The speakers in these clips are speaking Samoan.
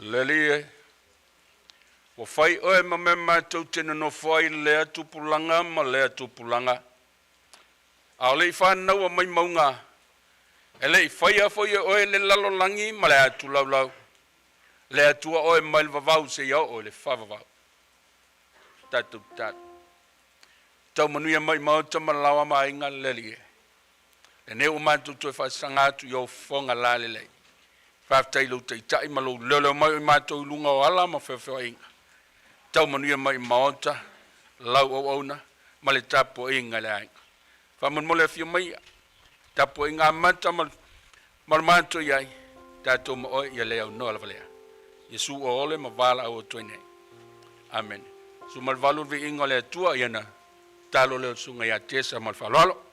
Le Alii e, ua fai oe ma mea matou te nonofo ai i lea tupulaga ma lea tupulaga. A o le i fanauina mai mauga, e le i faia foi e oe le lalolagi ma le atu laulau, le Atua oe mai le vavau seia oo i le faavavau. Tatou tatalo. Tau manuia mai maota ma laoa ma aiga le Alii e. Lenei ua matou toe faasaga atu i ou fofoga lalelei. Faafetai i lou taitai ma lou leoleo mai o i matou i luga o ala ma feofeoaiga. Tau manuia mai maota, lau auauna ma le tapuaiga i le aiga. Faamolemole afio maia, tapuaiga amata ma ma le mato i ai, tatou ma oe ia le au noa lava lea. Iesu o ole ma vala au atu nei. Amen. Su ma le valu le viiga o le Atua ia na talo leo susuga ia Tesa ma le faaaloalo.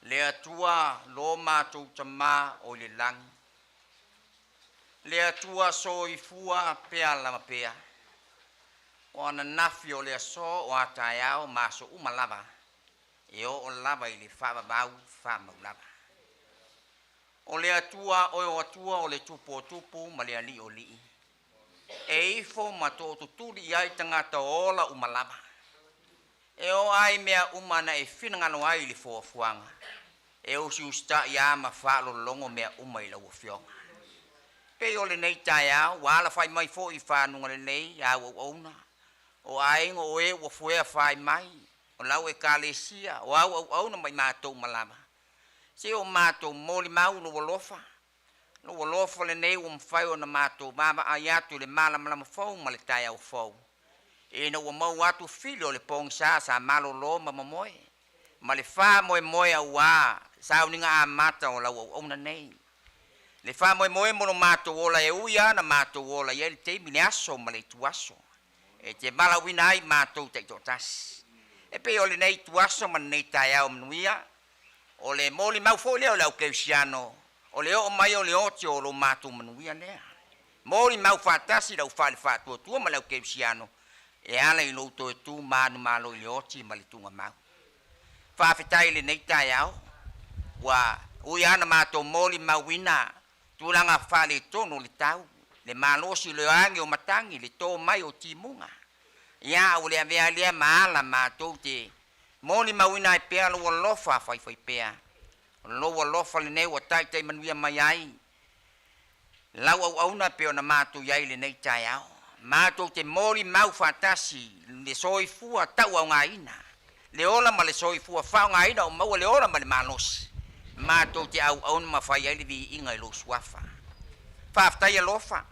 Le Atua lo matou Tamā o i le lagi, le Atua soifua pea lava pea, o ananafi o le aso o a taeao ma aso uma lava, e oo lava i le faavavau faamau lava. O le Atua oe o Atua o le Tupu o Tupu ma le Alii o Alii, e ifo ma tootutuli i ai tagata ola uma lava. E o ai mea uma na e finagalo ai i le fuafuaga, e usiusita'i a ma faalologo mea uma i lau Afioga. Pei o lenei taeao ua alafai mai foi i fanuga lelei au auauna, o aiga o e ua foea fai mai, o lau ekalesia, o au auauna ma i matou uma lava, se o matou molimau lou alofa, lou alofa lenei ua mafai ona matou vaavaai atu i le malamalama fou ma le taeao fou, ina ua maua atu fili o le pogisa sa malolo ma momoe, ma le faamoemoe auā sauniga amata o lau auauna nei. Le faamoemoe mo lo matou ola e ui lava ona matou ola i ai le taimi, le aso ma le ituaso, e te valaauina ai matou taitoatasi. E pei o lenei ituaso ma lenei taeao manuia, o le molimau foi lea o le au kerisiano, o le oo mai o le oti o lo matou manuia lea. Molimau faatasi lau fale faatuatua ma le au kerisiano e ala i lou toe tu manumalo i le oti ma le tuugamau. Faafetai i lenei taeao, ua ui lava ona matou molimauina tulaga faaletonu o le tau, le malosi o le agi o matagi, le to mai o timuga. Ia, a ua le avea ai lea ma ala matou te molimauina ai pea lou alofa faifaipea. O lou alofa lenei ua taitai manuia mai ai lau auauna e pei ona matou i ai i lenei taeao. Matou te molimau faatasi le soifua tauaogaina, le ola ma le soifua faaaogaina o maua le ola ma le malosi, matou te auauna ma fai ai le viiga i lou suafa. Faafetai alofa,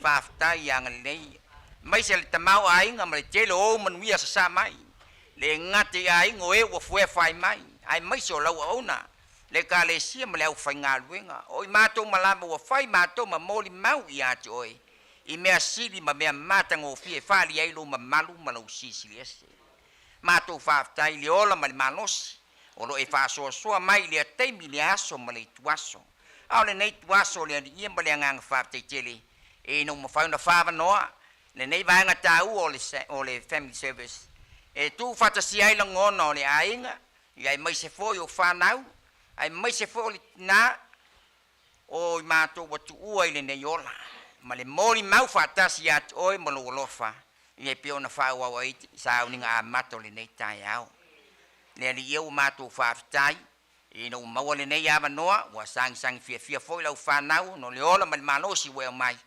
faafetai agalelei, aemaise le tamaoaiga ma le tele o ou manuia sasā mai, le gata i aiga o e ua fuefuai mai, aemaise o lau auauna, le ekalesia ma le aufaigaluega, o i matou uma lava ua fai matou ma molimau ia te oe i mea sili ma mea matagofie e faaalia ai lou mamalu ma lou silisili ese. Matou faafetai i le ola ma le malosi o lo o e faasoasoa mai i lea taimi i lea aso ma le ituaso. A o lenei ituaso o le Alii e ma le agaga faafetai tele ina ua mafai ona faaavanoa lenei vaega taua o le Family Service e tuufaatasia ai lagona o le aiga, aemaise foi o fanau, aemaise foi o le tinā o i matou ua tuua i lenei ola, ma le molimau faatasi ia te oe ma lou alofa, e pei ona faaauau ai sauniga amata o lenei taeao. Le Alii e, ua matou faafetai ina ua maua lenei avanoa, ua sagisagi fiafia foi lau fanau no le ola ma le malosi ua e aumai,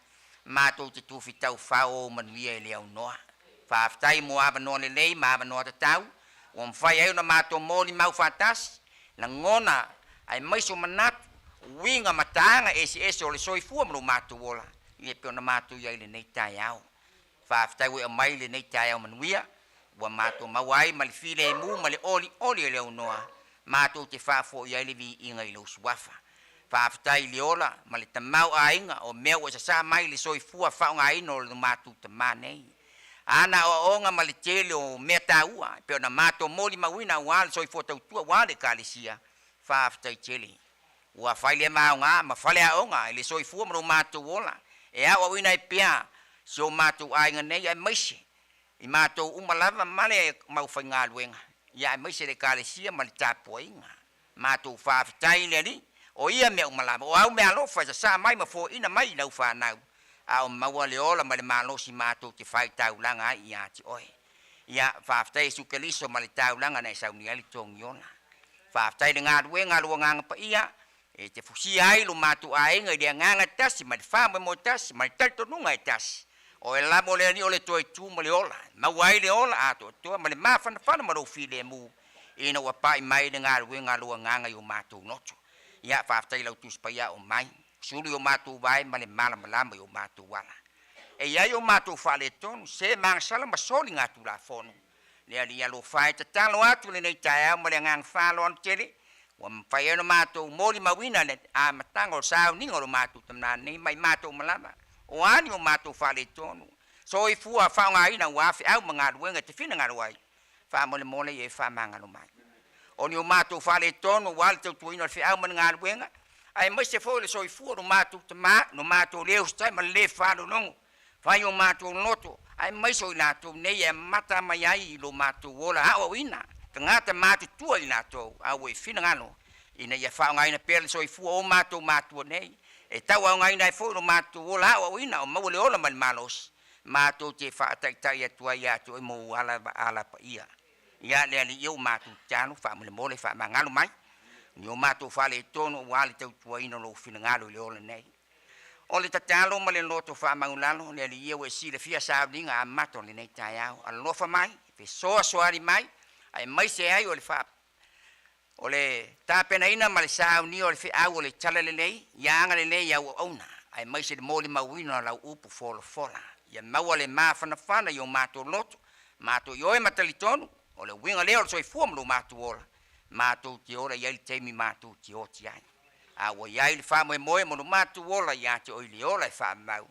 matou te tufitaufao ou manuia e le aunoa. Faafetai mo avanoa lelei ma avanoa tatau ua mafai ai ona matou molimau faatasi lagona aemaise o manatu, uiga ma taga eseese o le soifua ma lo matou ola, e pei ona matou i ai i lenei taeao. Faafetai ua e aumai lenei taeao manuia ua matou maua ai ma le filemu ma le olioli e le aunoa, matou te faafoi ai le viiga i lou suafa. Faafetai i le ola ma le tamaoaiga o mea ua sasā mai le soifua faaaogaina o le matou tamā nei. Ana aoaoga ma le tele o mea taua e pei ona matou molimauina auā le soifua tautua auā le ekalesia. Faafetai tele. Ua fai lea ma aoga ma faleaoga i le soifua ma lo matou ola e aoaoina ai pea si o matou aiga nei, aemaise i matou uma lava ma le aufaigaluega, ia aemaise le ekalesia ma le tapuaiga. Matou faafetai i le Alii, o ia mea uma lava, o au meaalofa e sasā mai ma foaina mai i lau fanau, a o maua le ola ma le malosi matou te faitaulaga ai ia te oe. Ia, faafetai Iesu Keriso ma le taulaga na e saunia ai le togiola. Faafetai i le galuega a lou Agaga Paia e te fusia ai lo matou aiga i le agaga e tasi ma le faamoemoe tasi ma le talitonuga e tasi. O oe lava o le Alii o le toe tu ma le ola, e maua ai le ola atoatoa ma le mafanafana ma lou filemu ina ua pai mai le galuega a lou Agaga i o matou loto. Ia, faafetai i lau Tusi Paia o mai, sulu i o matou vae ma le malamalama i o matou ala. E i ai o matou faaletonu, se magasala ma soligatulafono. Le Alii alofa e, tatalo atu lenei taeao ma le agaga faaaloalo tele, ua mafai ai ona matou molimauina le amataga o le sauniga o lo matou tamā nei ma i matou uma lava. O a ni o matou faaletonu, soifua faaaogaina auā feau ma galuega e te finagalo ai, faamolemole ia e faamagalo mai. O ni o matou faaletonu aua le tautuaina o le feau ma le galuega, aemaise foi o le soifua o lo matou tamā, no matou le usitai ma le lē faalologo, fai o matou loto, aemaise o i latou nei e amata mai ai i lo matou ola aoaoina, tagata matutua i latou, a ua e finagalo ina ia faaaogaina pea le soifua o matou matua nei, e tauaaogaina ai foi lo matou ola aoaoina o maua le ola ma le malosi, matou te faataitai atu ai ia te oe ma ou ala ala paia. Ia le Alii e ua matou tatalo faamolemole faamagalo mai ni o matou faaletonu aua le tautuaina o lou finagalo i le ola nei. O le tatalo ma le loto faamaualalo, le Alii e ua e silafia sauniga amata o lenei taeao, alofa mai, fesoasoani mai, aemaise ai o le faa o le tapenaina ma le saunia o le feau o le Talalelei, ia agalelei i au auauna, aemaise le molimauina o lau upu folafola. Ia maua le mafanafana i o matou loto, matou ioe ma talitonu, o le uiga lea o le soifua ma lo matou ola, matou te ola i ai le taimi matou te oti ai. A ua i ai le faamoemoe mo lo matou ola ia te oe i le ola e faamau,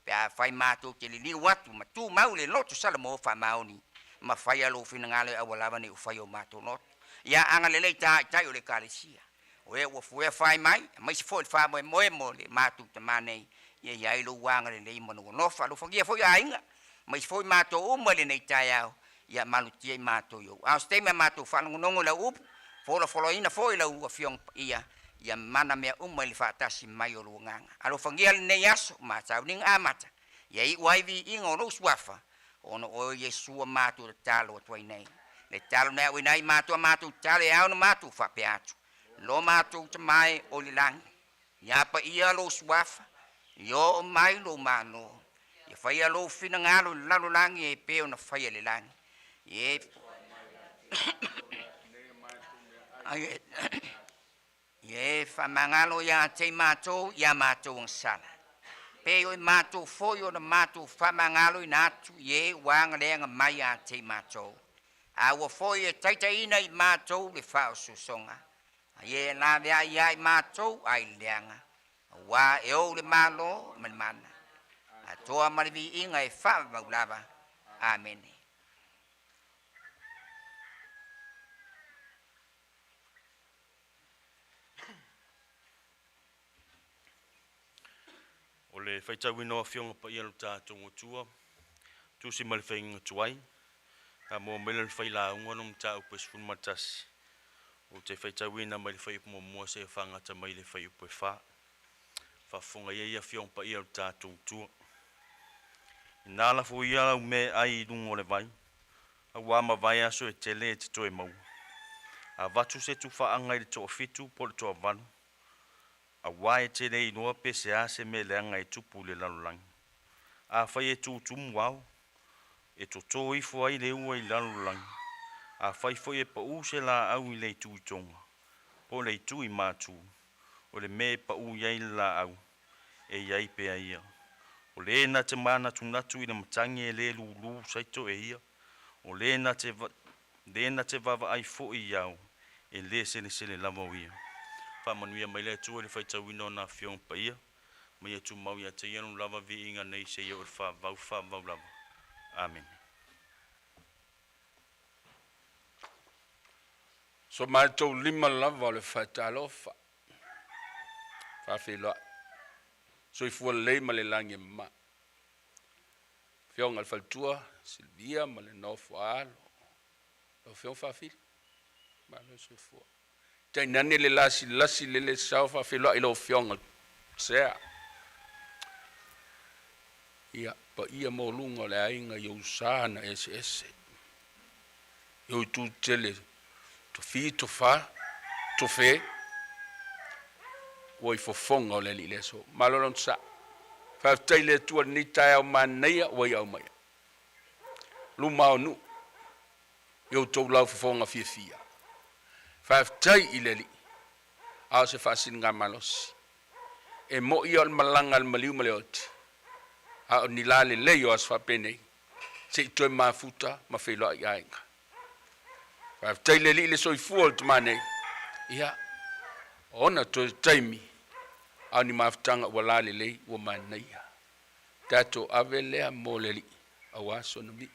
pe afai matou te liliu atu ma tumau le loto Salamo faamaoni, ma faia lou finagalo e aua lava ne i ufaia o matou loto. Ia agalelei taitai o le Ekalesia, o e ua fuea fai mai, aemaise foi le faamoemoe mo le matou tamā nei, ia i ai lou agalelei ma lou alofa. Alofagia foi aiga, aemaise foi matou uma i lenei taeao, ia malutia i matou i ou aao. Se taimi a matou faalogologo i lau upu, folafolaina foi lau Afioga Paia, ia mana mea uma i le faatasi mai o lou Agaga. Alofagia lenei aso ma sauniga amata, ia iu ai viiga o lou suafa, ona o oe Iesu a matou tatalo atu ai nei. Le tatalo na auina ai matou a matou tatalo e ao ona matou faapea atu. Lo matou Tamā e o i le lagi, ia paia lou suafa, ia oo mai lou Malo, ia faia lou finagalo i le lalolagi e pei ona faia i le lagi. Ia e faamagalo ia te i matou ia matou agasala, pei o i matou foi ona matou faamagaloina atu i e ua agaleaga mai ia te i matou. Aua foi e taitaiina i matou i le faaosoosoga, a ia e laveai ia i matou ai le leaga, auā e ou le Malo ma le mana, atoa ma le viiga e faavavau lava. Amene. O le faitauina o Afioga Paia a lo tatou Atua, Tusi mai le Faiga Tuai, maua mai le failauga no Mataupu e 11, ou te faitauina mai le fuaiupu 1 seia fagata mai le fuaiupu 4. Faafofoga ia Afioga Paia o le tatou Atua. Ina lafo ia lau meaai i luga o le vai, auā mavae aso e tele e te toe maua. Avatu se tufaaga i le toafitu po o le toavalu, auā e te le iloa pe se a se mea leaga e tupu i le lalolagi. Afai e tutumu ao, e totō ifo ai le ua i le lalolagi. Afai foi e paū se laau i le itu i Toga po o le itu i Matu, o le mea e paū i ai le laau, e i ai pea ia. O le na te manatunatu i le matagi e le lulu saito e ia, o le na te vaavaai foi i ao, e le selesele lava o ia. Faamanuia mai le Atua i le faitauina o na Afioga Paia, ma ia tumau ia te ia lona lava viiga nei seia oo i le faavavau, faavavau lava. Amene. So matou lima lava o le faatalofa, faafeiloai, soifua lelei ma le lagi e mama. Afioga i le faletua Silvia ma le nofo a alo, lau Afioga Faafili, malo le soifua. Tainane le lasilasi le le sao faafeiloai i lau Afioga Sea. Ia, paia maualuga o le aiga i ou sa na eseese, i ou itu tele tofi, tofa, tofe, ua i fofoga o le Alii le aso. Malo le onosai. Faafetai i le Atua i lenei taeao manaia ua ia aumaia. Luma o nuu i outou laufofoga fiafia. Faafetai i le Alii, a o se faasiligamalosi. E moi ia o le malaga a le maliu ma le oti, a o ni lalelei o aso faapenei, se i toe mafuta ma feiloai i aiga. Faafetai i le Alii i le soifua o le tama nei, ia, ona toe taimi, a o ni mafutaga ua lalelei ua manaia. Tatou ave lea mo le Alii aua sona vii.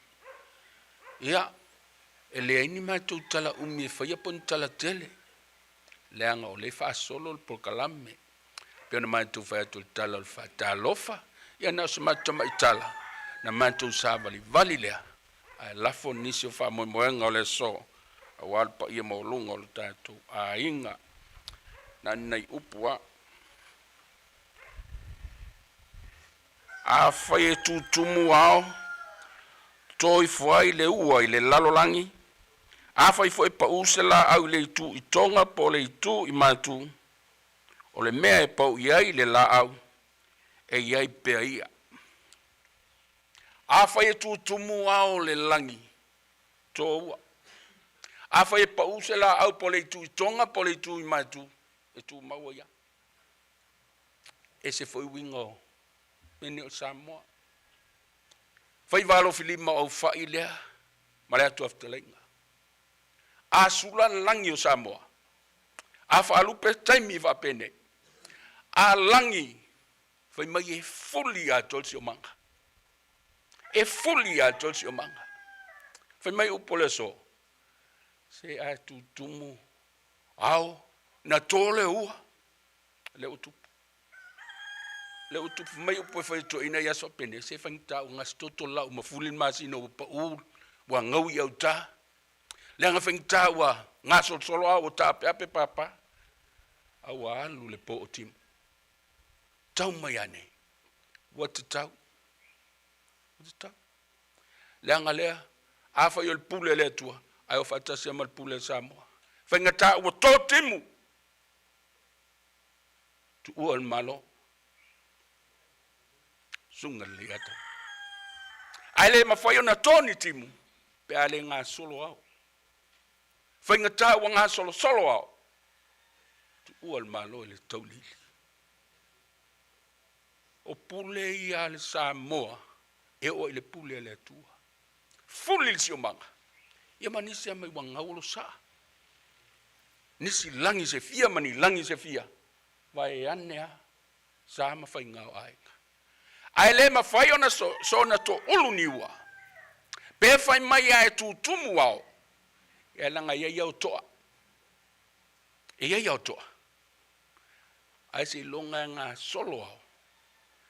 Ia, E leai ni matou tala umi e faia po o ni tala tele, leaga o lea e faasolo le polokalame. E pei ona matou fai atu i le tala o le faatalofa, ia na o se matou tamai tala na matou savalivali lea, ae lafo nisi o faamoemoega o le aso aua le paia maualuga o lo tatou aiga. Na o ni nai upu lava. Afai e tutumu ao, to ifo ai le ua i le lalolagi, afai foi e pau se laau i le itu i Toga po o le itu i Matu, o le mea e pau i ai le laau, e i ai pea ia. Afai e tutumu ao o le lagi, to ua. Afai e pau se laau po o le itu i Toga po o le itu i Matu, e tumau ai lava. Ese foi uiga o mea nei o Samoa. Faiva alofilima o aufai lea ma le atu a fetalaiga. A sula le lagi o Samoa, a faalupe taimi faapenei, a lagi fai mai e fuli atoa le siomaga. E fuli atoa le siomaga. Fai mai upu o le aso, se a tutumu ao na to le ua, lea ua tupu. Lea ua tupu mai upu e fai e toeaiina i aso faapenei, se faigata ua gasetoto le lau mafuli le masina ua pau ua gau i auta. Leaga faigata ua gasolosolo ao ua taapeape papa, a ua alu le po o timu. Tau mai ane, ua tatau, ua tatau. Leaga lea, afai o le pule a le Atua, ae o faatasi lava ma le pule a Samoa. Faigata ua to timu, tuua le Malo, susuga i le Leiata. Ae le mafai ona to ni timu pe a le gasolo ao. Faigata ua gasolosolo ao, tuua le Malo e le taulili. O pule ia a le Samoa e oo i le pule a le Atua. Fuli le siomaga, ia ma nisi a mai ua gau lo saa. Nisi lagi se fia ma ni lagi se fia, vae ane a sa ma faiga o aiga. Ae le mafai ona soona toulu ni ua, pe fai mai a e tutumu ao, ia leaga e i ai ao toa. E i ai ao toa. Ae seiloga e gasolo ao,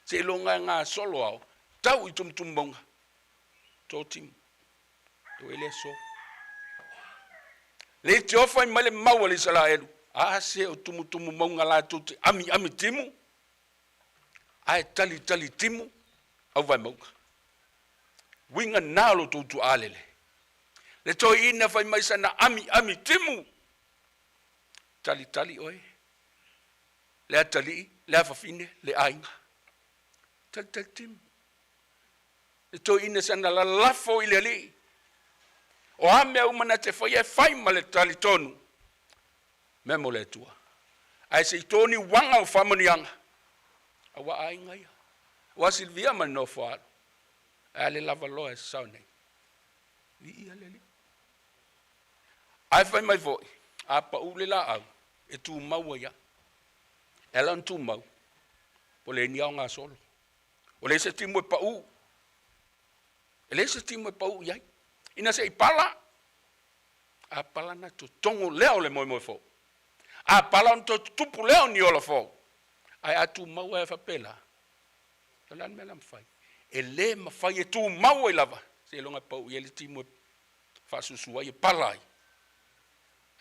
seiloga e gasolo ao, tau i tumutumu mauga, to timu, to e le aso. Le tiofa mai le mau a le Isaraelu, a se o tumutumu mauga latou te ami ami timu, ae tali tali timu au vae mauga. Uiga na o lo tou tuaalele. Le toeaina fai mai sana ami ami timu, talitali oe, le atalii, le afafine, le aiga. Talitali timu. Le toeaina sana lalafo i le alii. O a mea uma na te faia e fai ma le talitonu. Mea mo le Atua. Ae se i to ni uaga o faamanuiaga, aua aiga ia. Aua Silvia ma le nofo a alo. Ae a le lava loa e sasao nei. Viia le Alii. Ae fai mai foi, a pau le laau, e tumau ai lava. E ala ona tumau, ua leai ni ao gasolo. Ua leai se timu e pau. E leai se timu e pau i ai. Ina se i pala, a pala na totogo lea o le moemoe fou. A pala ona toe tutupu lea o ni ola fou. Ae a tumau ai faapela, o le a le mea la mafai? E le mafai e tumau ai lava, seiloga e pau i ai le timu e faasusu ai, e pala ai,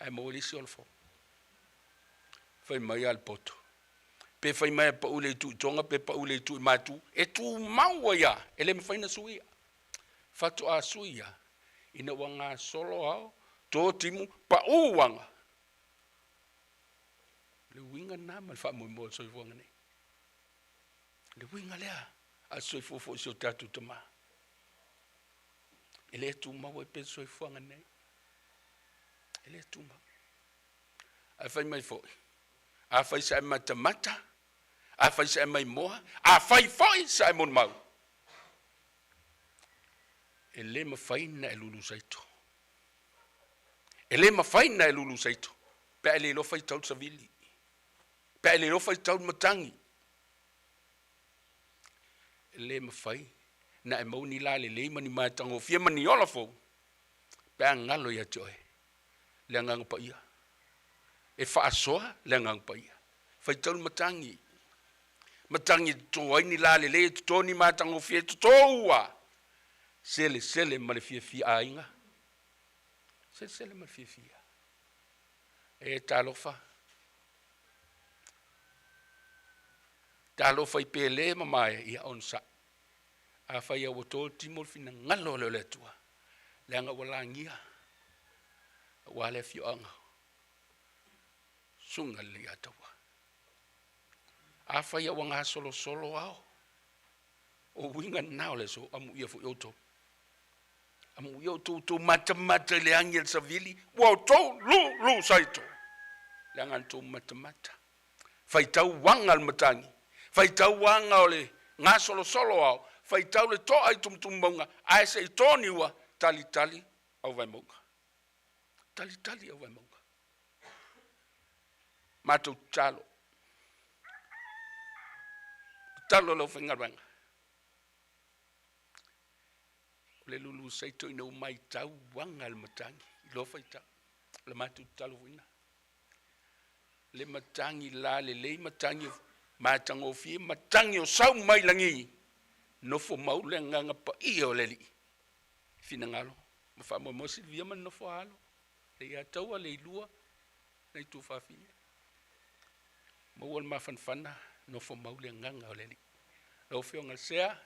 ae maua ai le isi ola fou. Fai mai a le poto, pe fai mai e pau i le itu i Toga, pe pau i le itu i Matu, e tumau ai lava, e le mafai ona suia. Faatoa suia ina ua gasolo ao, to timu, pau uaga. O le uiga lena ma le faamoemoe o le soifuaga nei. O le uiga lea a le soifua foi si o tatou tama. E le tumau ai pea le soifuaga nei. E le tumau. Ae fai mai foi, afai sa e matamata, afai sa e maimoa, afai foi sa e molimau, e le mafai ona e lulu saito. E le mafai ona e lulu saito pe a e le iloa faitau le savili, pe a e le iloa faitau le matagi. E le mafai ona e maua ni lalelei ma ni matagofie ma ni ola fou. Pe a galo ia te oe le Agaga Paia, e faasoa le Agaga Paia. Faitau le matagi, matagi e toto ai ni lalelei, e toto ni matagofie, e toto ua selesele ma le fiafia aiga, selesele ma le fiafia. E talofa, talofa i pele ma maea, ia onosai. Afai ua to le timo le finagalo lea o le Atua, leaga ua lagia, aua le afioaga, susuga le Leiataua. Afai ua gasolosolo ao, o uiga na o le aso, amuia foi outou. Amuia outou, outou matamata i le agi a le savili, ua outou lulu saito. Leaga na outou matamata. Faitau aga le matagi, faitau aga o le gasolosolo ao, faitau le toa i tumutumu mauga, ae se i toni ua talitali au vaimauga. Talitali au vaimauga. Matou tatalo, tatalo lau faigaluega. O le lulu saito ina ua matau aga le matagi, i loa faitau. O le matou tatalo foi lena. Le matagi la lelei, matagi matagofie, matagi o sau mai lagi, nofo mau le Agaga Paia o le Alii. Finagalo, ma faamoemoe Silivia ma nofo a alo. Le ia taua le ilua, na itu faafine. Maua le mafanafana, nofo mau le Agaga o le Alii. Lau Afioga i le Sea,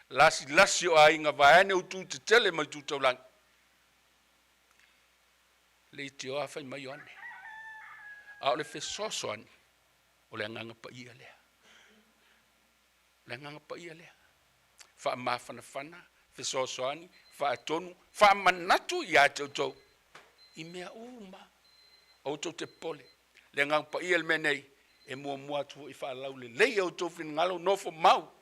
lasilasi o aiga vaeane utu tetele mai tu taulagi. Le itioa fai mai o ane. A o le fesoasoani o le Agaga Paia lea. O le Agaga Paia lea. Faamafanafana, fesoasoani, faatonu, faamanatu ia te outou i mea uma. Aua tou te popole. Le Agaga Paia le mea nei, e muamua atu foi faalaulelei a outou finagalo nofo mau.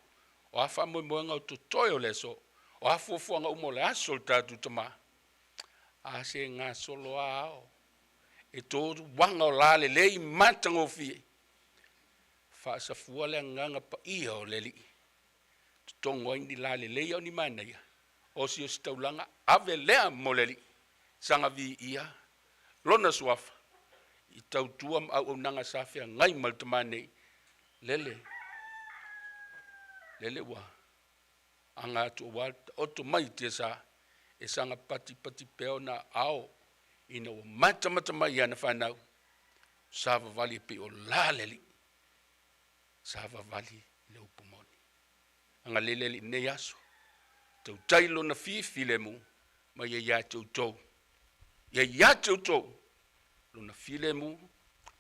O a faamoemoega o totoe o le aso, o a fuafuaga uma o le aso o le tatou Tamā, a se gasolo a ao, e tō waga o la lelei matagofie, faasafua le Agaga Paia o le Alii, totogo ai ni lalelei au ni manaia, o si o si taulaga ave lea mo le Alii, saga viia lona suafa, i tautua ma auaunaga sa feagai ma le Tamā nei, lele, lele ua aga atu aua le taoto mai i tiasa, e saga patipati pea ona ao, ina ua matamata mai i ana whanau, sa vavali e pei o la le Alii, sa vavali le upu moni. Anga lele Alii nei aso, tautai lona fifilemu, ma ia ia te outou. Ia ia te outou, lona filemu,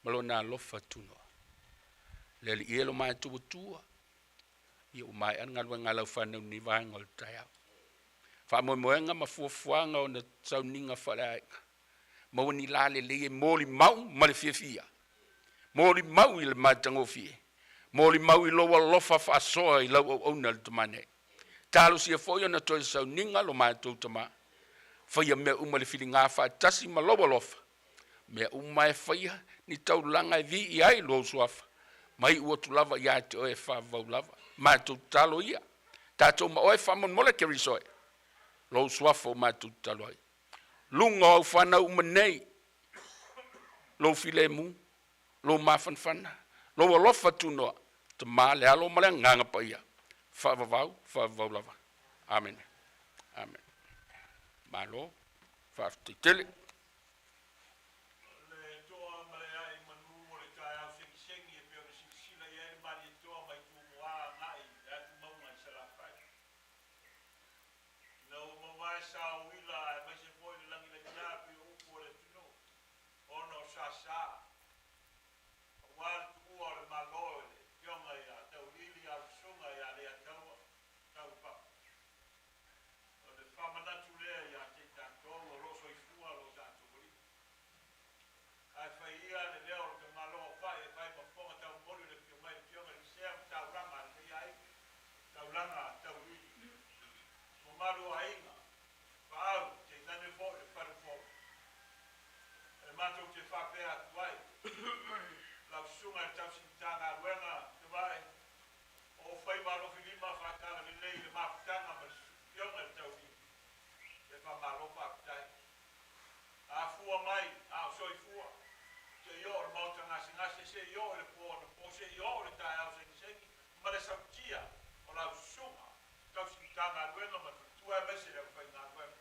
ma lona alofa tunoa. Le Alii e lo matou Atua, ia ua maea le galuega a lau fanau nei vaega o le taeao. Faamoemoega ma fuafuaga o na sauniga faaleaiga, maua ni lalelei e molimau ma le fiafia, molimau i le matagofie, molimau i lou alofa faasoa i lau auauna le Tamā nei. Talosia foi ona toe sauniga lo matou Tamā, faia mea uma le filiga faatasi ma lou alofa, mea uma e faia ni taulaga e viia ai lou suafa, mai iu atu lava ia te oe e faavavau lava. Matou tatalo ia, tatou ma oe faamolemole Keriso e, lou suafa o matou tatalo ai. Luga o au fanau uma nei, lou filemu, lou mafanafana, lou alofa tunoa, Tamā le Alo ma le Agaga Paia, faavavau, faavavau lava. Amene. Amene. Malo, faafetai tele. Le toa ma le ae manu o le taeao segisegi e pei ona silasila i ai le Malietoa mai Tumua agai i le atumauga i Salafai. Ina ua mavae saouila aemaise foi le lagilagila pei o upu o le atunuu ona o sasa aua le tuua o le Malo e le Afioga ia Tauiliili a o le Susuga ia Leiataua Taulapapa. O le faamanatu lea ia te i tatou o lo o soifua lo tatou Alii. Ae fai ia le leo o le tamaloa fa'i e fai ma fofoga taumoli o le afio mai le Afioga i le Sea ma taulaga a lenei aiga, taulaga a Tauiliili. Mamalu o aiga, Faau, tainane foi le faleupolu. E matou te faapea atu ai, lau susuga i le tausi Matagaluega Tamai, o ou faiva alofilima faatagalelei i le mafutaga ma le Afioga i le Tauiliili, e faamalo faafetai. soifua, seia oo i le maota gasegase, seia oo i le po anapo, seia oo i le taeao segisegi ma le sautia o lau susuga tausi Matagaluega ma le faletua aemaise le aufaigaluega.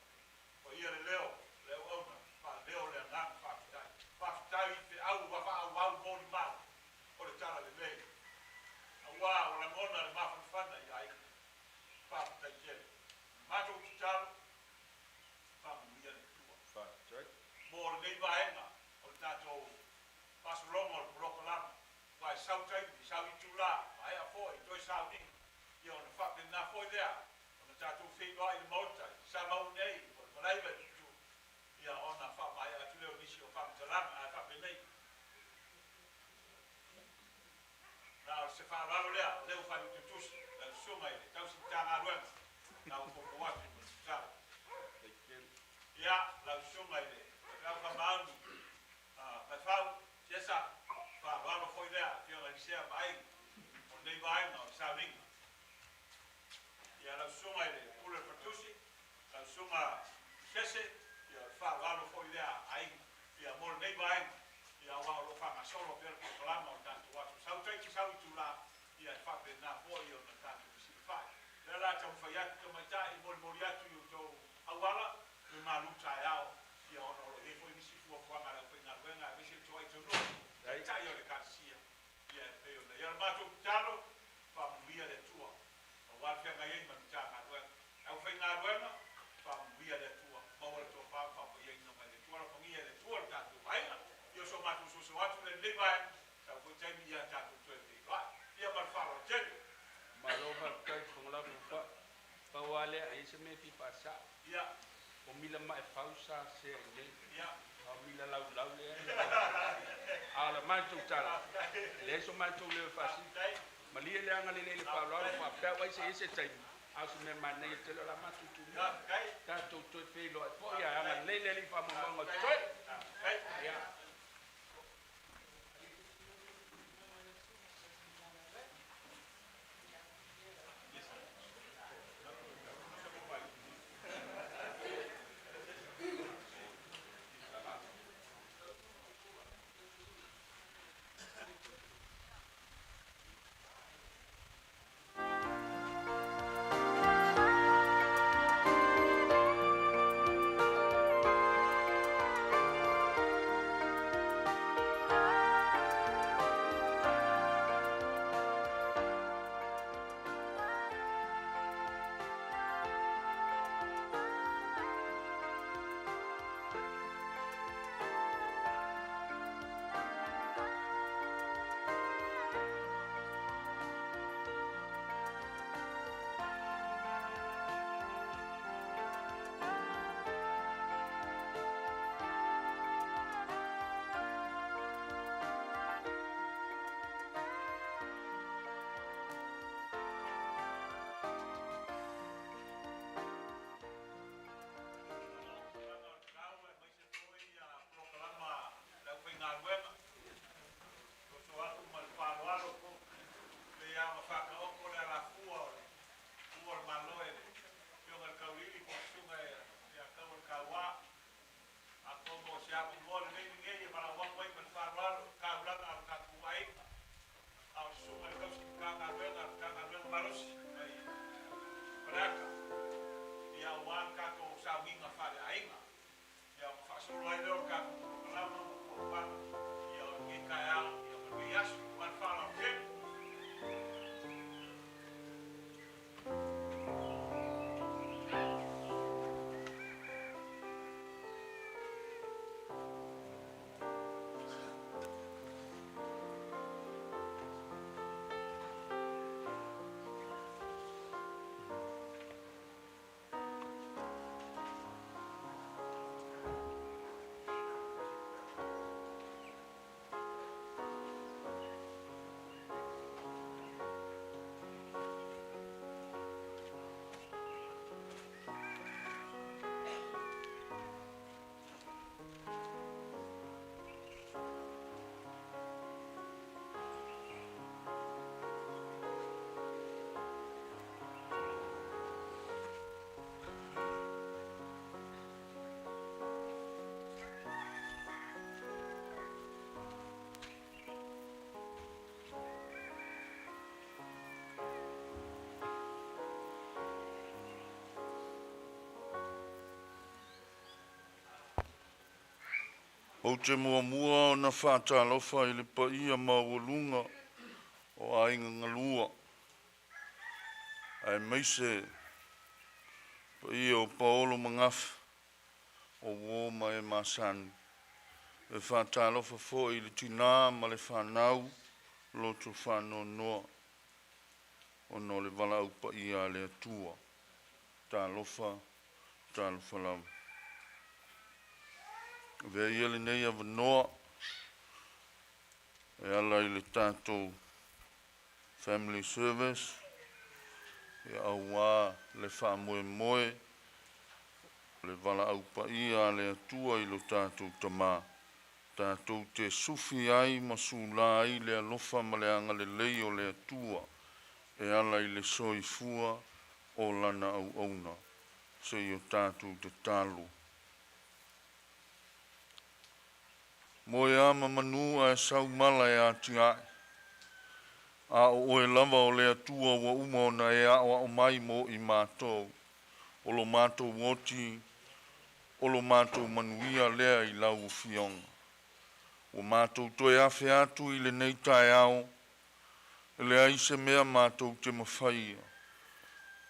Paia le leo o le auauna, faaleo le agaga faafetai. Faafetai i feau ua faaauau molimau o le Talalelei, aua ua lagona le mafanafana i aiga. Faafetai tele. Matou tatalo, faamanuia le Atua. Faafetai. Mo lenei vaega o le tatou faasologa o le polokalame, aua e sau taimi, sau itula, maea foi toe sauniga, ia ona faapena foi lea ona tatou feiloai i le Maota i Samau nei po o le Malaiva i Tutu, ia ona faamaea atu lea o nisi o faamatalaga, ae faapenei. Na o se faaaloalo lea, o lea ua faaiututusi lau susuga i le tausi Matagaluega, na ua fofo atu ma le tatalo. Ia, lau susuga i le faifeau faamaoni Maifau, Siesa, faaaloalo foi lea, Afioga i Lisea ma Aiga, o lenei vaega o le sauniga. Ia, lau susuga i le Pule o le Faletusi, lau susuga Sese, ia o le faaaloalo foi lea a Aiga, ia mo lenei vaega, ia aua o lo o faagasolo pea le polokalama o le tatou aso. Sau taimi sau itula, ia e faapena foi ona tatou fesilafai. O lea o le a taumafai atu tamaitai e molimoli atu i outou auala toe malu taeao, ia ona o lo o i ai foi nisi fuafuaga a le aufaigaluega aemaise le toai taunuu, taitai o le Ekalesia, ia e pei ona i ai. O le matou tatalo, faamanuia le Atua aua le feagai ai ma le Matagaluega. Le aufaigaluega, faamanuia le Atua, maua le tofa ma faapaiaina mai le Atua. Alofagia e le Atua lo tatou aiga. Ia o so matou soso atu lea i lenei vaega, sau foi taimi ia tatou toe feiloai. Ia ma le faaaloalo tele. Malo faafetai Fofoga Fofoga. Pau lava lea, a i ai se mea e fia faasao. Ia. O Mila Maefau sa sea i inei. Ia. A o Mila Laulau lea. A o le matou tala, e leai so matou leo e faasili. Malie le agalelei i le faaaloalo faapea au ai se i ai se taimi, a o se mea manaia tele o le a matou tumua. Tatou toe feiloai foi ae agalelei le Alii i faamaumauga o totoe. Ia. Ou te muamua ona faatalofa i le paia maualuga o aiga galua, aemaise paia o paolo ma gafa, o uō ma e masani. E faatalofa foi i le tinā ma le fanau loto faanoanoa ona o le valaau paia a le Atua. Talofa, talofa lava. Avea ia lenei avanoa e ala i le tatou family service ia auā le faamoemoe o le valaau paia a le Atua i lo tatou Tamā, tatou te sufi ai ma sulā ai le alofa ma le agalelei o le Atua e ala i le soifua o Lana auauna. Se i o tatou tatalo. Moe a ma manu ae sau mala e atiae, a o oe lava o le Atua ua uma ona e aoao mai mo i matou. O lo matou oti, o lo matou manuia lea i lau Afioga. Ua matou toe afe atu i lenei taeao, e leai se mea matou te mafaia,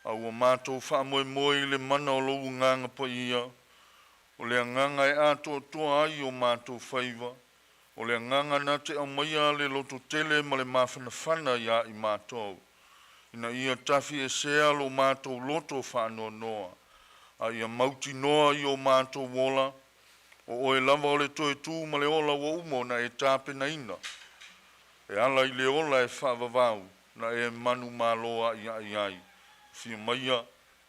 a ua matou faamoemoe i le mana o lou Agaga Paia, o le agaga e atoatoa ai o matou faiva, o le agaga na te aumaia le lototele ma le mafanafana iā i matou, ina ia tafiesea lo matou loto faanoanoa, a ia mautinoa i o matou ola, o oe lava o le toe tu ma le ola ua uma ona e tapenaina, e ala i le ola e faavavau, na e manumalo aiai ai. Afio maia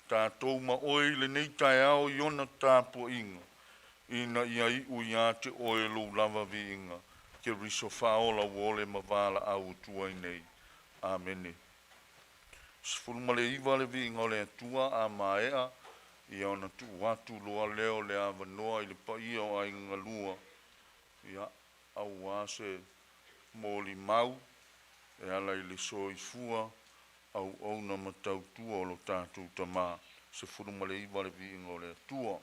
tatou ma oe i lenei taeao i ona tapuaiga, ina ia iu ia te oe lou lava viiga, Keriso faaola ua ole ma valaau atu ai nei. Amene. 19 le viiga o le Atua a maea ia ona tuu atu loa lea o le avanoa i le paia o aiga galua, ia auā se molimau e ala i le soifua auauna ma tautua o lo tatou Tamā. 19 le viiga o le Atua.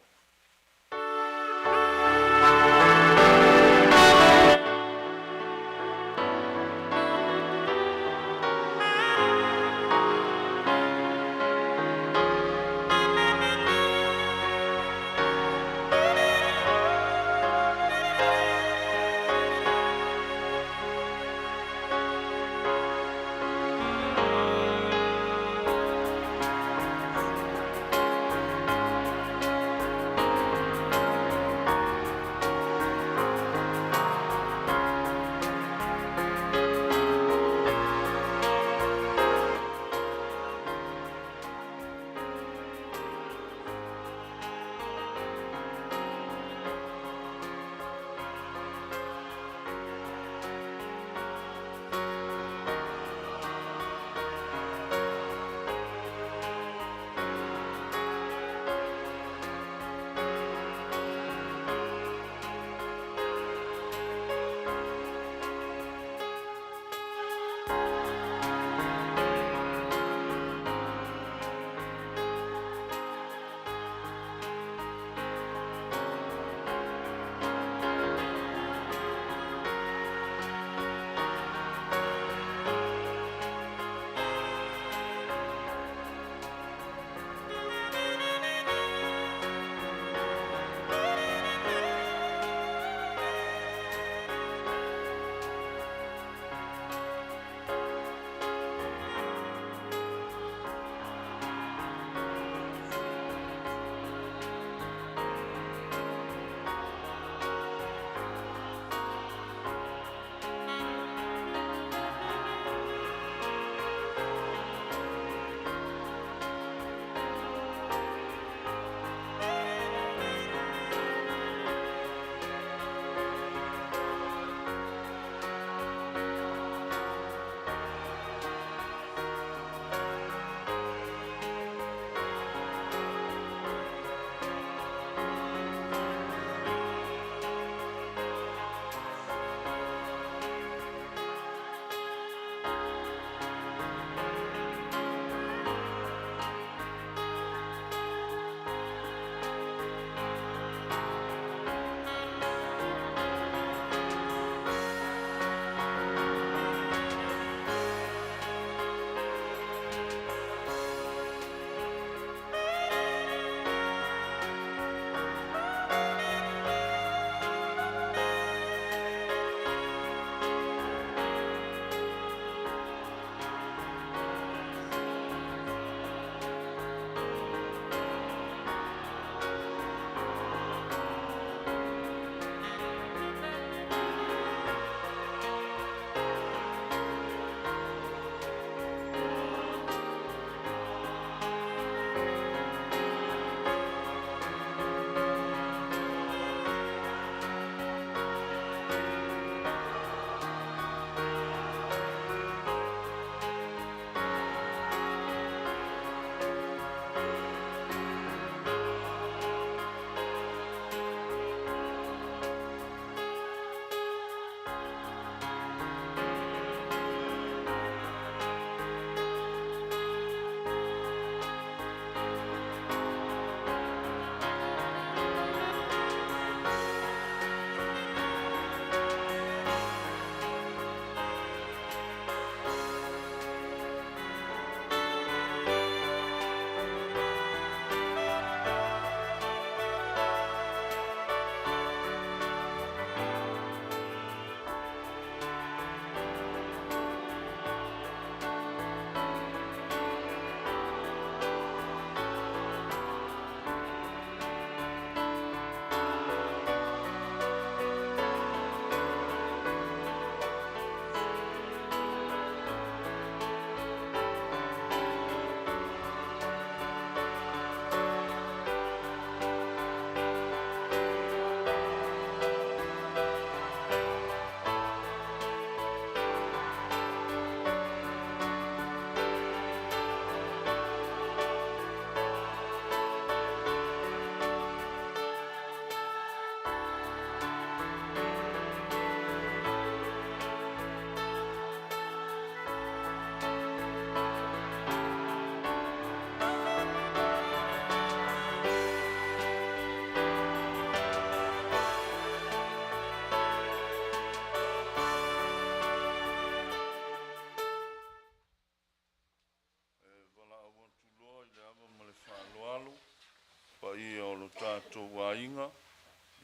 tatou aiga,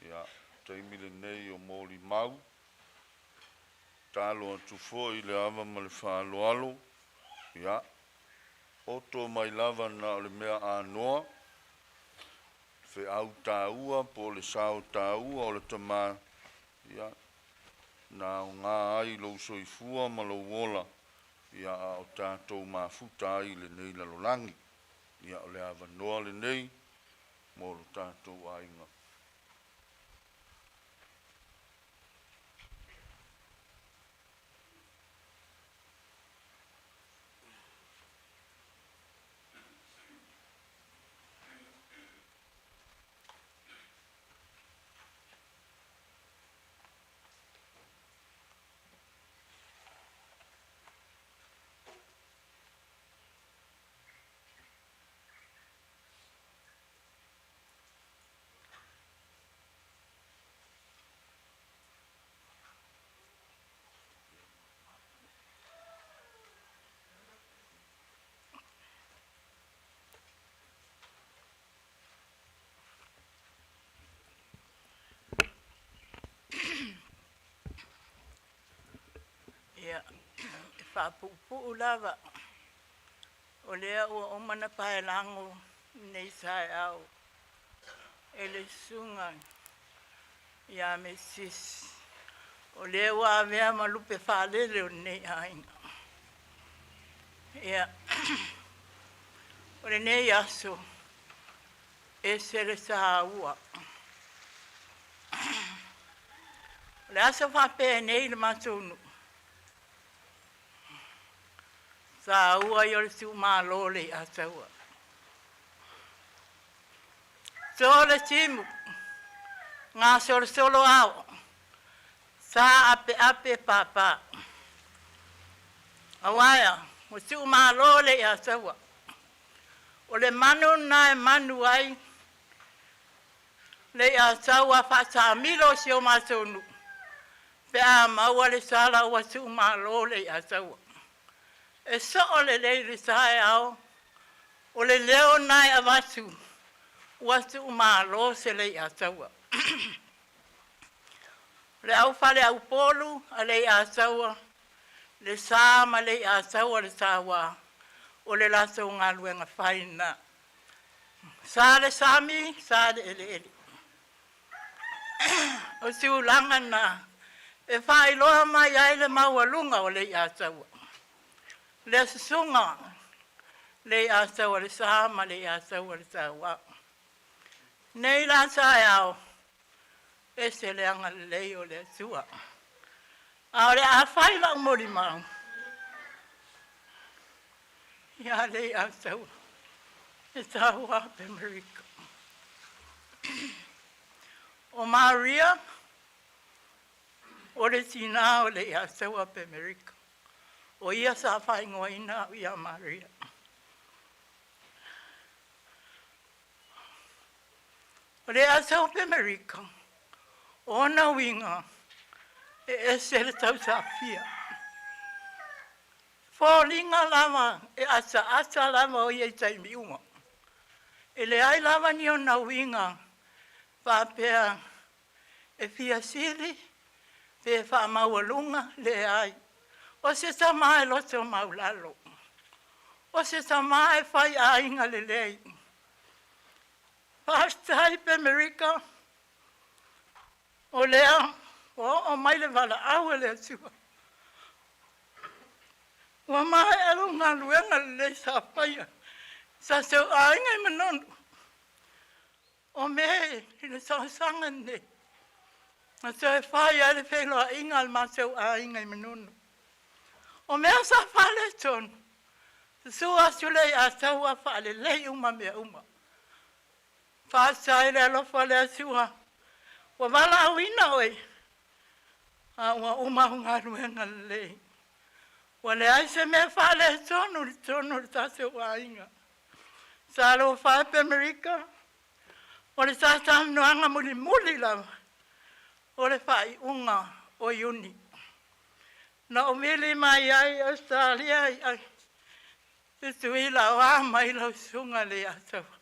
ia, taimi lenei o molimau, talo atu foi i le ava ma le faaaloalo, ia, oto mai lava na o le mea anoa, feau taua po o le sao taua o le tama, ia, na aoga ai lou soifua ma lou ola, ia, a o tatou mafuta ai i lenei lalolagi. Ia, o le avanoa lenei mo lo tatou aiga. Ia, e faapuupuu lava, o lea ua uma ona paelago lenei taeao e le susuga ia Mrs. O lea ua avea ma lupe faalele o lenei aiga. Ia, o lenei aso, e ese le taua. O le aso faapenei i le matou nuu, taua ia o le tuumalo o le iataua. To le timu, gasolosolo ao, sa apeape papa. Auaea, ua tuumalo le iataua. O le manu lena e manu ai le iataua faatamilo o si o matou nuu pe a maua le tala ua tuumalo le iataua. E soo lelei le taeao, o le leo lena e avatu ua tuumalo se Leiataua. O le aufale aupolu a Leiataua, le sa ma Leiataua le saua, o le latou galuega fai lena. Sa le sami, sa le eleele. O tulaga na e faailoa mai ai le maualuga o Leiataua, le susuga Leiataua le Sa ma Leiataua le Saua. Nei la taeao, ese le agalelei o le Atua. A o le a fai lau molimau, ia Leiataua, e taua Amerika. O Maria, o le tina o Leiataua Amerika. O ia sa faaigoaina au ia Maria. O Leiataua Amerika, o ona uiga e ese le tausafia. Foliga lava e ataata lava o ia i taimi uma. E leai lava ni ona uiga faapea e fia sili pe faamaualuga, leai. O se tama e loto maualalo, o se tama e faiaiga lelei. Faafetai Amerika, o lea ua oo mai le valaau a le Atua, ua maea lau galuega lelei sa faia i si ou aiga i Manono. O me i le tausaga lenei na toe fai ai le feiloaiga a le matou aiga i Manono. O mea sa faaletonu, susu atu Leiataua faalelei uma mea uma. Faafetai i le alofa o le Atua ua valaauina oe, a ua uma au galuega lelei. Ua leai se mea faaletonu i totonu o le tatou aiga. Talofa e Amerika, o le ta talanoaga mulimuli lava o le faaiuga o Iuni. Na ou vili mai ai i Ausetalia i Tutuila o a mai lau susuga Leiataua.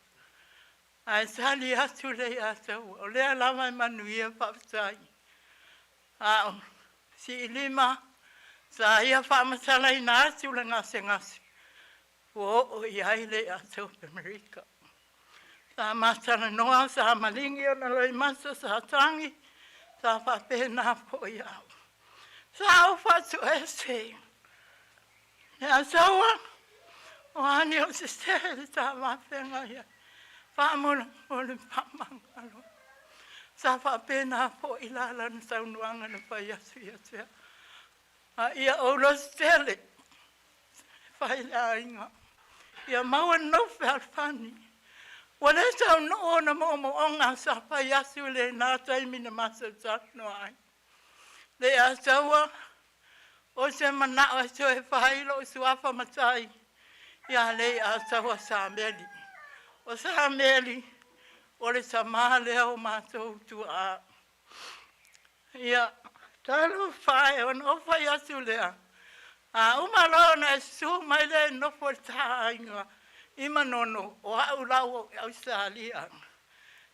Ae tali atu le Leiataua, o lea lava e manuia faafetai. A o siilima sa ia faamatalaina atu le gasegase ua oo i ai Leiataua Amerika. Sa ma talanoa, sa maligi ona loimata, sa tagi, sa faapena foi au. Sa ou faatoese, Leiataua, o a ni ou sese i le ta va feagai ai, faamolemole faamagalo. Sa faapena foi la lana saunoaga na fai atu ia te au, a ia ou lototele e fai le aiga, ia maua le nofo fealofani. Ua le taunuu ona moomooga sa fai atu i lena taimi na matou talanoa ai. Leiataua, ou te manao e toe fai lou suafa matai ia Leiataua Sameli. O Sameli o le tama lea o matou tuaa. Ia, talofa e, ona ou fai atu lea, a uma loa ona e susu mai lea e nofo i le ta aiga i Manono, o au la ua i Ausetalia.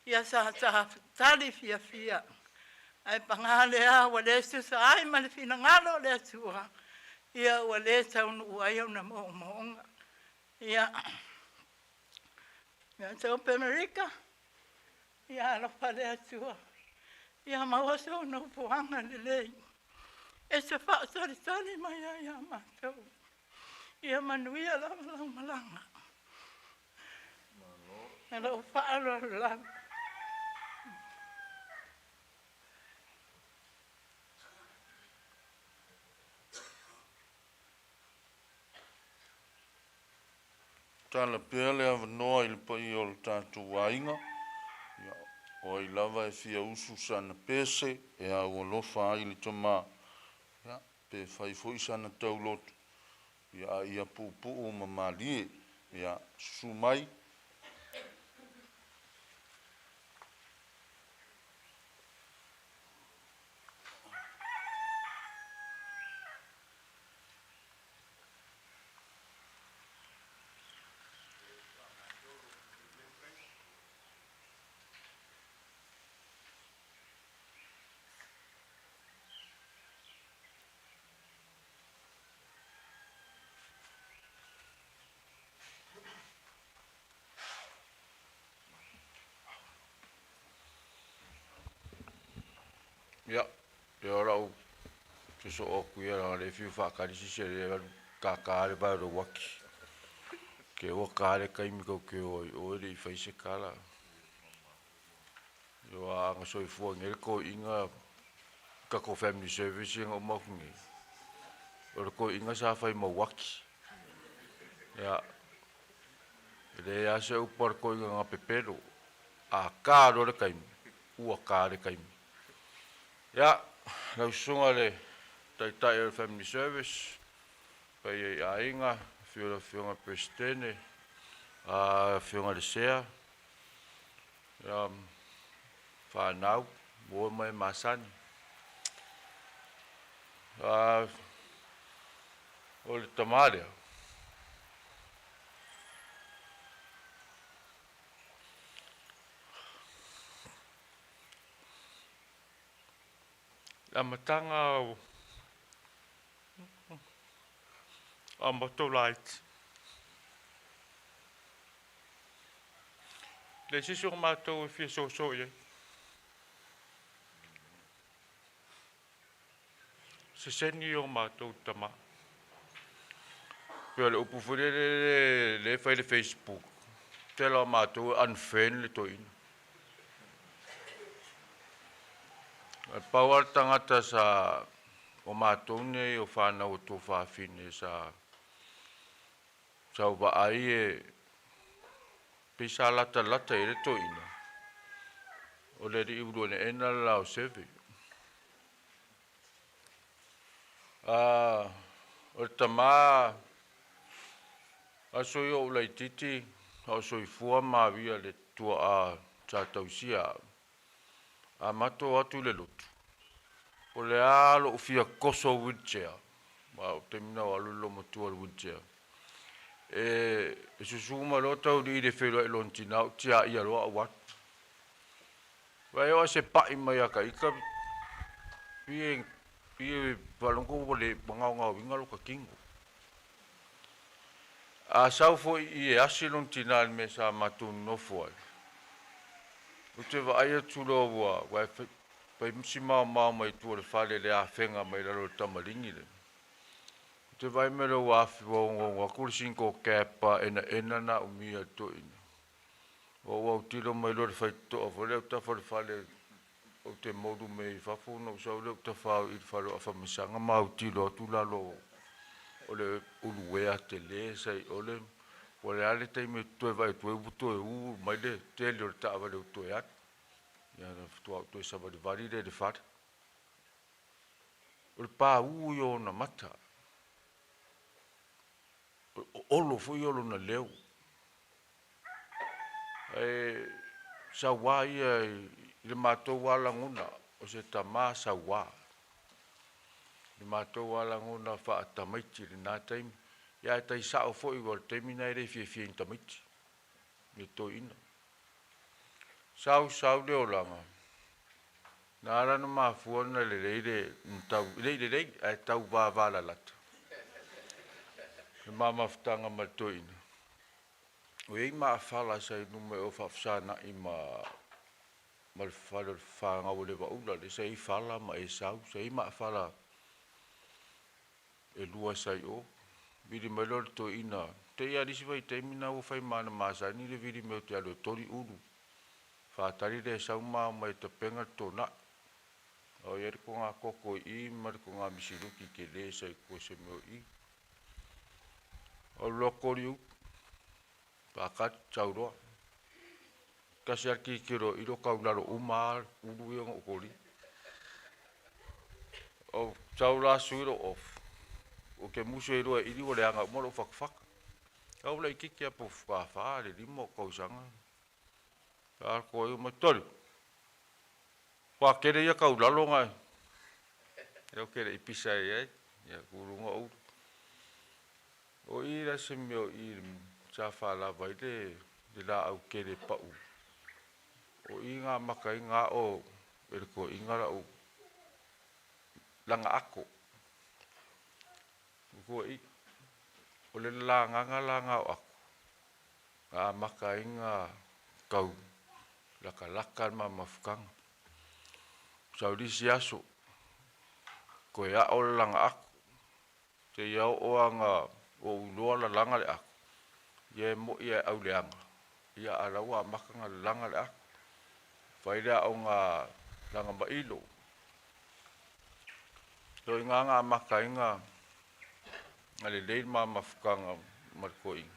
Ia sa ta tali fiafia, ae paga lea ua le tusa ai ma le finagalo o le Atua, ia ua le taunuu ai ona moomooga. Ia, Leiataua Amerika, ia alofa le Atua, ia maua sou nofoaga lelei e te faatalitali mai ai ia matou. Ia manuia lava lau malaga. Ma lou faaaloalo lava. Tala pea le avanoa i le paia o le tatou aiga, ia, o ai lava e fia usu sana pese e aualofa ai i le tama, ia, pe fai foi sana tauloto, ia, a ia puupuu ma malie, ia, susu mai. Ia, ia o lau sosoo atu ia leaga o lea e fiu e faatali se isi e le alu tata le vae o le uati. Ke ua ta le taimi tatou te o ai i o e le i fai se tala. Aua ana soifua nei le toeaina tatou family service ia na uma atu nei, o le toeaina sa fai ma uati. Ia, e leai lava se upu a le toeaina na pepelo, a ta loa le taimi, ua ta le taimi. Ia, lau susuga i le Taitai o le Family Service, paia i aiga, afio lau Afioga i le Peresetene, afioga i le Sea, ia, fanau, uo ma e masani. O le tama lea, le amataga o a matou laiti. Leai se isi o matou e fia soso i ai. Seseni o matou tama. Pei o le upu foi lele lea e fai i le Facebook, tele o matou e unfriend le toeaina. E pau lava le tagata sa o matou nei o fanau a tuafafine sa sa ou vaai e pei sa latalata i ai le toeaina, o le alii uluenaena le la o Seve. O le tama aso ia o ou laitiiti a o soifua ma avia le tuaa sa tausia au, a matou o atu i le lotu, po o le a lou fia toso wheelchair, aua o le taimi lena o alu le loomatua i le wheelchair. E susu mai loa Tauiliili e feiloai i lona tina ou tiaia loa ou alu. Vaai o se pai mai ia ka ita pie pie faalogo ua le magaogaoina lota tino. A sau foi i e asi lona tina i le mea sa matou nonofo ai, ou te vaai atu loa ua aua e fai si maomao mai tua o le fale i le afega mai lalo o le tamaligi lea. Ou te vaai mai loa ua afi ua onoono atu le single cab enaena na umia e le toeaina. Ua ou autilo mai loa i le faitotoa foi lea autafa o le fale ou te moulu mai ai i fafo ona ou sau lea ou tafao i le fale o Afamasaga ma autilo atu lalo o le uluea tele sa i o le po o le a le taimi ou te toe vaai atu ai ua toe u mai le tele o le taavale ua toe alu. Ia ona faatoa ou toe savalivali lea i le fale. O le paū ia o ona mata, o le oolo foi ia o lona leo. Ae saua ia i le matou lava lagona, o se tama saua. I le matou lava lagona faa-tamaiti i lena taimi, ia ae tai sao foi aua o le taimi lena e le fiafia i ni tamaiti, i toeaiina. Sau sau le olaga, na ala ona mafua ona lelei le tau, e le i lelei ae tau vavalalata le ma mafutaga ma le toeaina. O i ai maafala sa i luma i o faafesanai ma ma le fale o le fanau a Levaula lea sa i ai Fala ma Esau, sa i ai maafala e lua sa i o. Vili mai loa le toeaina, te i lava i le isi vaitaimi lena ua fai ma ana masani le vili mai ou te alu e toli ulu, faatali le Esau ma omai e tapena le tona'i. A o i ai le togatogo i i ma le toga misiluti tele sa i tua i se mea o i i. Alu loa toli ulu, faatali, sau loa. Tasi lava le tilotilo i ilo tau i lalo uma lava ulu ia na ou tolia. Ou sau la sui lou ofu, ou te musu ai loa e ili ua leaga uma lou fatafata. Sau laitiiti lava po o faatoa fa i le lima ou tausaga. A toeaina mai, Toli, matua tele ia tau lalo na e. Ou te le i pisa i ai, ia tu i luga ulu. O i la se mea o i sa faalava ai le laau tele pau. O i na amata ai ona ao e le toeaina lau laga ato. O le lalagaga la na o ato, na amata ai ona tau latalata le ma mafutaga. Sau i le isi aso, toe ao le lagaina ato, seia oo lava ina ou iloa lalaga le ato, ia e moi lava e auleaga, ia a o la ua amata ona lalaga le ato. Fai le aoga laga mailo. So o i ina na amata ai ona lelei le ma mafutaga ma le toeaina.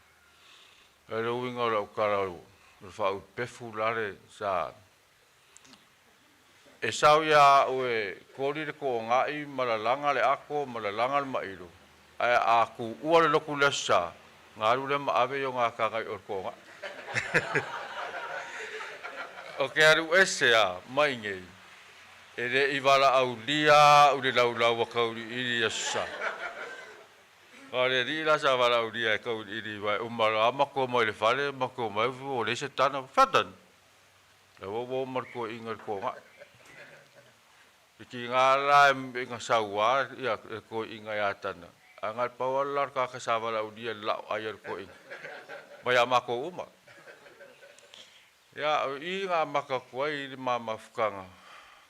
O le uiga o lau tala o le faauipefu lale sa e sau ia au e koli le togai ma lalaga le ato ma lalaga le mailo, ae a tuua le lotu i le Aso Sa, ona alu lea ma ave ona ataga i o i le togai. Ou te alu ese lava mai nei, e le i valaaulia lava au i le laulau a Tauiliili i Aso Sa. A o le alii la sa valaaulia e Tauiliili aua e uma loa lava matou omai i le fale, matou omai ua leai se tala. Fetani! La ua oo ma le toeaina i le togai. E tiga la na sau lava le toeaina ia Tana, ae na o le pau lava le la o le tagata sa valaaulia i le laoai a le toeaina, ma ia matou uma. Ia, o i na amata atu ai le ma mafutaga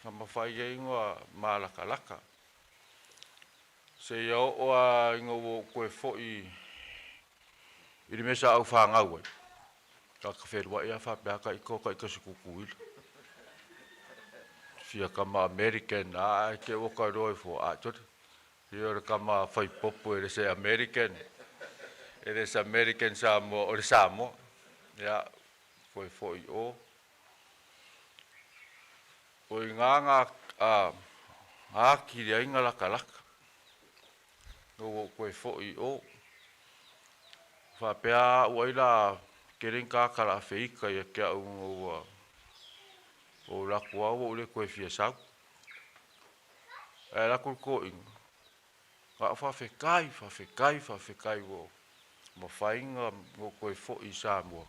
na mafai ai ona malatalata seia oo lava ina ua ou toe foi i le mea sa ou fanau ai, tagata feluai lava faapea ta ita o ta ita o se Tutuila. Fia tama American lava ae te i ua ta iloa ifo, a sole, ia o le tama faipopo e le se American, e le se American Samoa, o le Samoa. Ia, toe foi i o. O i ina na atili ai ona latalata, ina ua ou toe foi i o. Faapea lava au ai o le a tele ni tagata o le a feita ia te au ina ua ou alu atu lava ua ou le toe fia sau. Ae alu atu le toeaina, na o faafetai, faafetai, faafetai ua mafai ona ou toe foi i Samoa.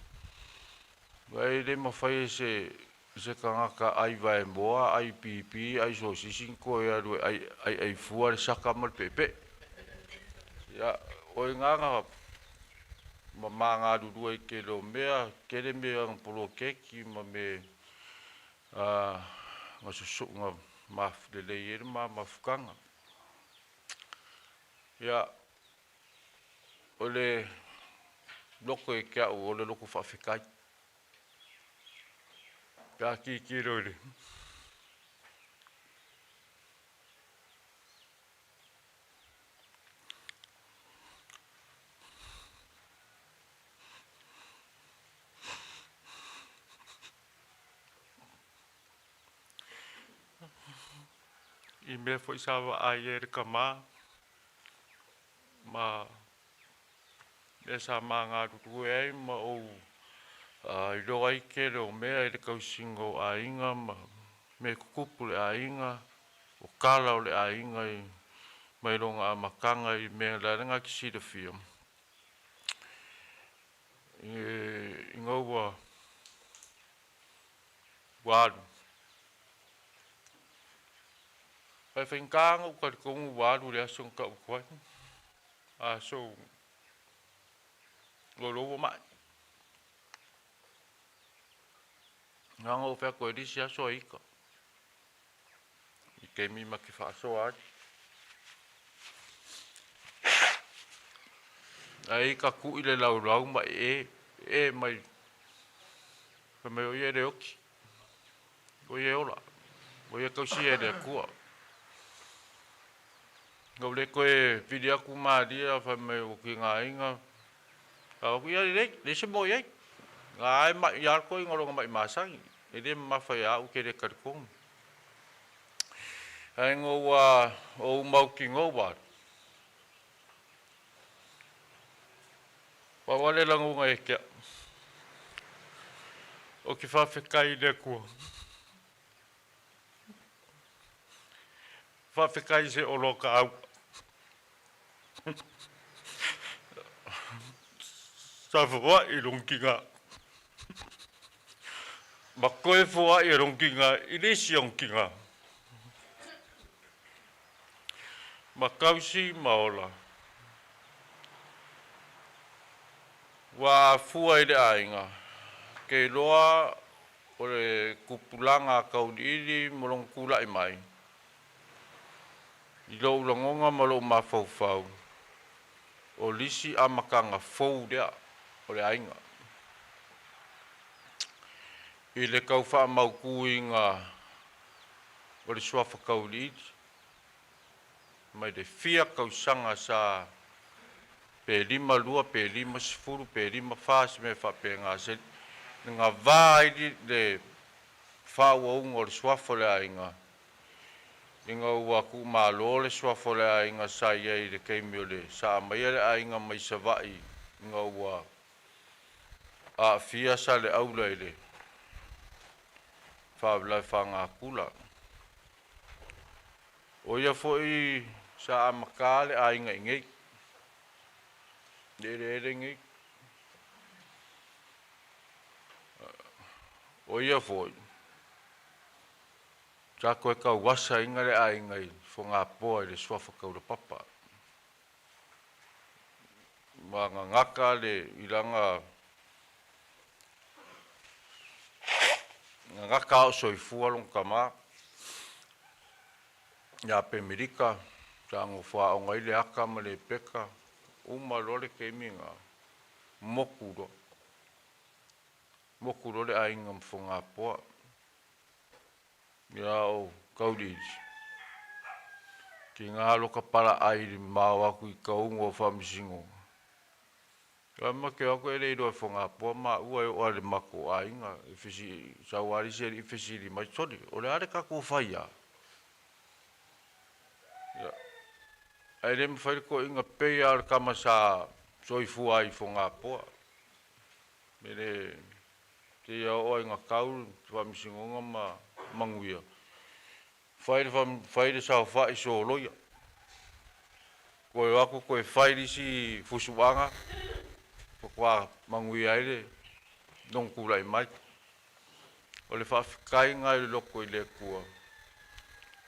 Aua e le mafai e se se tagata ai vaemoa, ai pipi, ai sosisi ona toe alu e aiai fua le saka ma le peepee. Ia, o i ina na ma galulue ai i le tele o mea, tele mea poloketi ma mea na susuu na lelei ai le ma mafutaga. Ia, o le loto ia te au o le loto faafetai. Pe a tilotilo i le i mea foi sa vaai ai le tama ma mea sa ma galulue ai ma ou iloa ai le tele o mea i le tausiga o aiga ma mea e tutupu i le aiga, o tala o le aiga mai lona amataga i mea o le a le na te silafia, ina ua alu, ae faigata ona ou talitonu ua alu i le aso na tau atu ai, aso o lou mai. Na ona ou fai atu e le isi aso e ita, i taimi ma te faasoa ai. Ae ita tui le laulau ma ee, ee mai, fai mai o ia e le oti, o ia e ola, o ia e tausia e le Atua. Na ou le toe vili atu Maria fai mai ua tigaina, tau atu, ia lelei, leai se mea o i ai. Na lava e mai lava le toeaina i lona mai masani, e le mamafa ia au ou te le talitonu. Ae ina ua ou mautinoa ua alu, pau lava le lagona ia te au, ou te faafetai i le Atua. Faafetai i se oloa taua. Sa foai i lona tina ma toe foai e lona tina i le isi ona tina ma tausi ma ola. Ua afua i le aiga, ke iloa o le tupulaga a Tauiliili ma lona tulai mai, i lou lagona ma lou mafaufau, o le isi amataga fou lea o le aiga i le tau faamautuina o le suafa Tauiliili mai le fia tausaga sa pe 52 pe 50 pe 54 se mea faapena se na va ai le faaauauga o le suafa o le aiga ina ua tuumalo le suafa o le aiga sa i ai i le taimi o le sa aumaia le aiga mai Savaii ina ua aafia Saleaula i le faalavelave faalenatura. O ia foi sa amata le aiga i inei i eleele nei. O ia foi sa toe tauasaina le aiga i Fogapoa i le suafa Taulapapa ma gagata le i lana gagata a o soifua lona tama ia Pemelika sa nofo aoga ai Leata ma Lepeka, uma loa le taimi lena, motu loa, motu loa le aiga ma Fogapoa. Ia o Tauiliili, tiga lota palaai i le mamao atu i tauga o faamasinoga, Ae ma te o atu e le iloa e Fogapoa maua e oo lava i le matou aiga e sau lava le isi alii fesili mai, sole, o le a le tatou fai a? Ia, ae le mafai le toeaina pei lava o le tama sa soifua ai i Fogapoa. E le seia oo lava ina tau le faamasinoga ma manuia, fai le fai le saofai soloia, toe o atu toe fai le isi fusuaga. faatoa manuia ai le lona tulai mai. O le faafetai lena i le loto i le Atua,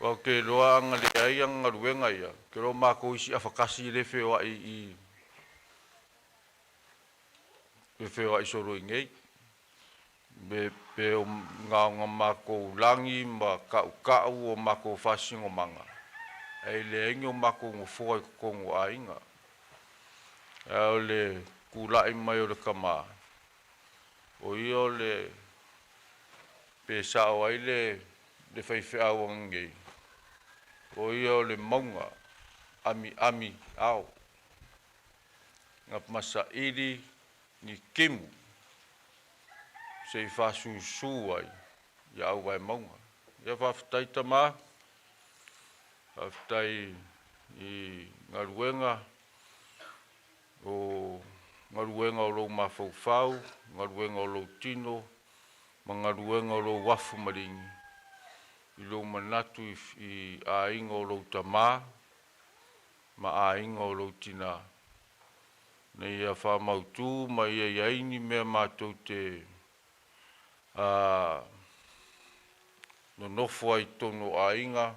aua ou te iloa ana leai ana galuega ia, ou te iloa o matou isi afatasi e le feoai i i, pe feoai solo i inei. Pe, pe o na ona matou lagi ma tautau o matou faasinomaga, ae leai ni o matou nofoa i totonu o aiga. Ae o le tulai mai o le tama, o ia o le pe sao ai le le faifeau ananei, o ia o le mauga amiami ao, na masaili ni timu se i faasusu ai ia Auvaemauga. Ia faafetai tama, faafetai i galuega o galuega o lou mafaufau, galuega o lou tino ma galuega o lou afu maligi i lou manatu i aiga o lou tama ma aiga o lou tina, ina ia faamautu ma ia i ai ni mea matou te nonofo ai i totonu o aiga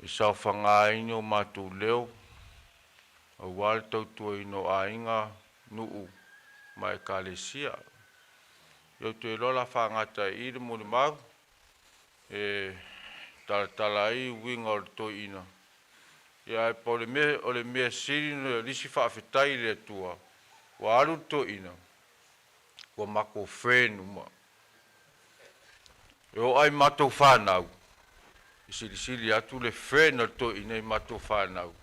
e saofaga ai ni o matou leo aua le tautuaina o aiga, nuu ma Ekalesia. Ia ou te iloa o le a faagata ai i i le molimau e talatala ai uiga o le toeaina. Ia ae pau le mea, o le mea sili ona le isi faafetai i le Atua ua alu le toeaina ua matou friend uma. E oo lava i matou fanau, e silisili atu le friend a le toeaina i matou fanau,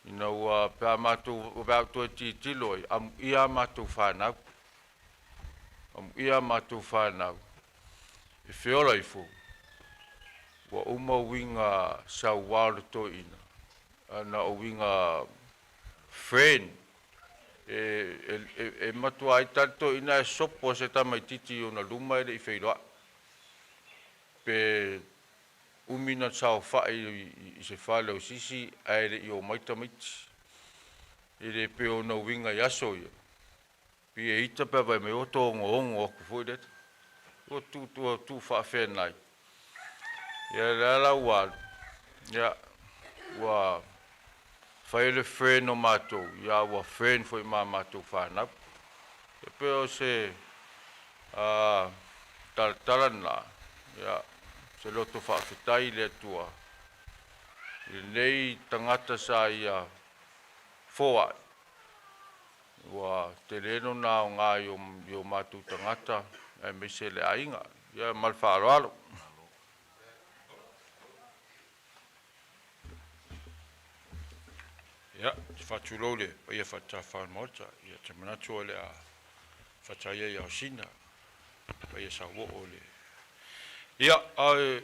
ina ua pe a matou pe a ou toe tilotilo ai, amuia a matou fanau, amuia a matou fanau e feola ifo, ua uma uiga saua o le toeaina, ae na o uiga friend. E matua ita le toeaina ae sopo e se tamaititi i ona luma e le i feiloai. Pe umi ona saofai i se fale o se isi ae le i omai tamaiti. E le pei ona uiga i aso ia, pei e ita pe a vaai mai ua togoogo atu foi lele, ua tuufaafeanai. Ia lea la ua alu, ia ua fai le friend o matou, ia ua friend foi ma matou fanau. E pei o se talatala lena, ia se loto faafetai i le Atua i lenei tagata sa ia foai, ua tele lona aoga i o matou tagata aemaise le aiga. Ia ma le faaaloalo. Ia, ou te faatulou i le paia faatafa o le Maota. Ia, ou te manatu o le a fata ia i Ausina, le paia sauoo o le... Ia, a o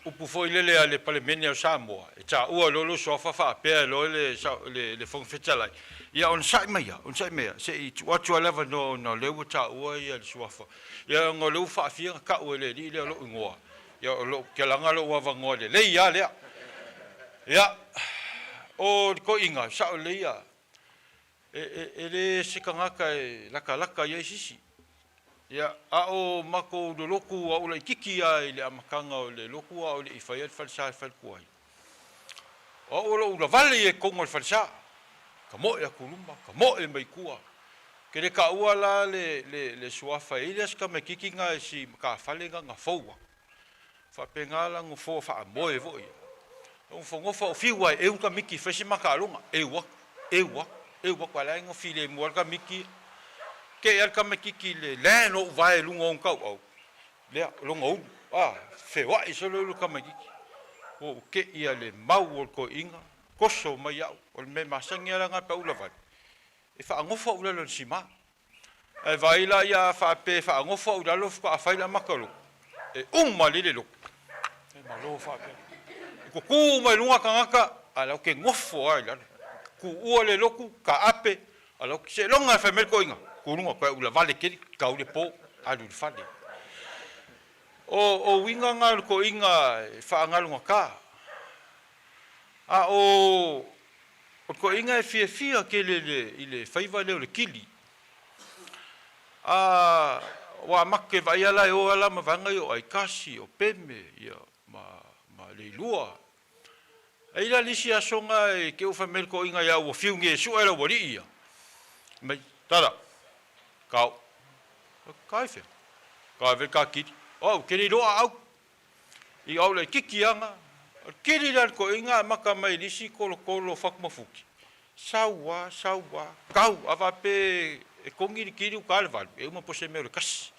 upu foi lele a le Palemene o Samoa, e taua loa lou suafa faapea loa le, le, le Fofoga Fetalai, ia onosai mai lava, onosai mai lava, se i tuu atu lava le avanoa ona o lea ua taua ia le suafa. Ia ona o lea ua faafia ona tau e le alii lea o lou igoa, ia o lou, ou te laga lou avanoa lelei lava lea. Ia, o le toeaina, sao lelei ia, e, e, e le se tagata e latalata i ai se isi. Ia, a o matou lolotu a ou laitiiti lava i le amataga o le lotu a o le i faia le falesa e le faletuai, o au o lo o ulavale ia i totonu o le falesa, tamoe atu i luma, tamoe mai tua. Ou te le taua la le, le, le suafa e i ai le asi tamaititi na i si matafale na na fou atu. Faapena la nofoa faamoe foi ia. Nofonofo au fiu lava e eu le tamaiti e fai se ma taaloga, eu atu, eu atu, eu atu, a o la e nofilemu lava le tamaiti ia. Tei lava le tamaititi i le land o ou vae i luga o ona tauau, lea, o lona ulu, a, feoai solo le ulu o le tamaititi. Ua ou tei lava i le mau o le toeaina, toso mai au, o le mea masani lava la lena pe a ou lavale, e faanofo au i lalo i le sima. Ae vaai la ia a faapea e faanofo au i lalo faatoa fai le amata o lotu, e uma lelei le lotu. E malo faapea. E tutu mai luga tagata, a o la ou te nofo lava i lalo. Tuua le lotu, taape, a o la ou te seiloga e fai mai le toeaina, tu luga, toe ulavale tele, tau le po, alu i le fale. O, o uiga na o le toeaina e faagalugata. A o. O le toeaina e fiafia tele i le faiva lea o le kili. A ua amata e vaai la e o lava la ma vaega ia o Aikasi, o Peme, ia ma ma Leilua. Ae i ai la le isi aso na e te i ua fai mai le toeaina ia au ua fiu nei e sue le aualii ia. Fai mai, Tala, kao. Ka i fea? Ka ave le ta kili. O au, ke le iloa aau. I au laititi ana, o le kili lea a le toeaina amata mai i le isi tolotolo o Fatumafuti, sau a, sau a, tau, a faapea e togi le kili uta le valu, e uma po o se mea o le tasi.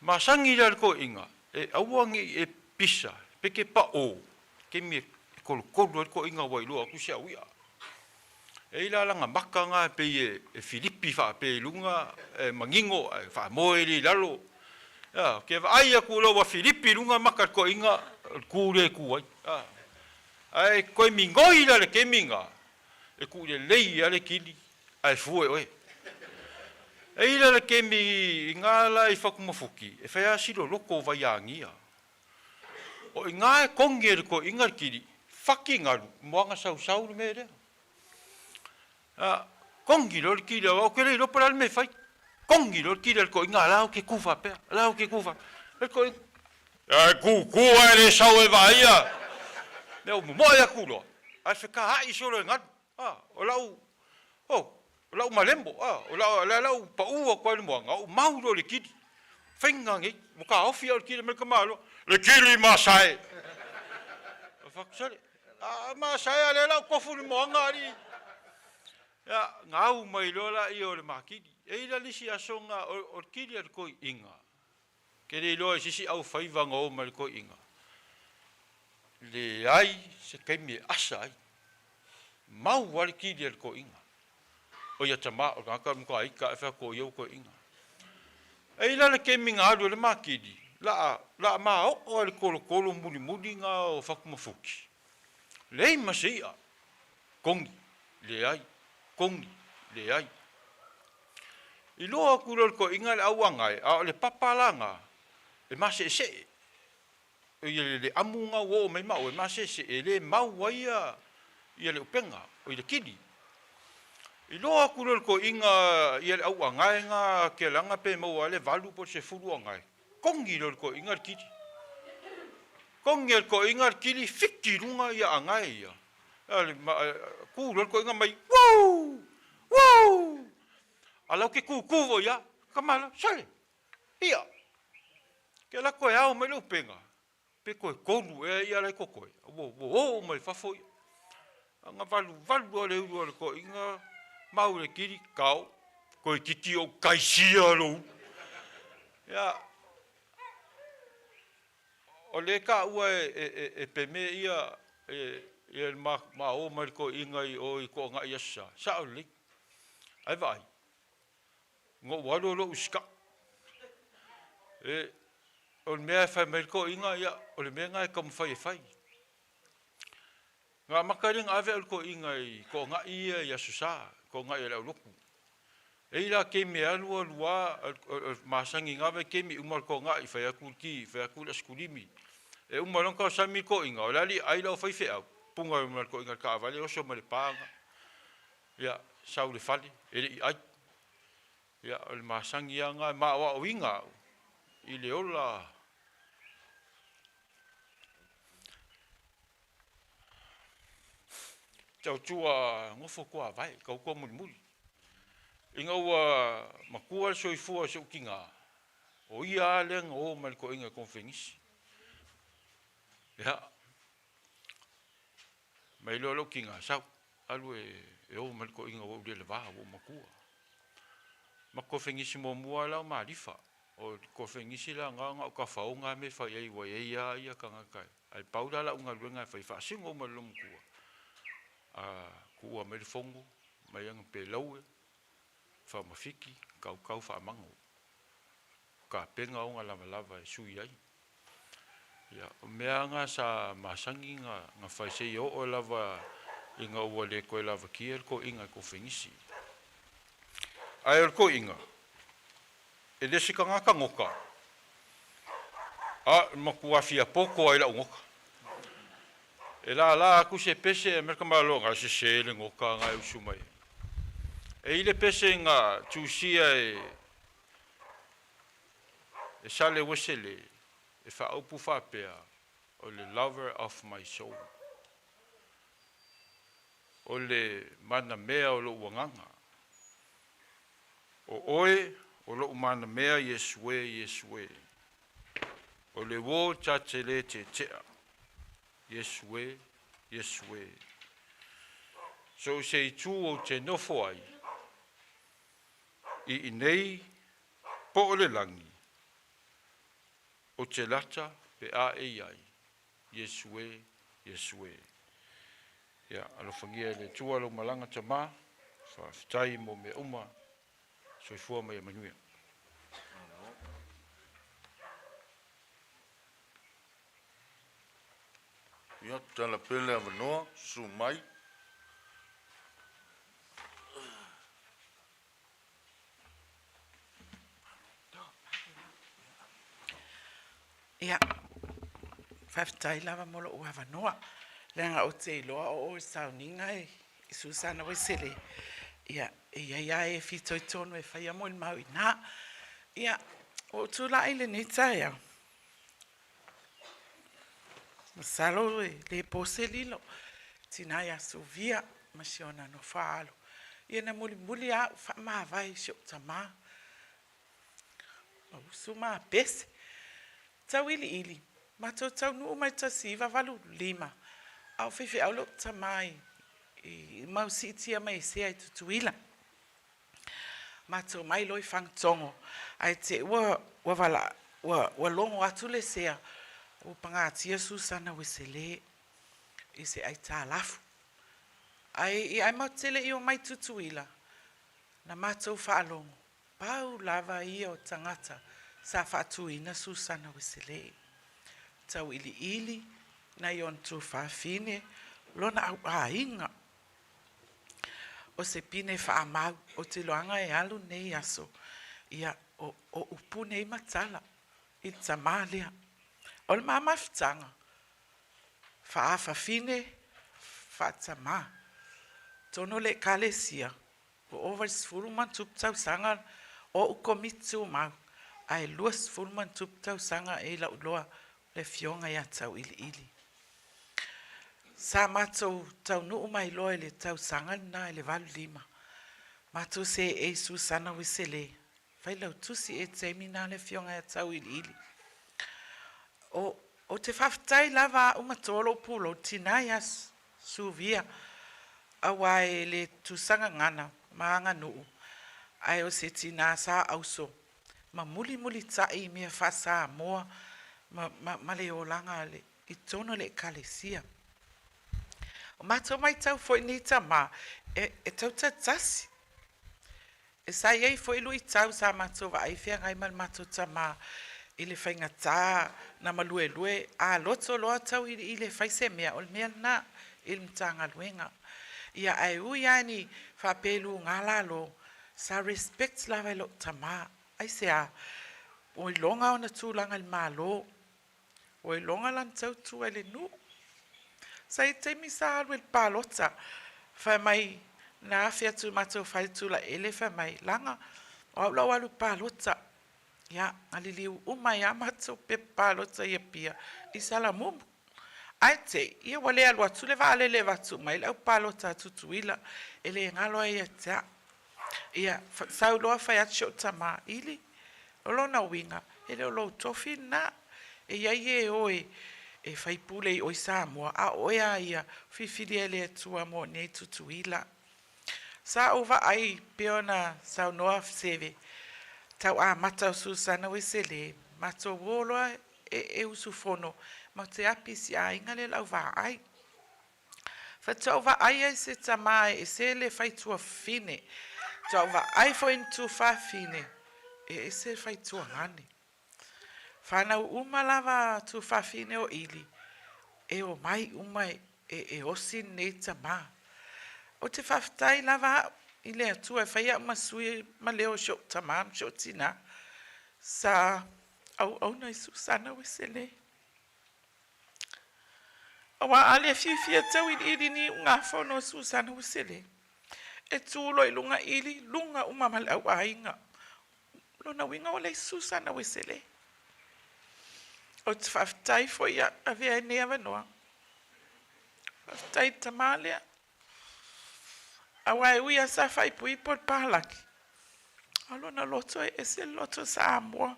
Masani la le toeaina, e aua ne i e pisa, pe te pao, taimi e tolotolo ai le toeaina ua iloa atu si au ia. E i ai la lana maka na e pei e filipi faapea i luga e manino ae faamoe lea i lalo. Ou te vaai atu loa ua filipi i luga maka o le toeaina, o le tu lea e tu ai. Ae toe migoi la i le taimi lena, e tuu lelei lava le kili ae fua e oe. E i ai la le taimi i ina la i Fatumafuti, e fai lava si loloto o vaiagia. O i ina e togi e le toeaina le kili, fati galu, moana sausau le mea lea. A, togi loa le kili, aua ou te le iloa po o le a le mea e fai. Togi loa le kili a le toeaina, a o la ou te tu faapea, o la ou te tu faapea. Le toeaina, ae tutu ae le sau e vaaia. Mea ua momoe atu loa, ae fetaai solo e galu. A, o lau, oh, o lau malemo, a, o lau, o lau pau atu ai le moana, ou mau loa i le kili. Faiga nei, ua taofi au i le kili, mai le tamaloa, le kili masae. Ou fai atu, sole, a masae a lea la ou tofu i le moana alii. Ia, gau mai loa laia o le makili. E i ai la le isi aso na, o le kili a le toeaina, Ke le iloa i se isi aufaiva na o mai le toeaina, leai se taimi e asa ai. Mau lava le kili a le toeaina. O ia tama, o le tagata o le matua ita ae fai atu o ia ua toeaina. E i la le taimi na alu ai le makili, la, la maoo ai le tolotolo mulimuli na o Fatumafuti, leai ma se i'a, kogi, leai, kogi, leai. Iloa atu loa e le toeaina le auagae, a o le papa la na, e maseesee. O ia le amu na ua oo mai ma oe, e maseesee, e le mau ai ia le upega, o i le kili. Iloa atu loa e le toeaina ia le auagae na kelaga pe maua ai le valu po o le sefulu agae, togi loa e le toeaina le kili. Togi e le toeaina le kili, fiki i luga ia agae ia. Tu loa le toeaina mai, Woo! Woo! A lau ke kūkū foi a, ka malo, sole, ia, ke ala koe ao mai le upega, pe koe kolu ea ia lai kokoe, ua, ua oo mai fafo ia. Anga valu valu a le ulu a le toeaina, mau le kili, kao, koe titi ou kaisia lou. Ia, o le taua e, e, e, e peme ia, e, ia le ma, ma o mai le toeaina i o i Toonai i Aso Sa, sao lelei. Ae vaai, na ou alu loa ou sikaʻi. E, o le mea e fai mai le toeaina, ia, o le mea lena e taumafai e fai. Na amata ai lea ona ave au i le toeaina i Toonai ia i Aso Sa, Toonai a le aulotu. E i ai la taimi e alu alu lava, masani i na vaitaimi, uma le Toonai, fai atu le ti, fai atu le asikulimi. E uma loa ona taosami le toeaina, o le alii ai lau faifeau, puna mai le toeaina i le taavale, oso mai le pa na. Ia, sau i le fale, e le i ai. Ia, o le masani lava lena e maoaoina au i le ola. Tautua nofo tuavae, tautua mulimuli. Ina ua matua le soifua o si ou tina, o ia lava lea na o mai le toeaina i konifenisi. Ia, Mai loa lou tiga sau, alu e o mai le toeaina ua ou le lava, ua ou matua. Ma kofenisi muamua la o Malifa. O kofenisi la na na o tafaoga lava mea e fai ai ua i ai lava ia tagata ae pau la lau galuega e fai, faasino uma i le loomatua. A tuua mai le fono, mai ana pelaue, faamafiki, kaukau faamago. Tapena ona lavalava e sui ai. Ia, o mea lava na sa masani na fai seia oo lava ina ua le toe lavakia le toeaina e kofenisi. Ae o le toeaina, e le se tagata nota, a matua fia poto lava i lau nota. E lala atu se pese e mea tamaloa na sese le goka na e usu mai. E i le pese na tusia e e Sale Wesele e faaupu faapea, o le lover of my soul. O le manamea o lou agaga. O oe o lou manamea Iesu e, Iesu e. O le uo ta te le tetea. Iesu e, Iesu e. So o se itu ou te nofo ai, i inei po o le lagi, o te lata pe a e i ai. Iesu e, Iesu e. Ia, alofagia e le Atua lou malaga tama, faafetai mo mea uma, soifua ma ia manuia. Ia, tatala pea le avanoa, susu mai. Ia, faafetai lava mo lou avanoa, leaga ou te iloa o oo i sauniga e Susana Uesele, ia, e i ai lava e fitoitonu e faia molimau i ina. Ia, ua ou tulai i lenei taeao, masalo e le po se lilo, tina ia Suvia ma si ona nofo a alo. Ia na mulimuli lava au faamavae i si ou tama, ma usu ma pese. Tauiliili, matou taunuu mai i le 1985, a o faifeau lou tama i mau siitia mai e sea i Tutuila. Matou mai loa i Fagatogo, ae te i ua ua logo atu le sea ua pagatia Susana Uesele i se aitalafu. Ae matou te le i omai i Tutuila, na matou faalogo, pau lava ia o tagata sa faatuina Susana Uesele, tauiliili nai ona tuafafine, lona au aiga. O se pine faamau, ou te iloaina e alu lenei aso, ia o upu nei ma tala i le tama lea. O le ma mafutaga, faafafine, faatama. Totonu o le Ekalesia, ua ova i le 10+ tausaga o ou komiti tumau, ae 20+ tausaga i la'u iloa le afioga ia Tauiliili. Sa matou taunuu mai loa i le tausaga lena i le 85, matou seei Susana Uesele, failautusi ea i le taimi lena le afioga ia Tauiliili. Ou te faafetai lava au ma to lou pulou i le tina ia Suvia, aua e le tusa gagana ma aganuu, ae o se tina sa auso ma mulimulitai i mea faa-Samoa ma le olaga i totonu o le Ekalesia. O matou matau foi i nei tama, e tautatasi. Sa i ai foi luitau sa matou vaai feagai ma le matou tama i le faigata ona maluelue a loto loa Tauiliili e fai se mea, o le mea lena i le Matagaluega. Ia ae ui lava ina faapea e luga lalo, sa respect lava e lou tama. Aisea? Ua iloga ona tulaga i le Malo, ua iloga lana tautua i le nuu. Sa i ai taimi sa alu ai i le palota, fai mai na afe atu i le matou fale i Tulaele fai mai, Laga, o au o le a ou alu i le palota. Ia, na liliu uma ai lava matou pepa palota i Apia i Salamumu. Ae te i, ia ua le alu atu le vaalele e avatu uma ai le aupalota a Tutuila, e le galo ai ia te au. Ia, sau loa fai atu si ou tama, Ili, o lona uiga, e le o lou tofi lena. E i ai e o e faipule i o i Samoa, a o oe lava ia, filifilia e le Atua mo i inei i Tutuila. Sa ou vaai pei ona saunoa Seve, tau amata o Susana Uesele, matou o loa e usufono, matou te api i si aiga lea o le Auvaai. Faatoa ou vaai ai i se tama e ese le faituafafine, faatoa ou vaai foi i ni tuafafine e ese le faituagane. Fanau uma lava a tuafafine o Ili, e omai uma e osi lenei tama. Ou te faafetai lava au i le Atua e fai au ma sui ma leo o si ou tama ma si ou tina sa auauna i Susana Uesele. Auā a le fiafia tauiliili ni ugafono a Susana Uesele, e tu loa i luga ili, luga uma ma le auaiga. Lona uiga ua leai Susana Uesele. Ou te faafetai foi ia avea ai lenei avanoa. Faafetai i le tama lea. Aua e ui lava sa faaipoipo le palagi, a o lona loto e ese le loto Samoa,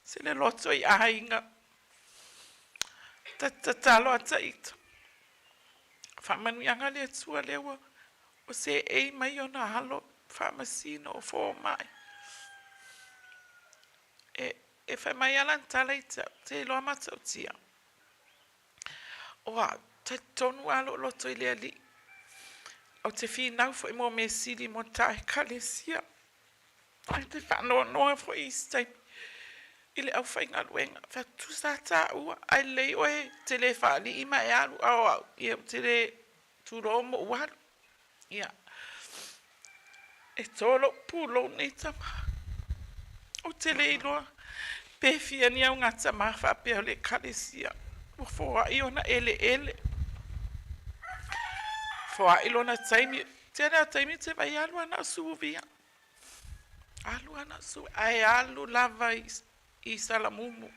ese le loto i aiga. Ta te tatalo lava ita, faamanuiaga le Atua lea ua seei mai ona alo, faamasino, o fomai. E fai mai lava lana tala ia te au, ou te iloa matautia. O au, talitonu lava lou loto i le Alii. Ou te finau foi mo mea sili mo ta Ekalesia. Ae ou te faanoanoa foi i isi taimi i le aufaigaluega. Fai atu, tusa lava taua, ae lelei oe e te le faalii ma e alu, a o au, ia ou te le tulou ma ou alu. Ia, e to lou pulou i lenei tama. Ou te le iloa pe fia ni augatama faapea o le Ekalesia ua foai ona eleele, foai lona taimi. Tele lava o taimi ou te vaai e alu lava na o Suvia, alu lava na o Suvia, ae alu lava i Salamumu,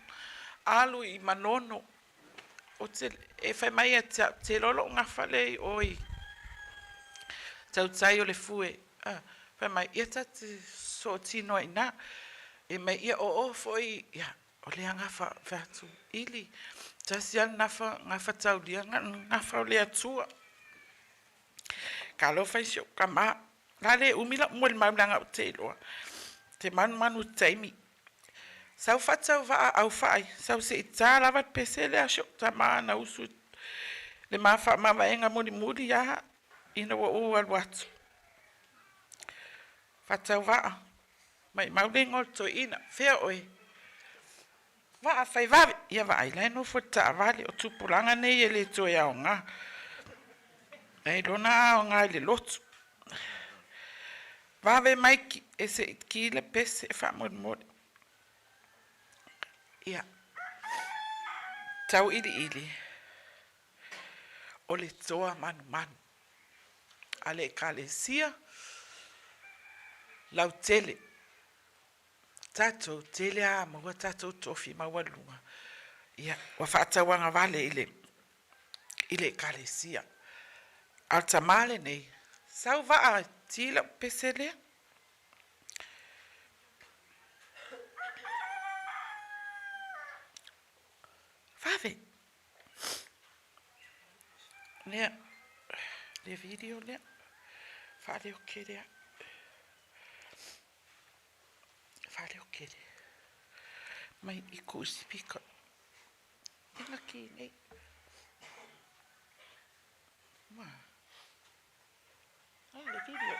alu i Manono. Ou te, e fai mai ia te au, te iloa lou gafa lea i o i tautai o le fue. Fai mai, ia ta te sootino ai i ina. E mai, ia o o foi, ia, o lea gafa, fai atu, Ili, tasi lava le gafa, gafa taulia, gafa o le Atua. Talofa i si ou tama, o le a le umi lau molimau leaga ou te iloa, ou te manumanu i taimi. Sau faatauvaa aufai, sau se i ta lava le pese lea a si ou tama na usu i le ma faamavaega mulimuli lava ina ua ou alu atu. Faatauvaa, maumau le igoa o le toeaina, fea oe? Vaa fai vave, ia vaai la e nofo i le taavale, o tupulaga nei e le toe aoga. E lona aoga i le lotu. Vave mai e se i ki le pese faamolemole. Ia, tauiliili, o le toa manumanu a le Ekalesia lautele. Tatou tele lava maua tatou tofi maualuluga, ia ua faatauagavale i le Ekalesia. A o le tama lenei, sau vaa e ki lau pese lea. Vave! Lea, le video lea, faaleo tele lava. Faaleo tele. Mai i kuʻu speaker. Ina ki nei. Ua. Ah, le video.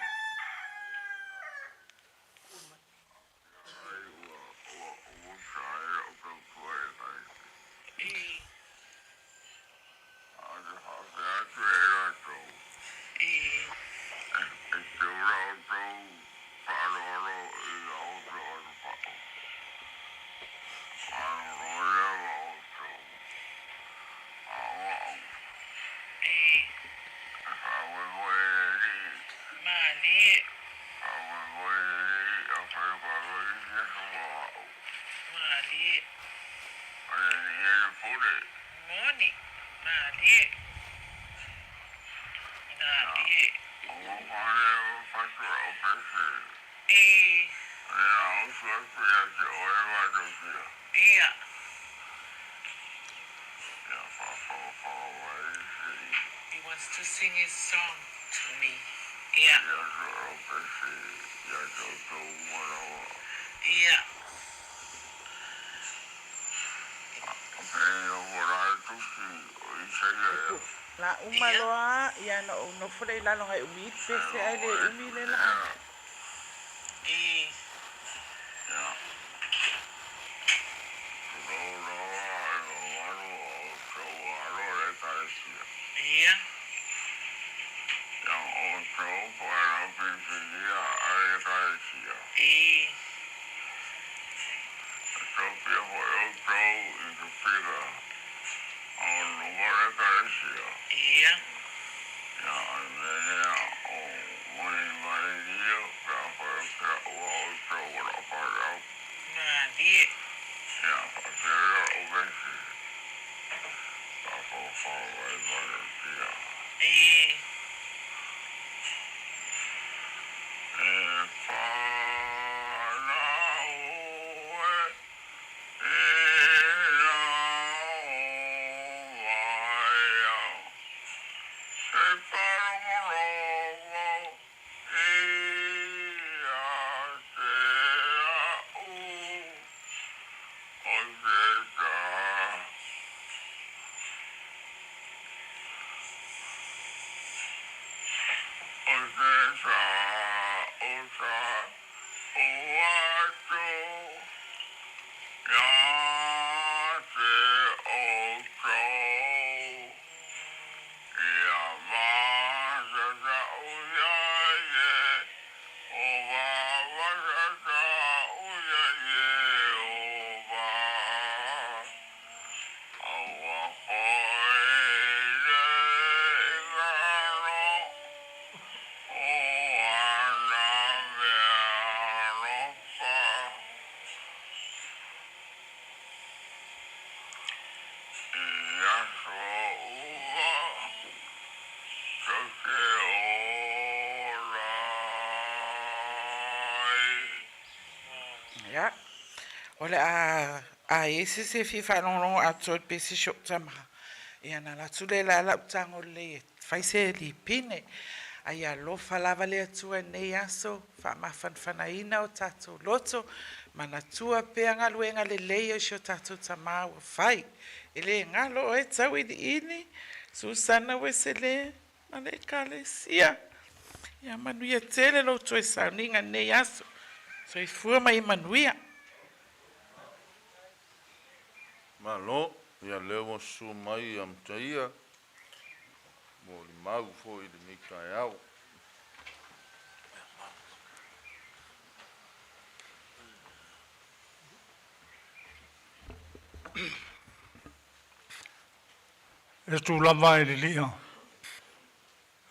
He wants to sing his song to me. Yeah. Yeah. La uma loa ia na ou nofo lea i lalo agai umi i le pese ae le umi le laa. Ia, o le a a i ai se isi e fia faalogologo atoa i le pese a si ou tama, ia ona alu atu lea o le a lau tago lelei e fai se lipine. A ia alofa lava le Atua i lenei aso, faamafanafanaina o tatou loto, manatua pea galuega lelei a si o tatou Tama ua fai. E le galo oe Tauiliili, Susana Uesele ma le Ekalesia. Ia manuia tele lou toe sauniga i lenei aso. Soifua ma ia manuia. Malo, ia lea ua susu mai ia Mataia mo le mau foi i lenei taeao. E tu lava i le lia,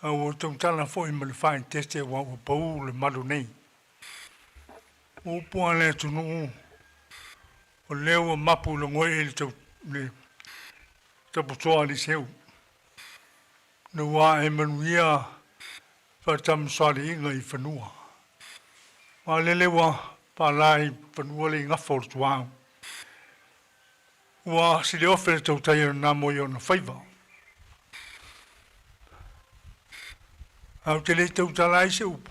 a ua tautala foi ma le faaeteete aua ua pau le malu nei. O upu a le atunuu, o lea ua mapu i logoee le, tau, le taputoa a Liseu, ina ua ae manuia faatamasoaliiga i fanua. A lele ua paala i fanua le igafa o le tuā. Ua siliofe le tautai o namo i ona faiva. Ae ou te le i tautala ai se upu,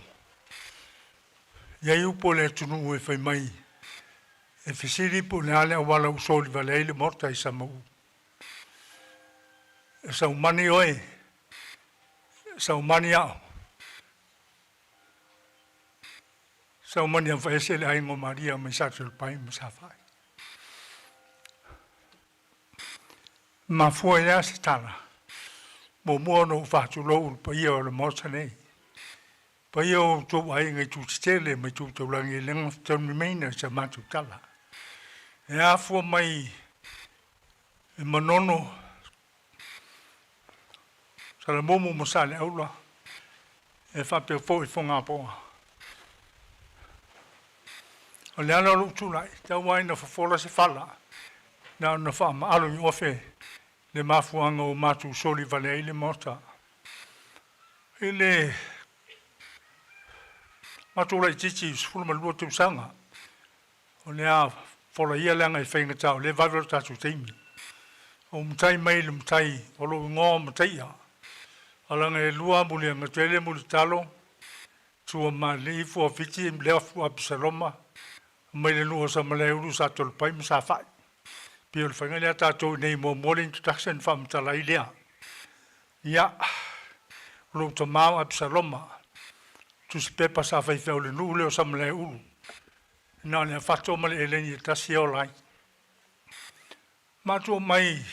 e i ai upu a le atunuu e fai mai, e fesili po o le a le auala ua solivale ai le Maota i Samau. E saumani oe, e saumani au, saumani afaese le aiga o Maria mai Satuilepai ma Safai. Mafua i le a se tala, muamua ona ou faatulou i le paia o le Maota nei, paia o outou aiga i itu tetele ma itu taulagi e limataitaiina i sa matou tala. E afua mai i Manono, Salamumu ma Saleaula e faapea foi Fogapoa. O le ala o lou tulai, tau lava ina fofola se fala, na ona faamaalo i ofe le mafuaaga ua matou solivale ai le Maota. I le matou laitiiti i le 12 tausaga, o le a fofola ia leaga e faigata o lea e vave lo tatou taimi. Ua ou matai mai i le matai o lou igoa o Mataia, leaga e lua Muliagatele, Mulitalo Tuamalie Fuafiti ma Apisaloma mai le nuu o Samalaeulu, Satoalepai ma Safai. Pei o le faiga lea a tatou i inei, muamua le introduction faamatala ai lea. Ia, o lou tama o Apisaloma, tusipepa sa faifeau i le nuu lea o Samalaeulu, na o le Afato ma le Eleni e tasi e ola ai. Matua mai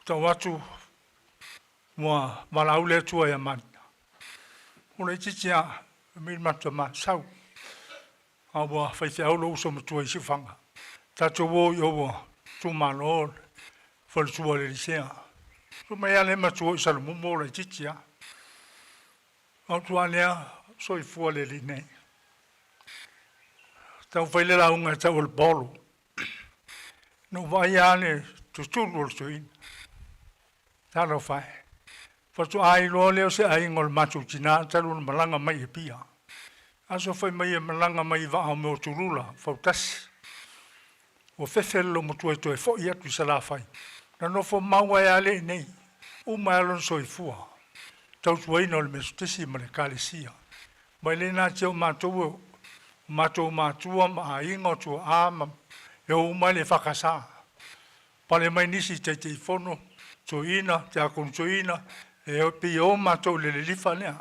tau atu ua valaau le Atua ia Maria. O le itiiti lava, fai mai le matou tama, sau, a ua faifeau lou uso matua i Siufaga. Tatou o i o ua tuumalo le faletua o le Elisea. Fai mai lava lea matua i Salamumu o laitiiti lava. Matua lea soifua le alii nei. Tau fai le lauga e tau o le polo. Na ou vaai lava le tutulu o le toeaina. Talofa e. Faatoa iloa lea o se aiga o le matou tinā talu ona malaga mai i Apia. Aso fai mai e malaga mai i vaa o Meotulula, fautasi. Ua fefe le loomatua e toe fo'i atu i Salafai, na nofo mau ai lava lea i inei, uma ai lava lona soifua, tautuaina o le Metotisi ma le Ekalesia. Ma e le natia o matou o matou matua ma aiga o tuaa ma e o uma lava i le EFKS. Pale mai nisi i Taitaifono, toeaina, tiakono toeaina, e pei e o matou i le lilifa lea.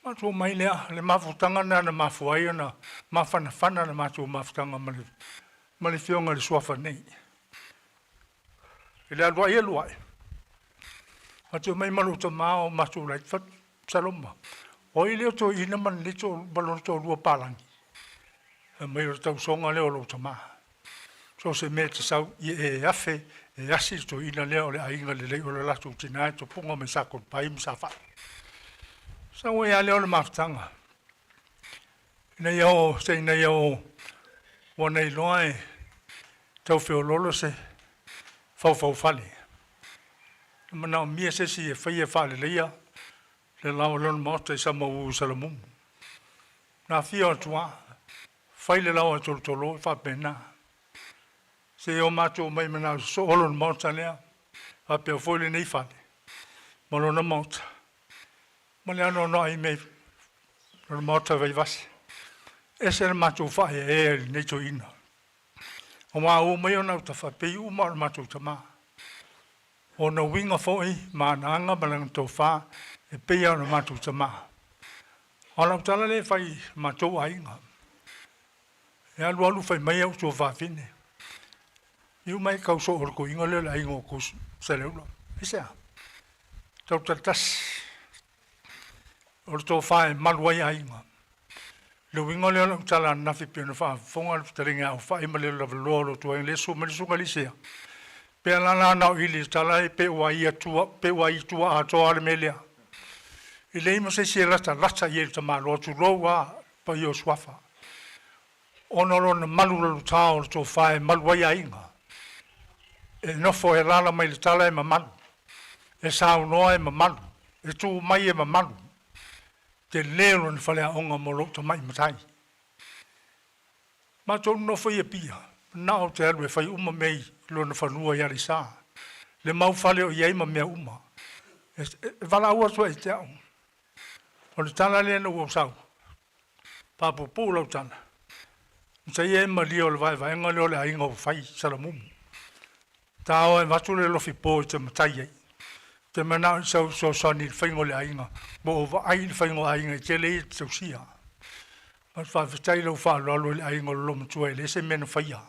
Matou omai lea, le mafutaga lena na mafua ai ona mafanafana le matou mafutaga ma le ma le afioga i le Suafa nei. I le alu ai alu ai, matou omai ma lou tama o matou laiti, fai atu, Saloma, o ai lea o toeaina ma lenei ma lona toalua papalagi? Fai mai o le tausoga lea o lou tama. So o se mea e te sau ia e afe e asi le toeaina lea o le aiga lelei o le latou tina e topuga mai Satoalepai ma Safai. Sau ai lava lea o le mafutaga ina ia oo se ina ia oo ua na iloa e tau feoloolo se faufau fale. E manaomia se isi e faia faaleleia le lao o lona maota i Samau'u i Salamumu. Na afio atu lava, fai le laoa e tolotolo e faapena. Seia o matou omai manao e sosoo lona maota lea, faapea foi lenei fale ma lona maota ma le anoanoai i mea i lona maota i Vaivase. E ese le matou faaeaea i lenei toeaina, aua a ua mai ona autafa e pei uma lava o le matou tama. O ona uiga foi ma ana aga ma lana tofa e pei lava o le matou tama. A o lau tala lea e fai i le matou aiga, e alu alu fai mai au tuafafine, fiu mai e tau soo i le toeaina lea o le aiga o outou Saleula. Aisea? Tautalatasi. O le tofa e malu ai aiga. Le uiga lea o lau tala ananafi e pei ona faafofoga le fetalaiga ia Aufai ma le lavaloa o lo outou aiga lea e susu mai le Susuga i le Isia, pe alaala na o ili i le tala e pe ua ia tua, pe ua i tua atoa le mea lea. E leai ma se isi e latalata i ai i le tamaloa, tulou lava le paia o Suafa, ona o lona malu lalota o le tofa e malu ai aiga. E nofo e alaala mai le tala e mamalu, e saunoa e mamalu, e tu mai e mamalu. Tele lona faleaoga mo lou tamai matai. Matou nonofo i Apia, manao ou te alu e fai uma mea i lona fanua i Aleisa, le mau fale o i ai ma mea uma. E valaau atu ai ia te au. O le tala lea ina ua ou sau, faapuupuu lau tala, matai e malie o le vaevaega lea o le aiga ua fai i Salamumu. Ta o e avatu le alofi po e te matai ai. Ou te manao i sau fesoasoani i le faiga o le aiga, ua ou vaai i le faiga o aiga e tele ia e te tausia. Faafetai i lou faaaloalo i le aiga o le loomatua e leai se mea na faia.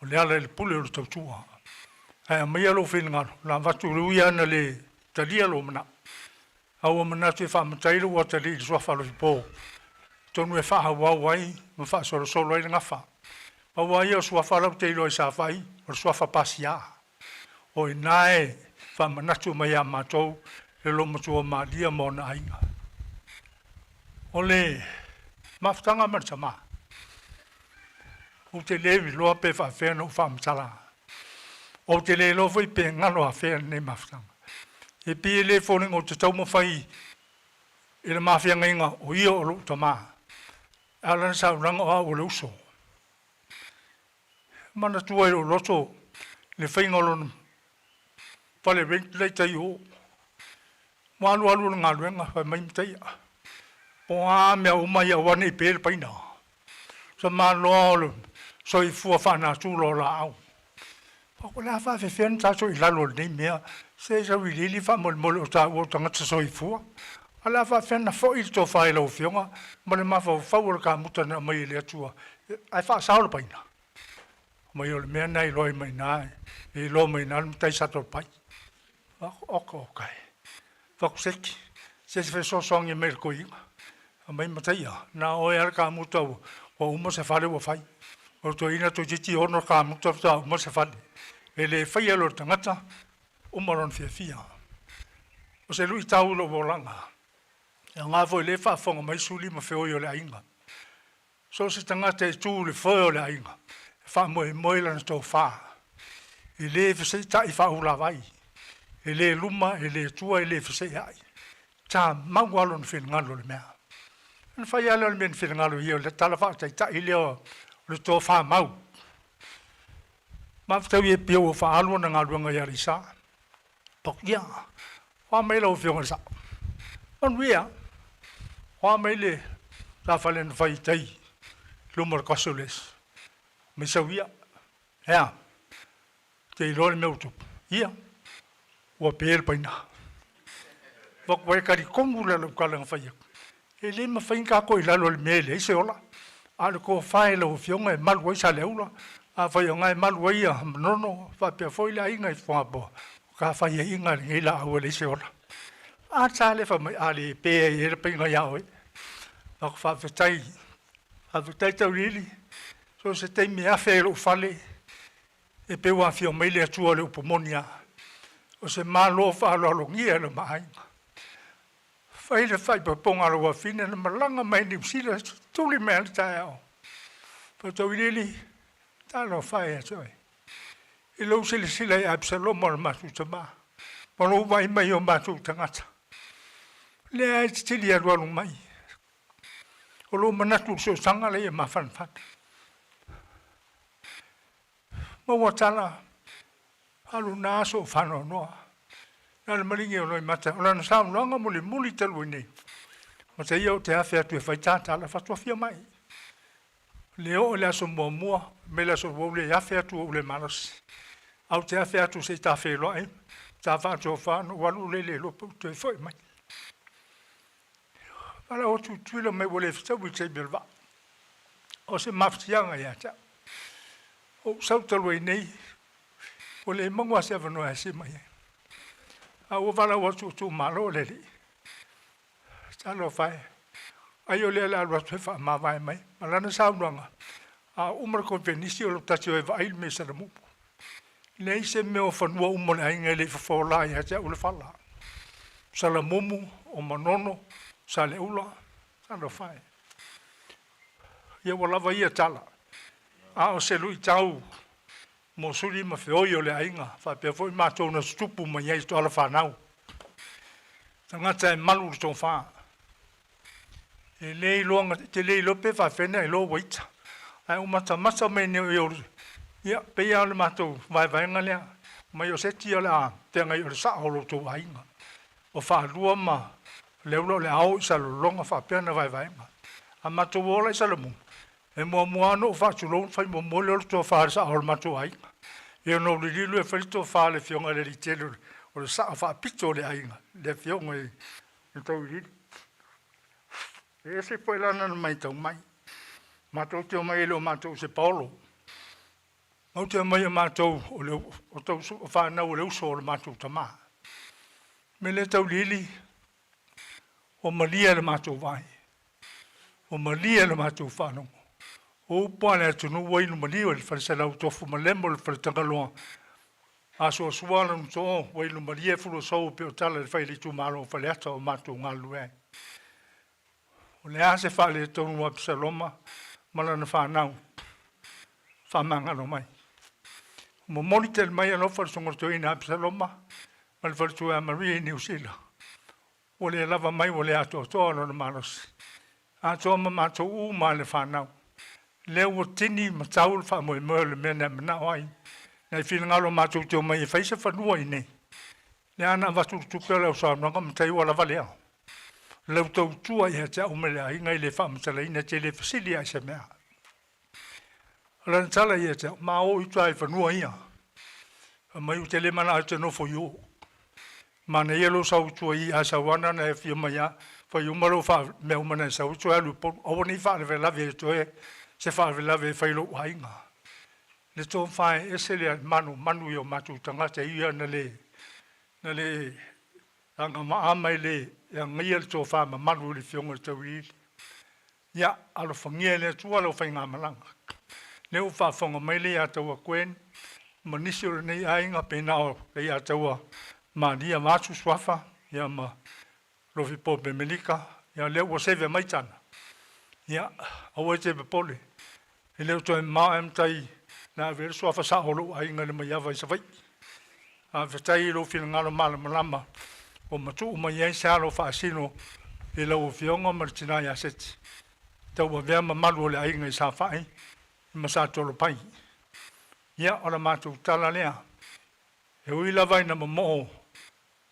O le ala i le pule o le tautua. Ae aumaia lou finagalo, o le a avatu, e ui lava ina le talia lou manao, a ua manatu e faamatai lou atalii i le suafa Alofipo, atonu e faaauau ai ma faasolosolo ai le gafa. Pau lava ia o suafa la ou te iloa i Safai, o le suafa Pasia. O i ina e faamanatu mai ia matou le loomatua Malia ma ona aiga. O le mafutaga ma le tama, ou te le iloa pe faafefea ona ou faamatala. Ou te le iloa foi pe galo afea lenei mafutaga. E pei e le foliga ou te taumafai i le mafiagaiga o ia o lou tama, a o lana saunoaga o au o le uso. Manatua i lou loto le faiga o lona fale rent la i tai o. Ua alu alu le galuega fai mai Mataia, po o a mea uma ia aua ne i pe le paina. Tamaloa o le soifua faanatura o laau. O le a faafefea ona tatou i lalo o lenei mea, se tauiliili faamolemole o taua o tagata soifua. A o le a faafefea ona foi le tofa i lau Afioga ma le mafaufau o le kamuta na aumai e le Atua ae faasao le paina? Mai o le mea lena e iloa ai mai i ina, e iloa mai i ina le matai Satoalepai. Oka oka e. Fatu seki, se se fesoasoani mai i le toeaina. Aumai Mataia, na o oe lava le kamuta ua uma se fale ua fai. O le toeaina toeitiiti 6 kamuta faatoa uma se fale. E le faia loa e le tagata, uma lona fiafia. O se luitau i lou olaga, e aoga foi o lea e faafofoga mai Suli ma feoi o le aiga. So o se tagata e tu i le foe o le aiga, e faamoemoe lana tofa, e le feseitai faaula vai. E le luma, e le tua, e le feseai. Tamau lava lona finagalo i le mea. Ona fai lava lea o le mea na finagalo i ai, o le tala faataitai lea o le tofamau. Mafatau e pia ua faaalu ana galuega i Aleisa. Ia, o a mai lau Afioga i le Sao? Manuia. O a mai le ta fale na fai i tai i luma o le Cosoles? Mai sau ia. E a? Te iloa le mea ua tupu? Ia, ua pe le paina. Ua e talitonu la i lau tala na fai atu. E le mafai ona tatou i lalo i le mea e leai se ola. A o le tofa i lau Afioga e malu ai Saleaula, afai o lena e malu ai Manono faapea foi le aiga i Fogapoa, o ta faiaiga lenei laau e leai se ola. A ta lea fai mai, a le pe ai ea le paina ia oe. Ou fai atu, faafetai, faafetai Tauiliili, so o se taimi e afe ai i lou fale, e pei ua afio mai le Atua o le upu moni lava. O se Malo faaaloalogia e lo ma aiga. Fai le faaipoipoga a lou afine na malaga mai Niu Sila, tuli mai lava le taeao. Fai atu, Tauiliili, talofa e ia te oe. I lou silasila ia Apisaloma o le matou tama, ma lou vaai mai i o matou tagata, lea e te tili alualu mai. O lou manatu i le sootaga lea ia mafanafana. Maua tala, alu na aso o faanoanoa. Na o le maligi o Loimata, o lana saunoaga mulimuli talu ai nei, Mataia ou te afe atu e fai ta tala, faatoa fia mai. Le oo i le aso muamua, mai le aso lua ua le afe atu ua ou le malosi. Ae ou te afe atu se i ta feiloai, ta faatofa ona ou alu lea le iloa pe ou toe foi mai. Valaau atu i Tutuila mai ua le fetaui i le taimi o le vaa. O se mafatiaga ia te au. Ou sau talu ai nei, ua le maua se avanoa e asi mai ai. A ua valaau atu i itumalo le alii. Talofa e, ai o lea o le a alu atu e faamavae mai. Ma lana saunoaga, a uma le konfenisi o le tasi o e vaai le mea i Salamumu. Leai se mea o fanua uma o le aiga e le i fofola ia te au le fala. Salamumu, o Manono, Saleula, talofa e. Ia ua lava ia tala. A o se luitau mo suli ma feoi o le aiga, faapea foi matou na tutupu mai ai i toala fanau. Tagata e malu le tofa. E le iloa, te le iloa pe faafefea ona e iloa ua ita. Ae ua matamata mai nei o ia, pei lava o le matou vaevaega lea, mai o se tia o le a feagai o le sao o lo outou aiga. O Falua ma Leula o le a o i Salelologa faapea na vaevaega. A matou o la i Salamumu, e muamua lava ona ou faatulou ona fai muamua lea o le tofa a le sao o le matou aiga. Ia ona ou liliu lea e fai le tofa a le afioga i le alii tele o le sao faapito o le aiga, le afioga i le Tauiliili. E ese foi lana na matau mai. Matou te omai e le o matou o se paolo. Matou te omai o matou o le o tou fanau o le uso o le matou tama. O le mea lea Tauiliili, ua malie le matou vaai, ua malie le matou faalogo. O upu a le atunuu ua inu maliu e le faleselau tofu malemo le faletagaloa. Asuasua lona too ua inu malie Fuluasou pei o tala i le fai a le itumalo o Faleata o matou galulue ai. O le a se faaletonu o Apisaloma ma lana fanau? Faamagalo mai. Momoli tele mai alofa le susuga i le toeaina Apisaloma ma le faletua ia Maria i Niu Sila. Ua le lava mai ua le atoatoa lona malosi. Atoa ma matou uma le fanau. Lea ua tini ma tau le faamoemoe o le mea na e manao ai. Nai finagalo matou te omai e fai se fanua i inei. Lea na avatu le tupe o lau saunoaga matai ua lava lea. Lau tautua ia te au ma le aiga e le faamatalaina te le fesili ai se mea. O lana tala ia te au, ma o i uta i fanua ia. Fai mai ou te le manao e te nofo i o. Manaia lou sau i tua i i, a sau ana na e afio mai a, fai uma lou faa, mea uma na e sau ai toe alu i Upolu. Aua ne i faalavelave e toe se faalavelave e fai i lou aiga. Le tofa e ese le manumanu i o matou tagata ia na le na le agavaa mai le agaia le tofa mamalu i le Afioga i le Tauiliili. Ia, alofagia e le Atua lau faigamalaga. Lea ua faafofoga mai le ia taua Gwen ma nisi o lenei aiga pe na o le ia taua Maria vaeatu Suafa ia ma Lofipo Pemelika, ia lea ua seve mai tala. Ia, aua e te popole, e le o toe mamao ae matai na ave ai le suafa sao o lou aiga i le maiava i Savaii. Faafetai i lou finagalo malamalama ua matuu mai ai se alo faasino i lau Afioga ma le tina ia Seti, tauavea mamalu o le aiga i Safa'i ma Satualopai. Ia, o le matou tala lea, e ui lava ina momoo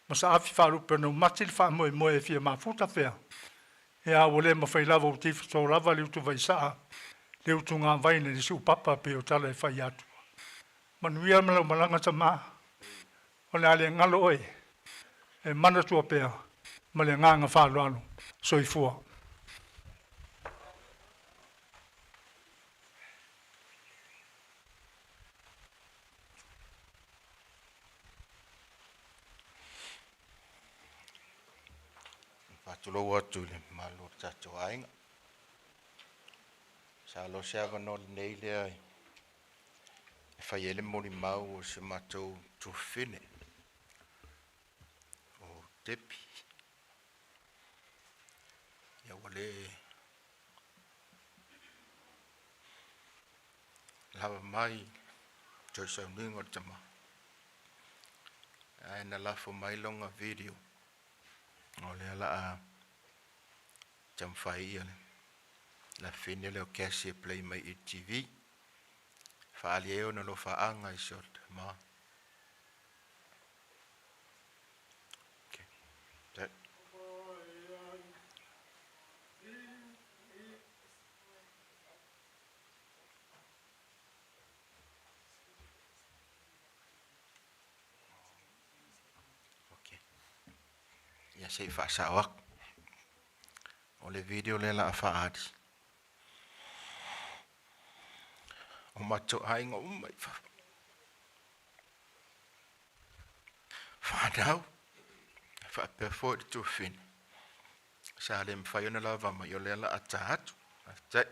ma saafi faalupenaumati le faamoemoe e fia mafuta fea, ia a ua le mafai lava ua tifato lava le utuvaisaa le utugavai nai le siupapa e pei o tala e fai atu. Manuia lau malaga tama, o le a le galo oe, e manatua pea ma le agaga faaaloalo. Soifua. Faatulou atu i le mamalu o le tatou aiga. Masalo o se avanoa lelei lea e fai ai le molimau a si o matou tuafafine o Debbie. Ia ua le lava mai le toe sauniga o le tama, ae na lafo mai lona video o lea o le a taumafai le afafine lea o Cassie e play mai i le TV e faaali ai ona alofaaga i si o ta tama. Ok, ia se i faasao atu. O le video lea o le a faaali, o matou aiga uma i fafo. Fanau faapea foi le tuafafine sa le mafai ona lava mai, o lea o le a ta atu. Faafetai.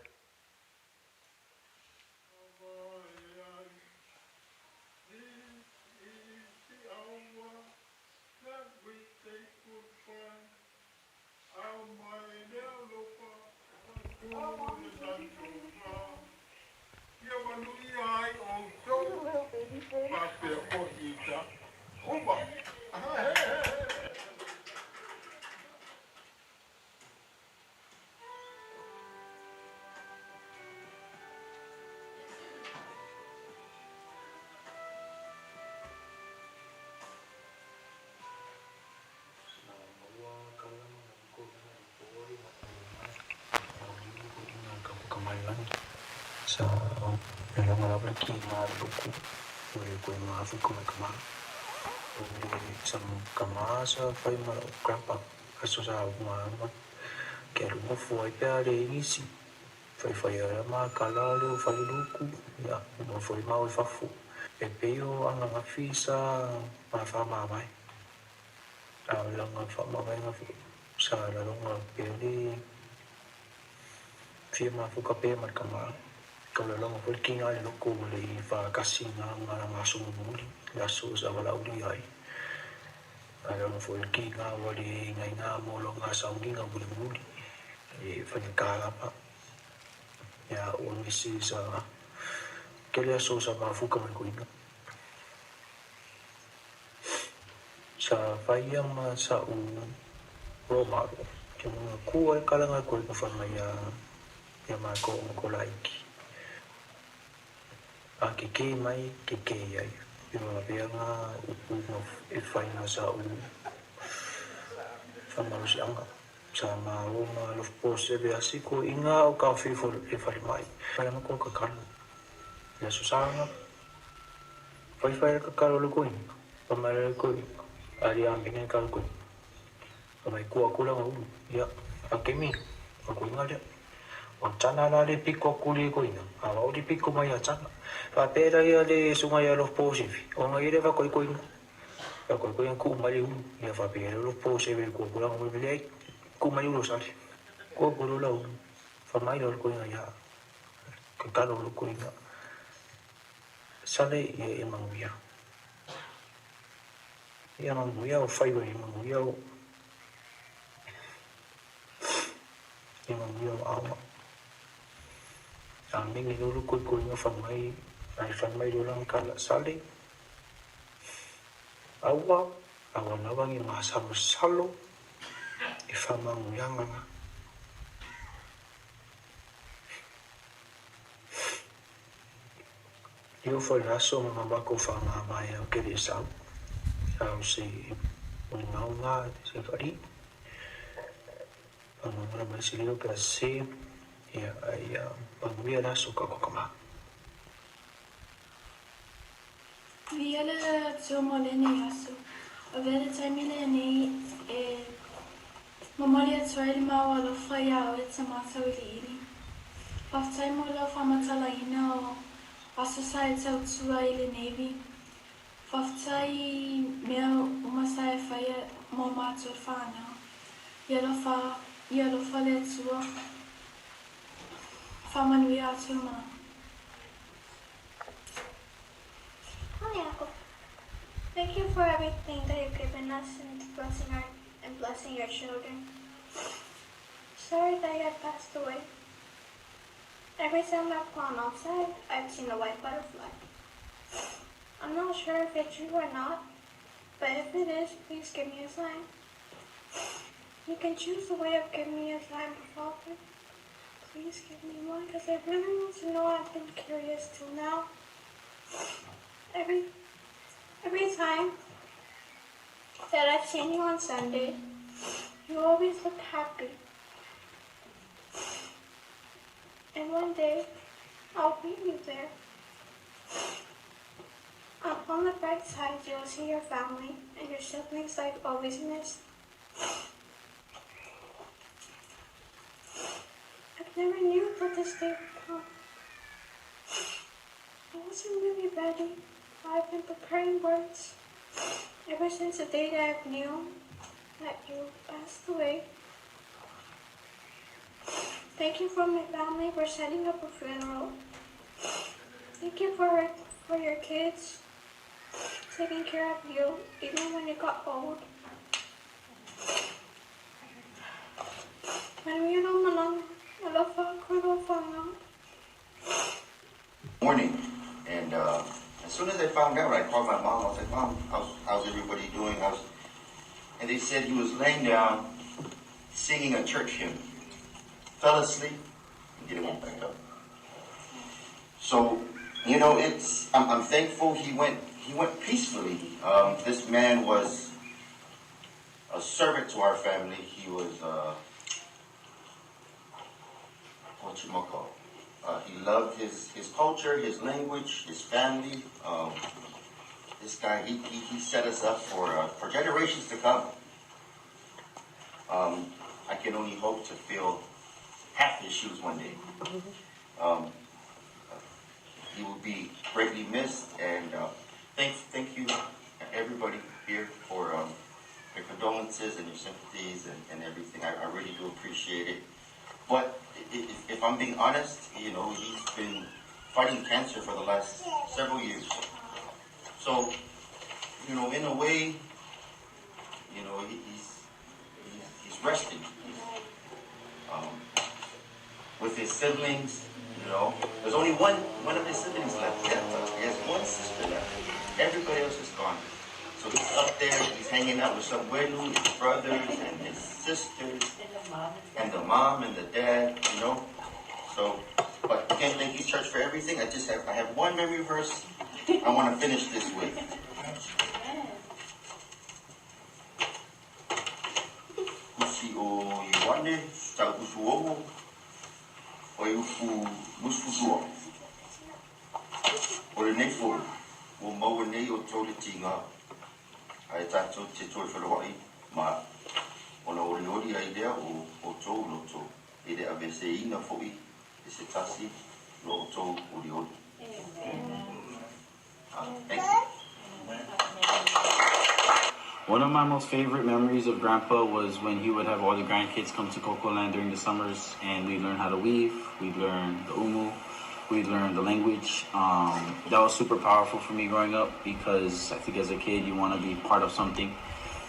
Sa maua kala ma koina i pō ma koina ka whakamailani. Sa lalaga lava le kiga a le loku o le koe mafu ka mai ka ma. O le sa ka sa fai ma lau grandpa aso sa ma ma ke alu mofo ai pea le ingisi. Faifai ai ma kala le o fale luku ia nofo ai mau i fafo. E pei o ananafi sa mafamavae. A o laga faamavaega foi sa laloga pea le fia mafuka pea ma le tama. Taulaloga foi le kiga a le loko ua le i faatasi i ga laga aso mulimuli, le aso sa valaaulia ai. Ae laloga foi le kiga ua le inaina mo loga sauniga mulimuli e faigata lava. Ia ua nisi sa tele aso sa mafuka ma le koina. Sa faia ma sa'u role model ke maga kua e kalaga koe ka whai mai a ia mākou ma ko laiki. A ke kē mai, ke kē ai. I ma pea ngā upu ma e whai ma sa'u whamarosianga. Sa ngā o ngā lof po sebe asi ko inga o ka whiwho e whare mai. Whai ana ko ka kalo. Ia so sanga. Whai whai ka kalo le koinga. Whamare le koinga. Ali a minga ka le koinga. Whamai kua kula ngā ulu. Ia, a kemi. A koinga lea. O tana la le piko aku le koinga. A wao le piko mai a tana. Wha pera ia le sunga ia lof po sevi. O ngā ire wha koi koinga. Wha koi koinga ku mai le ulu. Ia wha pera lof po sevi kua kula ngā ulu. Le ku mai ulu sale. Kua kula la ulu. Wha mai la le koinga ia. Ka kalo le koinga. Sale ia e manguia. Ia manguia o whaiwa e manguia o. E manguia o awa. A mingi lulu koi koinga wha mai. Ai wha mai lula kala sale. Aua, aua lava ni masalosalo i faamanuiaga na. E oo foi i le aso ma matou faamavae ou te le sau, a o se molimau lena se faalii. Faamalamalama mai se leo pe a sese, ia, ae ia manuia le aso tatou tama. Viia le Atua mo lenei aso. Avea le taimi lenei e momoli atu ai le mau alofa iā oe Tamā Tauiliili. Faafetai mo lau faamatalaina o aso sa e tautua i le Navy. Faafetai i mea uma sa e faia mo matou fanau. Ia alofa, ia alofa le Atua. Faamanuia atu ma. Hi, Uncle. Thank you for everything that you've given us and blessing our and blessing your children. Sorry that you had passed away. Every time I've gone outside, I've seen a white butterfly. I'm not sure if it's you or not, but if it is, please give me a sign. You can choose the way of giving me a sign, Father. Please give me one, because I really want to know. I've been curious till now. Every, every time that I've seen you on Sunday, you always look happy. And one day, I'll meet you there. Up on the bright side, you'll see your family and your siblings like always missed. I never knew that this day would come. I wasn't really ready. I've been preparing words ever since the day that I've knew that you passed away. Thank you for my family for setting up a funeral. Thank you for, for your kids taking care of you even when you got old. Morning, and as soon as I found out, I called my mom. I was like, Mom, how's, how's everybody doing? How's... And they said he was laying down, singing a church hymn, fell asleep, and didn't wake back up. So, you know, it's I'm, I'm thankful he went he went peacefully. This man was a servant to our family. He was what you call. He loved his, his culture, his language, his family. This guy, he, he, he set us up for generations to come. I can only hope to fill half his shoes one day. He will be greatly missed, and thank you, everybody here, for your condolences and your sympathies and everything. I really do appreciate it. But if, if I'm being honest, you know, he's been fighting cancer for the last several years. So, you know, in a way, you know, he, he's, he's, he's resting. He's, with his siblings, you know. There's only one of his siblings left. He has one sister left. Everybody else is gone. So he's up there, he's hanging out with Samuelu, his brothers and his sisters, and the mom and the dad, you know. So, but again, thank you, church, for everything. I just have, I have one memory verse I want to finish this with. Usi o Ioane, sa usu ogo, o e ufu musutua. O le nei fo, ua maua nei o tau le tiga, ae tatou te toe feloai ma ona olioli ai lea o outou loto, e le aveseina foʻi e se tasi lo outou olioli. Thank you. One of my most favorite memories of Grandpa was when he would have all the grandkids come to Cocoland during the summers, and we'd learn how to weave, we'd learn the umu, we'd learn the language. That was super powerful for me growing up because I think as a kid you want to be part of something.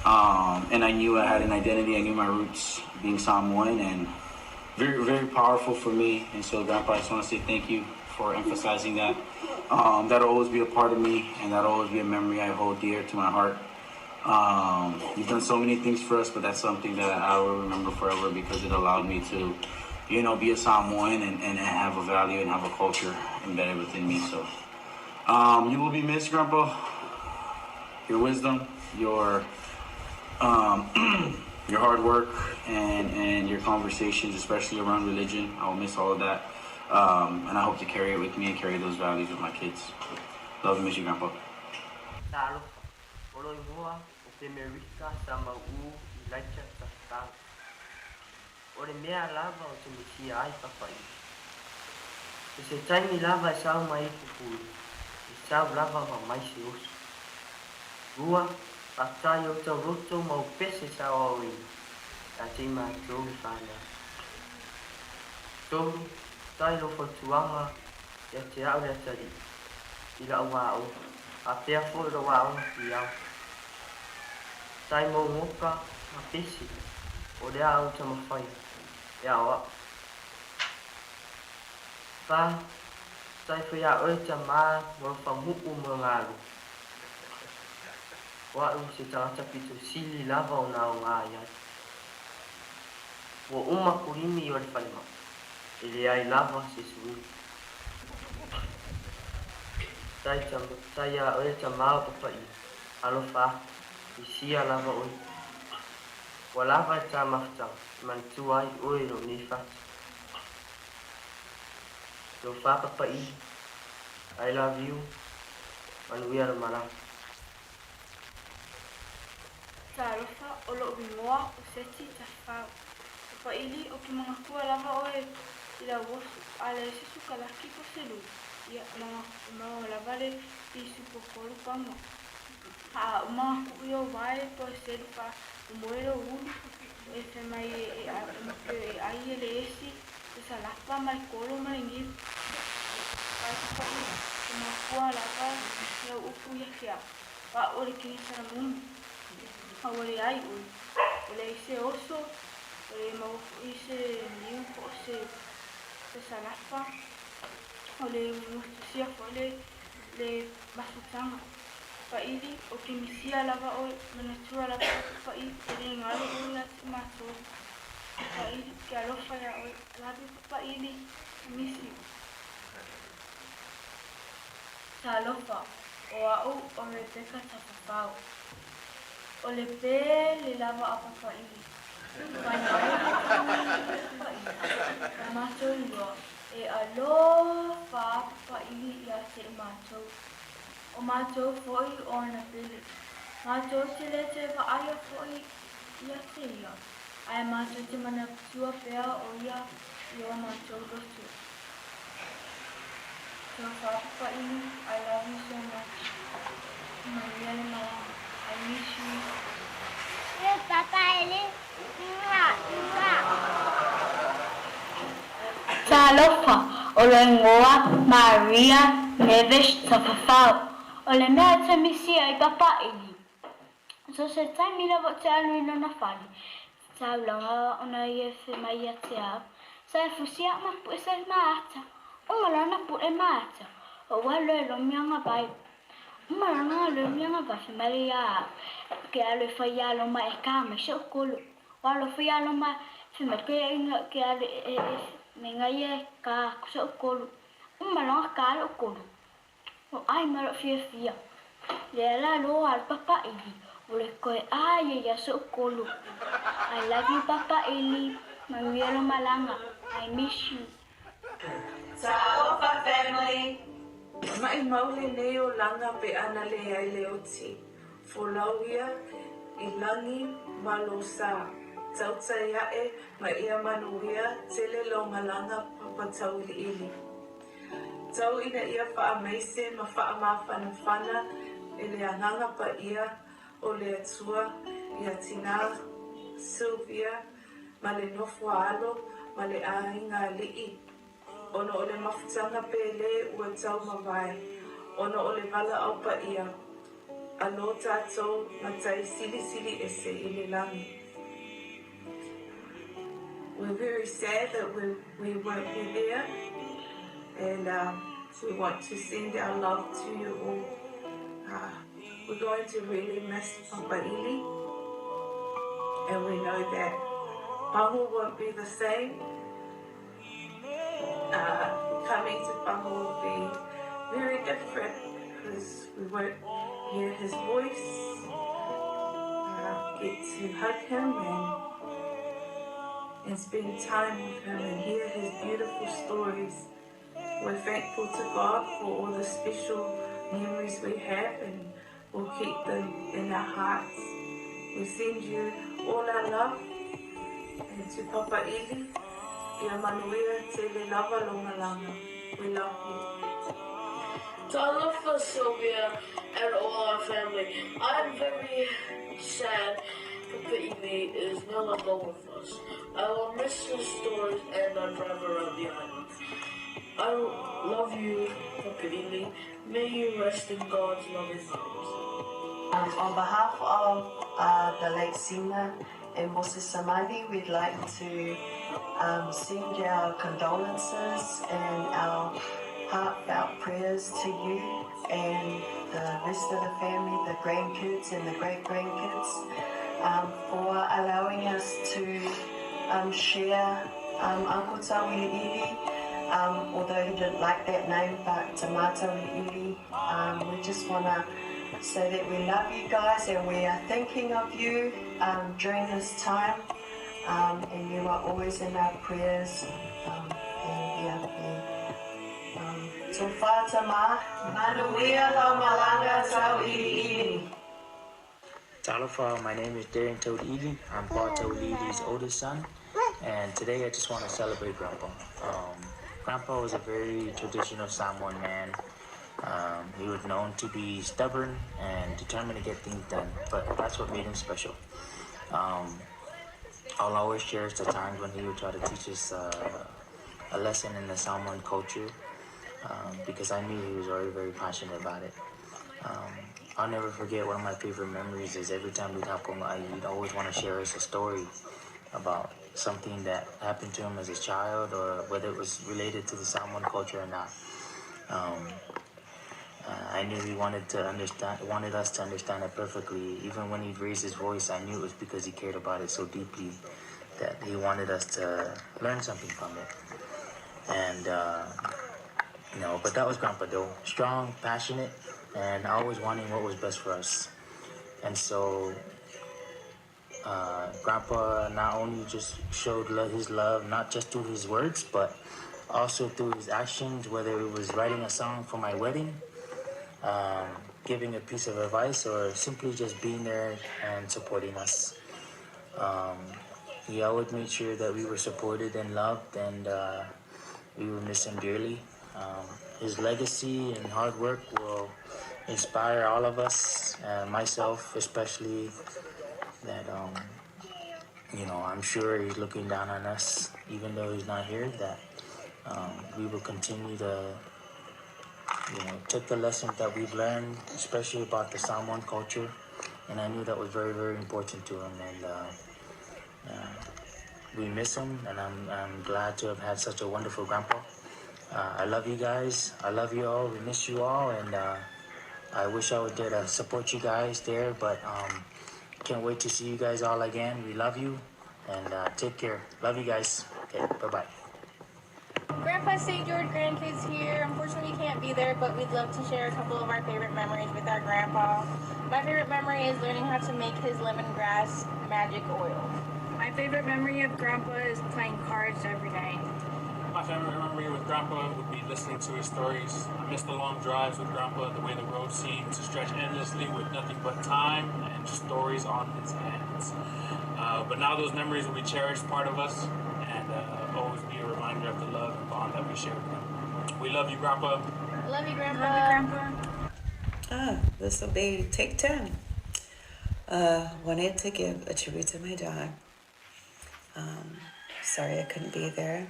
And I knew I had an identity, I knew my roots being Samoan, and very, very powerful for me. And so, Grandpa, I just want to say thank you for emphasizing that. That'll always be a part of me, and that'll always be a memory I hold dear to my heart. You've done so many things for us, but that's something that I will remember forever because it allowed me to, be a Samoan and have a value and have a culture embedded within me. So you will be missed, Grandpa. Your wisdom, your hard work, and your conversations, especially around religion. I will miss all of that. And I hope to carry it with me and carry those values with my kids. Love and miss you, Grandpa. Talofa, o lou igoa o Pemerika Samau'u Ilaika Tafitau. O le mea lava ou te misia ai Papaʻili. I se taimi lava e sau mai ai Pupuri, e sau lava ma mai se oso. Lua, faafetai i ou tauloto ma ou pese sa aoaoina ia te i matou i whanau. Tolu, faafetai i lou fautuaga ia te a'u le atalii i la'u aoga, faapea foi lou aoga piao. Faafetai mo goka ma pese o le a ou taumafaia e aoa'u. Fa, faafetai foi iā oe tamā mo lou fagu'u mo le galue. O a'u o se tagata pito sili lava ona aogā i ai. Ua uma kulimi o le falemai, e leai lava se suiga. Faafetai iā oe tamā o Papaia, alofa atu, misia lava oe. Ua lava le ta mafutaga e manatua ai oe i lou nei fati. Tofa Papaia, I love you, manuia lou malaga. Talofa, o lo'u igoa o Seti Tafau. Papaili, o ke manatua lava oe i lau oso, a leai se sukalaki po o se lui, ia, maua lava le pisu popolu paga. A o manakuʻu i ou wae po e selu fa o moe lou ulu, e fai mai e e ai e le esi le salapa ma le kolo ma le niu. Pae papaili, o makua lava lau upu ia te a'u, o a'u o le kini salamumu. A ua leai ʻoe, ua leai se oso, ua le maua foʻi se niu po o se salapa, ua le motusia foʻi le le mafutaga. Papaʻili, ou te misia lava ʻoe, manatua lava ʻoe Papaʻili, e le galo ʻoe iā te mātou. Papaʻili, ke alofa iā ʻoe. Love you Papaʻili, I miss you. Talofa, ʻo aʻu ʻo Rebecca Tafafao. ʻO le pele lava a Papaʻili. Whanau le Papaʻili, o mātou iloa, e alofa a Papaʻili iā te i mātou. ʻO mātou foʻi o ana pele. Mātou te le te vaaia foʻi ia te ia, ae mātou te manatua pea o ia i o mātou loto. Talofa Papaʻili, I love you so much. Manuia le malaga. I miss you. Papaʻili, mwah, mwah. Talofa, o lou igoa Maria Neves Tafafao. O le mea e te misi ai Papaʻili. So se taimi lava ou te alu i lona fale, te taulaga ona ia fe mai ia te au, sa e fusi a'u ma pue sa ma ata, uma lona pule ma ata, o ua loe lomi anga vai. Uma lona nga lomi anga vai fe mai le ia au, ke alu e fai ia loma e ka mai se ukulu. Ua alofa ia loma fe mai ke inga ke alu e e me nga ia e ka aku se ukulu. Uma lona ka le ukulu. O ai ma loʻu fiafia. Lea la loa a le Papaʻili, o le koe a ia i aso ʻekolu. I love you Papaʻili, manuia lou malaga, I miss you. Talofa family! Maʻimau lenei olaga pe ana leai le oti, folau ia i lagi ma lo sa, tautai aʻe ma ia manuia tele lo malaga papa tauiliili. Tau ina ia faamaise ma faamafanafana e le Agaga Paia o le Atua iā Tinā Sylvia ma le nofo a alo ma le aiga aliʻi, ona o le mafutaga pele ua tau mavae, ona o le valaau paia a lo tatou matai silisili ese i le lagi. We're very sad that we, we won't be there and um, we want to send our love to you all. Uh, We're going to really miss Papa Ili, and we know that Pago won't be the same. Coming to Pago will be very different because we won't hear his voice, get to hug him and spend time with him and hear his beautiful stories. We're thankful to God for all the special memories we have, and we'll keep them in our hearts. We send you all our love, and to Papa Ili, ia manuia tele lava lo malanga. We love you. Talofa Sylvia and all our family. I'm very sad Papa Ili is no longer with us. I will miss his stories and our drive around the island. I love you, Papa Ili. May you rest in God's loving arms. On behalf of the late Sina and Moses Samali, we'd like to send our condolences and our heartfelt prayers to you and the rest of the family, the grandkids and the great-grandkids, for allowing us to share Uncle Tauiliili, although he didn't like that name, but Tama Tauiliili. We just want to say that we love you guys and we are thinking of you during this time, and you are always in our prayers. Tofa tama, manuia lau malanga Tauiliili. Talofa, my name is Darren Tauiliili. I'm Pa Tauiliili's oldest son, and today I just want to celebrate Grandpa. Grandpa was a very traditional Samoan man. He was known to be stubborn and determined to get things done, but that's what made him special. I'll always cherish the times when he would try to teach us a lesson in the Samoan culture, because I knew he was already very passionate about it. I'll never forget one of my favorite memories is every time we'd have konga, he'd always want to share us a story about something that happened to him as a child, or whether it was related to the Samoan culture or not. I knew he wanted to understand, wanted us to understand it perfectly. Even when he'd raise his voice, I knew it was because he cared about it so deeply that he wanted us to learn something from it. But that was Grandpa though. Strong, passionate, and always wanting what was best for us. And so Grandpa not only just showed his love, not just through his words, but also through his actions, whether it was writing a song for my wedding, giving a piece of advice, or simply just being there and supporting us. He always made sure that we were supported and loved, and we will miss him dearly. His legacy and hard work will inspire all of us, and myself especially, that I'm sure he's looking down on us, even though he's not here, that we will continue to take the lessons that we've learned, especially about the Samoan culture. And I knew that was very, very important to him. And we miss him, and I'm glad to have had such a wonderful grandpa. I love you guys. I love you all. We miss you all, and I wish I was there to support you guys there, but can't wait to see you guys all again. We love you, and take care. Love you guys. Okay, bye-bye. Grandpa St. George grandkids here. Unfortunately, we can't be there, but we'd love to share a couple of our favorite memories with our grandpa. My favorite memory is learning how to make his lemongrass magic oil. My favorite memory of Grandpa is playing cards every night. My favorite memory with Grandpa would be listening to his stories. I miss the long drives with Grandpa, the way the road seemed to stretch endlessly with nothing but time and stories on his hands. But now those memories will be cherished part of us and always be a reminder of the love and bond that we share with him. We love you, Grandpa. I love you, Grandpa. Love you, Grandpa. This will be take 10. Wanted to give a tribute to my dad. Sorry I couldn't be there.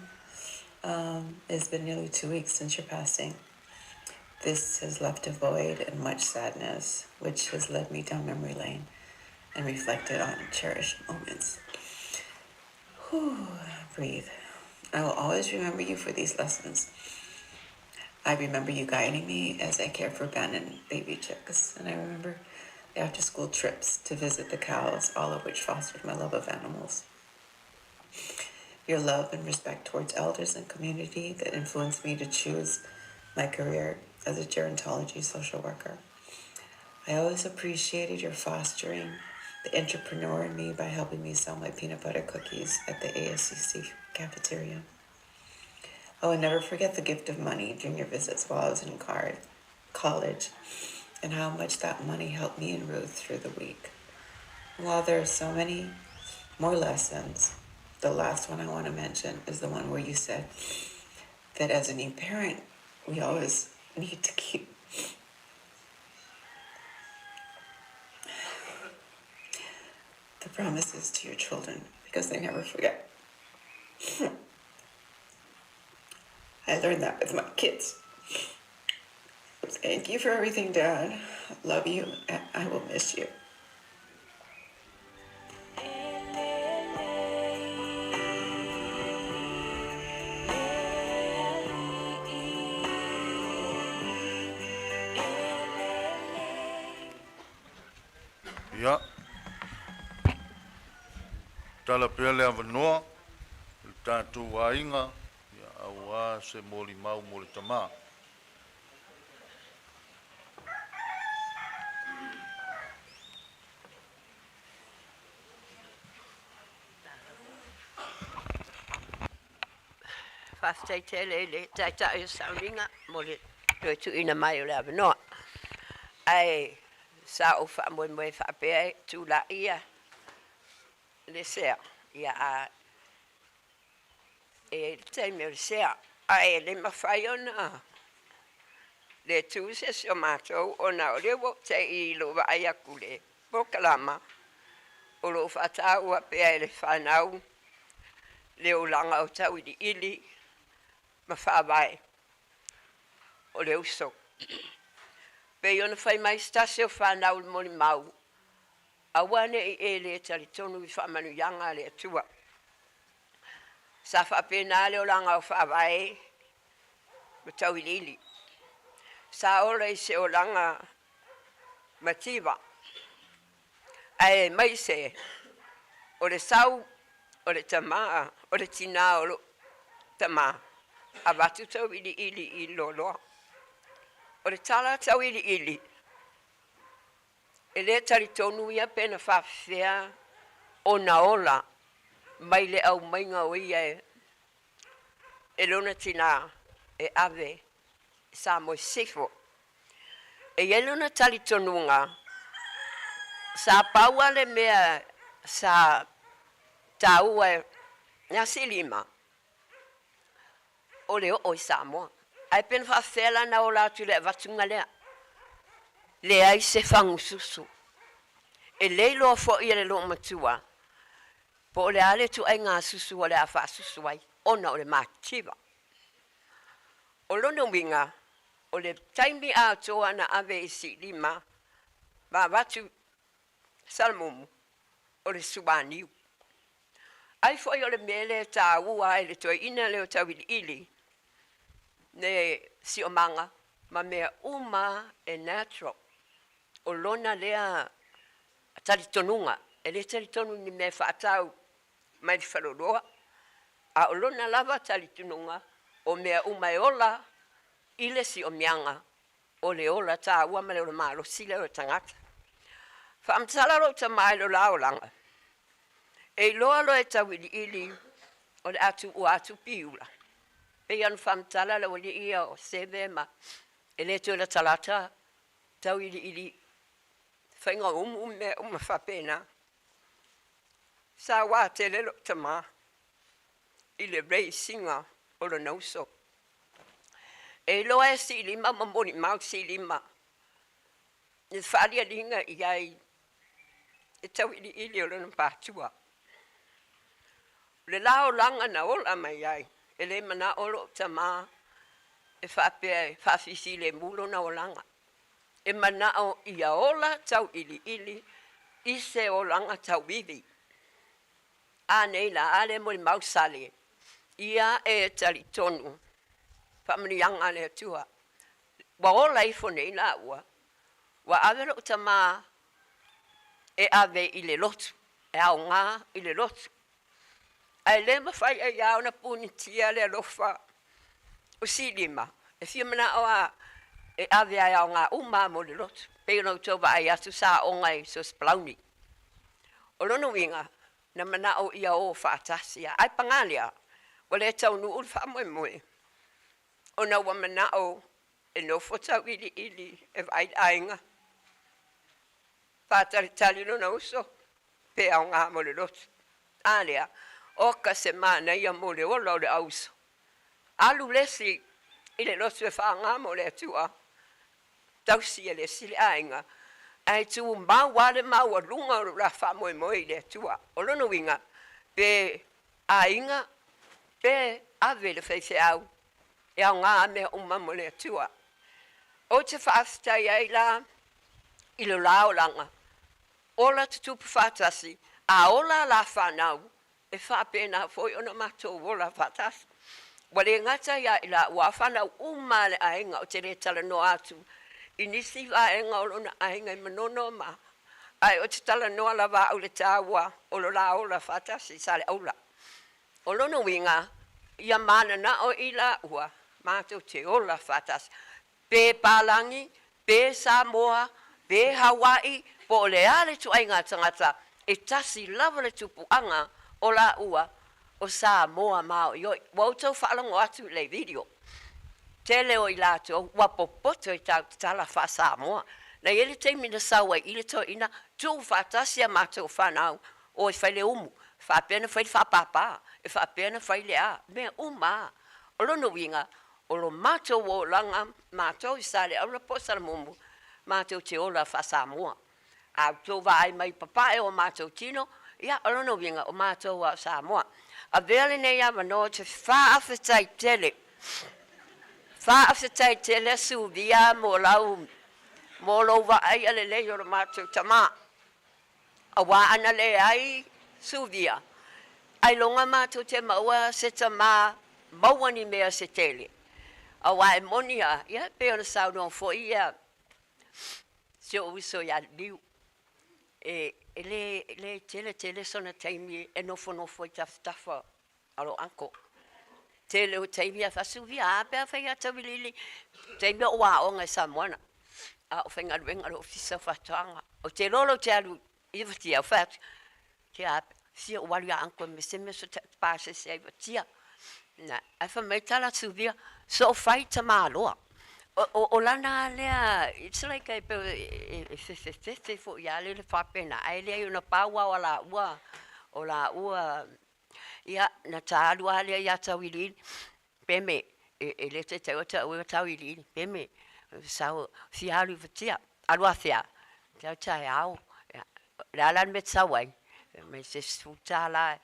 It's been nearly 2 weeks since your passing. This has left a void and much sadness, which has led me down memory lane and reflected on cherished moments. Whew, breathe. I will always remember you for these lessons. I remember you guiding me as I cared for Ben and baby chicks, and I remember the after school trips to visit the cows, all of which fostered my love of animals. Your love and respect towards elders and community that influenced me to choose my career as a gerontology social worker. I always appreciated your fostering the entrepreneur in me by helping me sell my peanut butter cookies at the ASCC cafeteria. I will never forget the gift of money during your visits while I was in college and how much that money helped me and Ruth through the week. While there are so many more lessons, the last one I want to mention is the one where you said that as a new parent, we always need to keep the promises to your children because they never forget. I learned that with my kids. Thank you for everything, Dad. Love you. and I will miss you. Ia, tala pea le avanoa i le tatou aiga, ia, auā se molimau mo le tamā. Faafetai tele i le Taitai o Sauniga mo le toe tuuina mai o le avanoa. Ae sa ou faamoemoe faapea e tulaia le sea, ia a e i ai le taimi o le sea, ae le mafai ona le tu se isi o matou ona o lea ua ou te i lou vaai atu i le polokalama o lo o faataua pea e le fanau le olaga o tauiliili ma faavae o le uso. Pei ona fai mai se tasi o fanau i le molimau, aua ne i e le talitonu i faamanuiaga a le Atua. Sa faapena le olaga o Faavae ma Tauiliili. Sa ola i se olaga mativa, aemaise o le sau o le tama o le tinā o lou tamā, avatu tauiliili i loaloa. O le tala tauiliili, e le talitonu ia pe na faafefea ona ola mai le aumaiga o ia e lona tinā e ave i Samoa i Sisifo. E i ai lona talitonuga, sa pau lava le mea sa taua e Asilima, o le oo i Samoa. Ae pe na faafefea la ona ola atu i le avatuga lea? Leai se fagususu. E le iloa foi e le loomatua po o le a le ituaiga susu o le a faasusu ai ona o le mativa. O lona uiga, o le taimi atoa na ave i Siilima ma avatu Salamumu, o le suaniu. Ai foi o le mea lea e taua ai le toeaina lea o Tauiliili le siomaga ma mea uma e natural. O lona lea talitonuga, e le talitonu i ni mea e faatau mai le faleoloa, a o lona lava talitonuga, o mea uma e ola i le siomiaga, o le ola taua ma le ola malosi lea o le tagata. Faamatala lou tama i lo la olaga, e iloa loa e tauiliili o le a tuua atu piula. Pei ona faamatala le aualii ia o Seve ma e le toe latalata tauiliili faiga umu ma mea uma faapena. Sa ua tele lou tama i le raise ina o lona uso. E iloa e siilima ma molimau siilima i le faalialiga i ai e tauiliili o lona patua. O le la olaga na ola mai ai, e le manao lou tamā e faapea e faafifilemu lona olaga. E manao ia ola tauiliili i se olaga tauivi. A nei la, a lea molimau sale, ia e talitonu, faamanuiaga a le Atua. Ua ola ifo nei laua, ua ave lou tamā. e ave i le lotu, e aoga i le lotu. Ae le mafai ai lava ona punitia le alofa o Silima, e fia manao lava e ave lava e aoga uma lava mo le lotu. E pei ona outou vaai atu sa aoga i so o se palauni. O lona uiga, na manao ia o faatasi lava. Ae paga lea, ua le taunuu le faamoemoe, ona ua manao e nofo tauiliili e vaai le aiga, faatalitali lona uso pe aoga mo le lotu. A lea, oka se manaia mo le ola o le auuso. Alu le isi i le lotu e faaaoga mo le Atua, tausi e le isi le aiga, ae tumau lava le maualuga o lo la faamoemoe i le Atua. O lona uiga, pe aiga pe ave i le faifeau, e aoga mea uma mo le Atua. Ou te faafetai ai la i lo la olaga, ola tutupu faatasi, a ola la fanau, e faapena foi ona matou ola faatasi. Ua le gata ia i laua a fanau uma a le aiga, ou te le talanoa atu i nisi vaega o lona aiga i Manono ma, ae ou te talanoa lava au i le taua o lo la ola faatasi i Saleaula. O lona uiga, ia mananao i laua matou te ola faatasi, pe palagi, pe Samoa, pe Hawaii, po o le a le ituaiga tagata, e tasi lava le tupuaga o laua o Samoa maoioi. Ua outou faalogo atu i le video, tele o i latou ua popoto i tau tatala faa-Samoa. Na i ai le taimi na sau ai i le toeaina, tuu faatasi a matou fanau O e fai le umu, e faapea ona fai le faapapa, e faapea ona fai le a, mea uma lava. O lona uiga, o lo matou olaga matou i Saleaula po o Salamumu, matou te ola faa-Samoa. A outou vaai mai i papae o matou tino, ia, o lona uiga, o matou lava o Samoa. Avea lenei avanoa ou te faafetai tele, faafetai tele Suvia mo lau, mo lou vaaia lelei o lo matou tama. Aua ana leai Suvia, ailoga matou te maua se tama maua ni mea se tele. Aua e moni lava, ia e pei ona saunoa foi ia si ou uso ia Liu, e le le tele tele sona taimi e nofonofo ai tafatafa a lou uncle. Tele o taimi a Suvia a pe afai ia Tauiliili, taimi o ou aoga i Samoana, a o faigaluega i le Ofisa o Faatoaga. Ou te iloa loa ou te alu i Vatia, ou fai atu, ke a, fia ou alu ia uncle me se mea pasese ai Vatia. Na, ae fai mai tala Suvia, so o fai tamaloa. O lana lea, it's like e fefefefe foi lava le faapena, ae leai ona pau lava o laua, o laua Ia, na ta alu lava lea ia Tauiliili, Peme, e le taitai oe ta'u e Tauiliili, Peme, sau fia alu i Vatia, alu afea? Tau taeao, ia, o le a la le mea e te sau ai? Fai mai se $10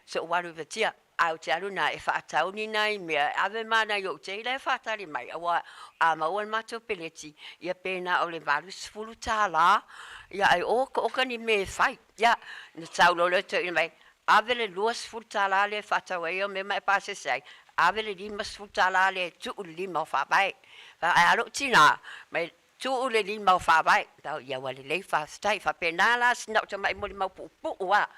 se ou alu i Vatia, ae ou te alu na e faatau ni nai mea e ave ma nai ou teila e faatali mai, aua a maua le matou peleti, ia pe na o le $80, ia ae oka oka ni mea e fai. Ia, na tau loa lea o toeaina mai, ave le $20 lea e faatau ai au mea ma e pasese ai, ave le $50 lea e tuu i le lima o Faavae. Ae a lou tina, mai tuu i le lima o Faavae. Tau, ia ua lelei faafetai. Faapena la sina ou tamai molimau puupuu lava.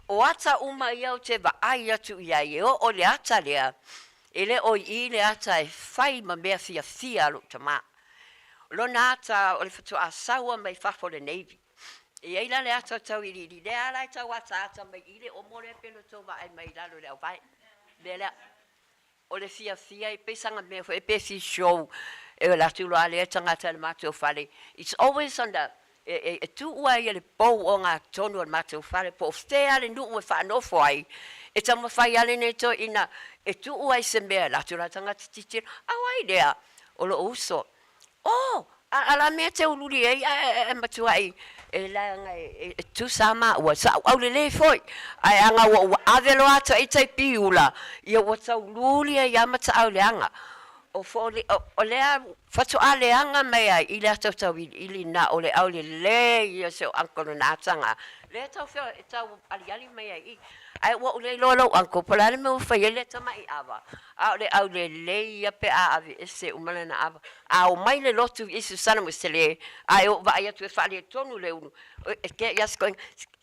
O ata uma ia ou te vaai atu i ai e oo i le ata lea, e le o i i le ata e fai ma mea fiafia a lou tama. O lona ata o le faatoa sau lava mai fafo o le Navy. E i ai la le ata o Tauiliili, lea la e tau ataata mai i le omo lea pei ona outou vaai mai i lalo i le auvae. O le mea lea, o le fiafia e pei sana mea foi pe fia show e alu atu loa lea tagata i le matou fale, it's always on the, e tuu lava ia le pou ogatotonu o le matou fale po o fea le nuu e faanofo ai, e taumafai lava lenei toeaina e tuu ai se mea e alu atu loa le tagata tilotilo, a o ai lea? O lou uso. Oh! A la mea e te uliuli ai ae matuai e leaga e tutusa a maua, sa ou aulelei foi, ae ana ua ou ave loa ata ita i Piula, ia ua taululi ai a mataau leaga. O o lea faatoa leaga mai ai i le ata tauiliili na o le aulelei ia si ou uncle lona ataga, lea e tau aliali mai ai i i. Ae ua ou le iloa lou uncle po o le a le mea ua fai ai lea tamai ava, a o le aulelei ia pe a aveese uma lana ava. A omai le lotu i Susana mo se le, ae ou vaai atu e faaletonu le ulu, e te i a se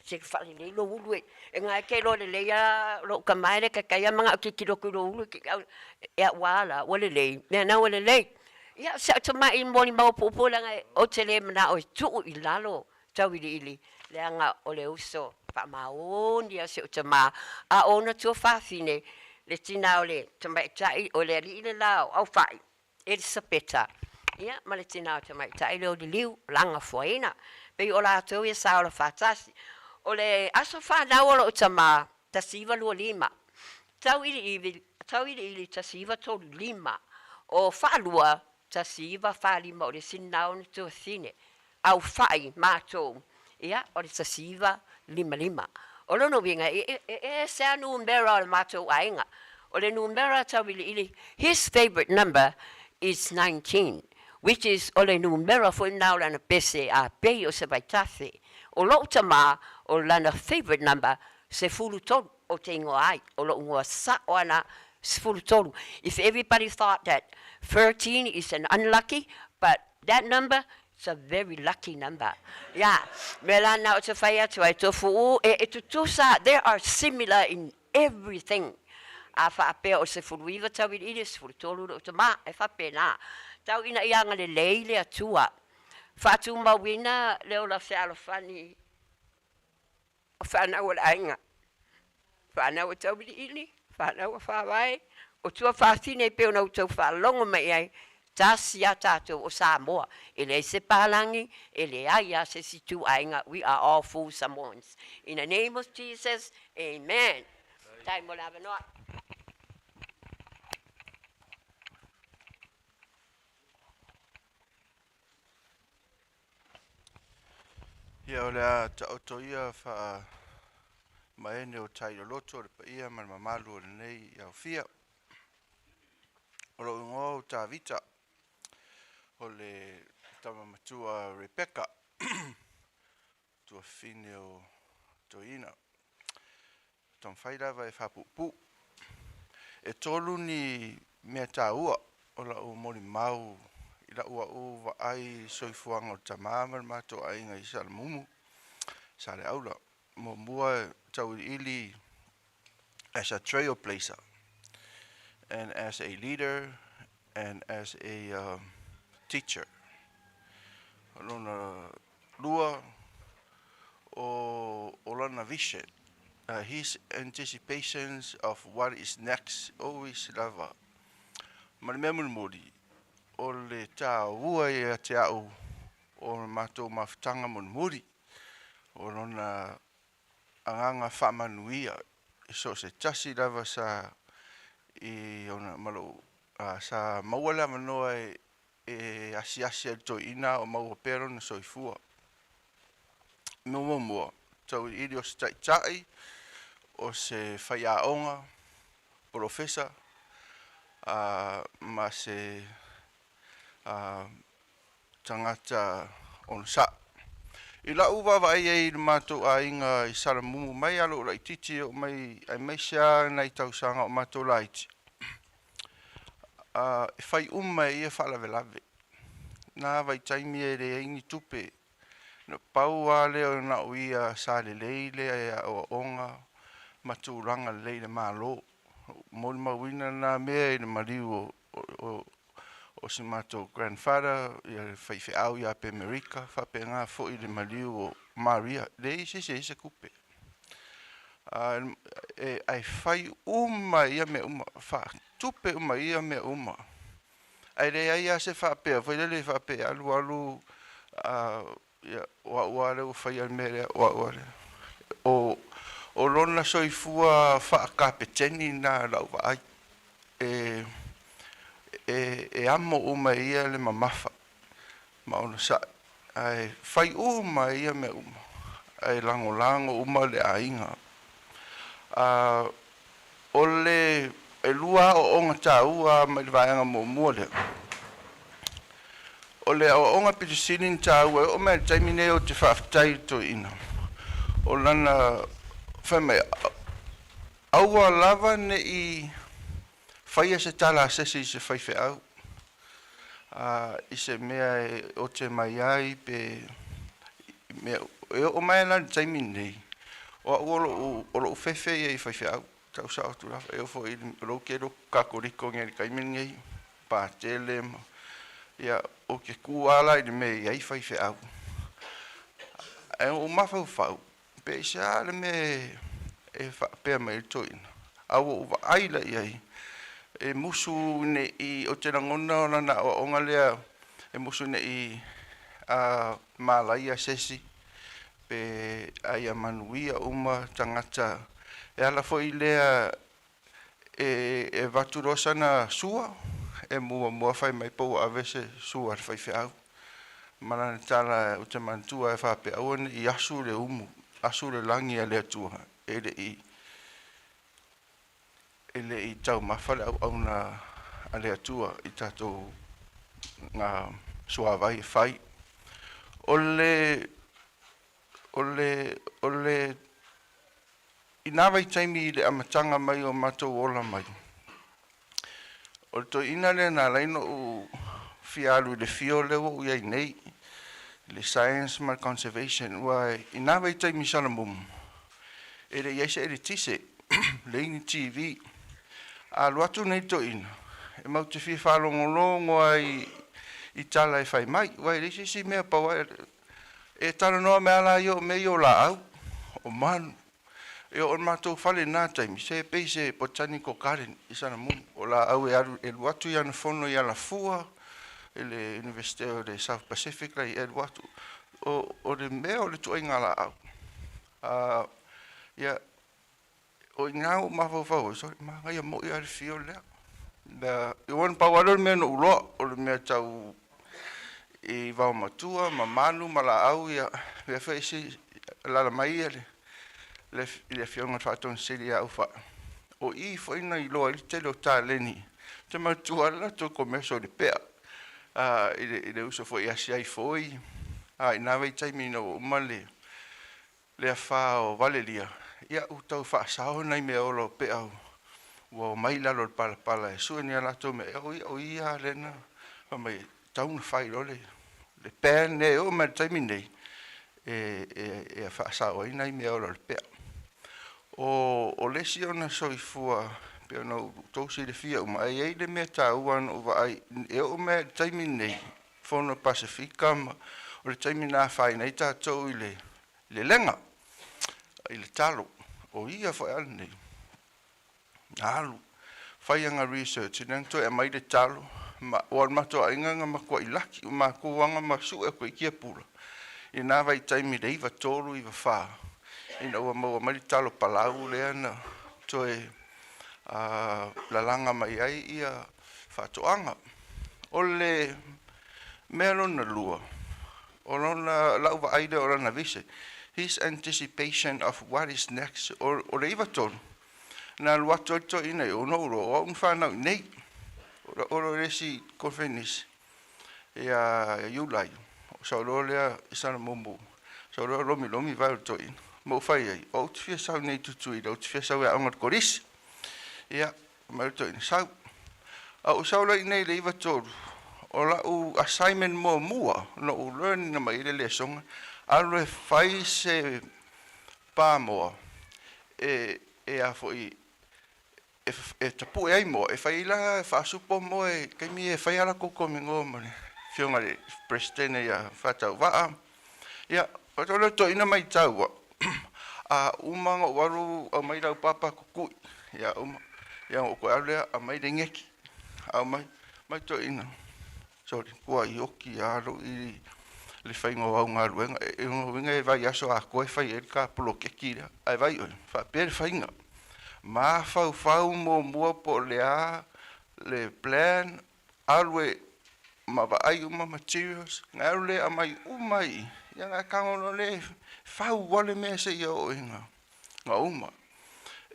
se faalelei lou ulu e, e na e te iloa lelei lava lou tama e le taitai lava manao e tilotilo atu i lou ulu, e ua a la, ua lelei, mea na ua lelei. Ia, o si au tamai molimau puupuu leaga ou te le manao e tuu i lalo tauiliili, leaga o le uso faamaoni a si ou tama, a o ona tuafafine, le tina o le tamaitai o le alii le la o Aufai, Elisapeta, ia, ma le tina o tamaitai lea o Liliu, Lagafoaina. Pei o latou ia sa ola faatasi. O le aso fanau o lou tama, 1925, tauiliili, tauiliili 1935, o Faalua 1945 o le isi lena o ona tuafafine, Aufai matou, ia, o le 1955. O lona uiga, e ese lava numera o le matou aiga. O le numera tauiliili, his favourite number is 19, which is o le numera foi lena o lana pese a pei o se vaitafe. O lou tama, o lana favourite number, 13, ou te igoa ai, o lou igoa sao lava lena, 13. If everybody thought that 13 is an unlucky, but that number, it's a very lucky number. Yeah, mea la lena ou te fai atu ai, tofu e, e tutusa, they are similar in everything. A faapea o le 19 tauiliili, 13 lou tama, e faapena. Tau ina ia agalelei le Atua, faatumauina le ola fealofani o fanau a le aiga, fanau a Tauiliili, fanau a Faavae, o tuafafine e pei ona outou faalogo mai i ai, tasi a tatou o Samoa, e leai se palagi, e leai lava se isi ituaiga, we are all full Samoans. In the name of Jesus, amen. Faafetai mo le avanoa. Ia o le a taoto ia faamaene o tai loloto le paia ma le mamalu o lenei aofia. O lou igoa o Tavita, o le tama matua Rebecca, tuafafine o Toeaina. Taumafai lava e faapuupuu. E tolu ni mea taua o lau molimau i lau au vaai i le soifuaga o le tama ma le matou aiga i Salamumu, Saleaula. Muamua tauiliili as a trailblazer and as a leader and as a teacher. O lona lua, o, o lana vision, his anticipations of what is next always lava. Ma le mea mulimuli, o le tāua ia te au o le matou mafutaga mulimuli, o lona agaga faamanuia i so o se tasi lava sa i ona ma lou sa maua le avanoa e e asiasi ai i le toeaina a o maua pea lona soifua. Mea muamua, tauiliili o se taitai, o se faiaoga, polofesa, ma se tagata onosai. I lau vaavaai ai i le matou aiga i Salamumu mai lava lou laitiiti e oo mai aemaise lava nai tausaga o matou laiti, e fai uma e ia faalavelave. Na vaitaimi e leai ni tupe, na pau lava lea na o ia sa lelei le aoaoga ma tulaga lelei i le Malo. Molimauina na mea i le maliu o si matou grandfather, ia le faifeau ia Amerika, faapena foi le maliu o Maria, leai se isi e i ai se tupe. Ae fai uma ia mea uma, faatupe uma ia mea uma. Ae leai lava se faapea foi lele faapea alu alu ia, o au lava lea ua faia le mea lea, o au lava lea. O lona soifua faakapeteni lena i lau vaai. E amo uma e ia le mamafa ma onosai, ae fai uma e ia mea uma, ae lagolago uma le aiga. O le e lua aoaoga taua mai le vaega muamua lea. O le aoaoga pito sili ona taua e oo mai i le taimi lenei ou te faafetai i le toeaina, o lana fai mai, Aua lava ne'i faia se tala a se isi i se faifeau i se mea e ote mai ai pe mea e oo mai la i le taimi lenei, o a'u o lo'u fefe ia i faifeau tau sa'o atu lava e oo foi o lou kelo Kakoliko nei i le taimi lenei Patele ma ia ou te tu lava la i le mea e i ai faifeau. Ae ou mafaufau pe aisea le mea e faapea mai ai le toeaina, a ua ou vaai la i ai e musu ne'i ou te lagona o lana aoaoga lea e musu ne'i malaia se isi pe a ia manuia uma tagata e ala foi lea e avatu loa sana sua e muamua fai mai pe ua ave se sua a le faifeau. Ma lana tala ou te manatua e faapea, aua ne'i asu le umu, asu le lagi a le Atua e le i taumafa le auauna a le Atua i tatou ga suavai e fai. O le o le o le i na vaitaimi i le amataga mai o matou ola mai, o le toeaina lea na ala ai ona ou fia alu i le field lea ua ou i ai nei, le science ma le conservation, aua i na vaitaimi i Salamumu, e le i ai se eletise, leai ni TV. A alu atu nei le toeaina, e matou te fia faalogologo ai i tala e fai mai, aua e leai se isi mea pau lava e talanoa mai lava ia o mea ia o laau, o manu. E oo i le matou fale i lena taimi, se pei se botanical garden i Salamumu. O laau e alu e alu atu i ana fono i Alafua, i le Universite o le South Pacific la e alu atu. O le mea o le ituaiga laau. Ia, o i ina ua ou mafaufau ai, sole, manaia moi lava le field lea. Aua na pau lava lea o le mea na ou iloa, o le mea tau i vaomatua ma manu ma laau ia mea foi isi alaala mai le le Afioga i le Faatonu Sili ia Aufa'i, o i foi na iloa ai le tele o taleni. Ou te manatua lava le latou commercial i le pea i le uso foi e asi ai foi i na vaitaimi ina ua uma le afa o Valelia, ia ua tau faasao nai meaola o pea ua omai i lalo o le palapala e sue ni a latou mea, o ia lea na fai mai e tatau ona fai loa le pan lea e oo mai i le taimi lenei e faasao ai nai meaola o le pea. O le isi ona soifua pei ona outou silafia uma, ae i ai le mea taua na ou vaai e oo mai lava i le taimi lenei, Fono Pasefika ma o le taimi na afaina ai tatou i le lega i le talo, o ia foi lava lenei na alu fai ana research lea na toe aumai le talo ma aua o le matou aiga na matuai laki, o matou aga ma sue atu ai tiapula i na vaitaimi i le 93, 94 ina ua maua mai le talo palau lea na toe lalaga mai ai ia faatoaga. O le mea lona lua, o lona lau vaai lea o lana vision, his anticipation of what is next. O le 93 na alu atu ai le toeaina i o na ou iloa o au na fanau i inei. O le isi conference ia Iulai, sau loa lea i Salamumu, sau loa lomilomi vae o le toeaina. Ma ou fai ai, o au te fia sau nei i Tutuila, ou te fia sau e aoga i le kolisi. Ia, mai le toeaina sau. A ou sau loa i inei i le 93, o lau assignment muamua na ou learn ina mai ai le lesoga, alu e fai se pamoa e a foi e tapue ai moa, e fai ai la faasupo moa i taimi e fai a latou komigo ma le afioga i le Peresetene ia Faatauvaa. Ia, o le toeaina maitaua, a uma ona ou alu aumai lau papa tutui, ia uma, ia ona ou toe alu lea aumai le gneki, aumai, mai toeaina, sole, matua oti lava lou i le faiga o au galuega. E lona uiga e vaiaso atoa e fai ai le ta poloketi lea, ae vai oe, faapea le faiga. Mafaufau muamua po o le a le plan, alu e ma vaai uma materials, na alu lea aumai uma i i, ia na tago loa lea e fau lava le mea seia oo ina uma.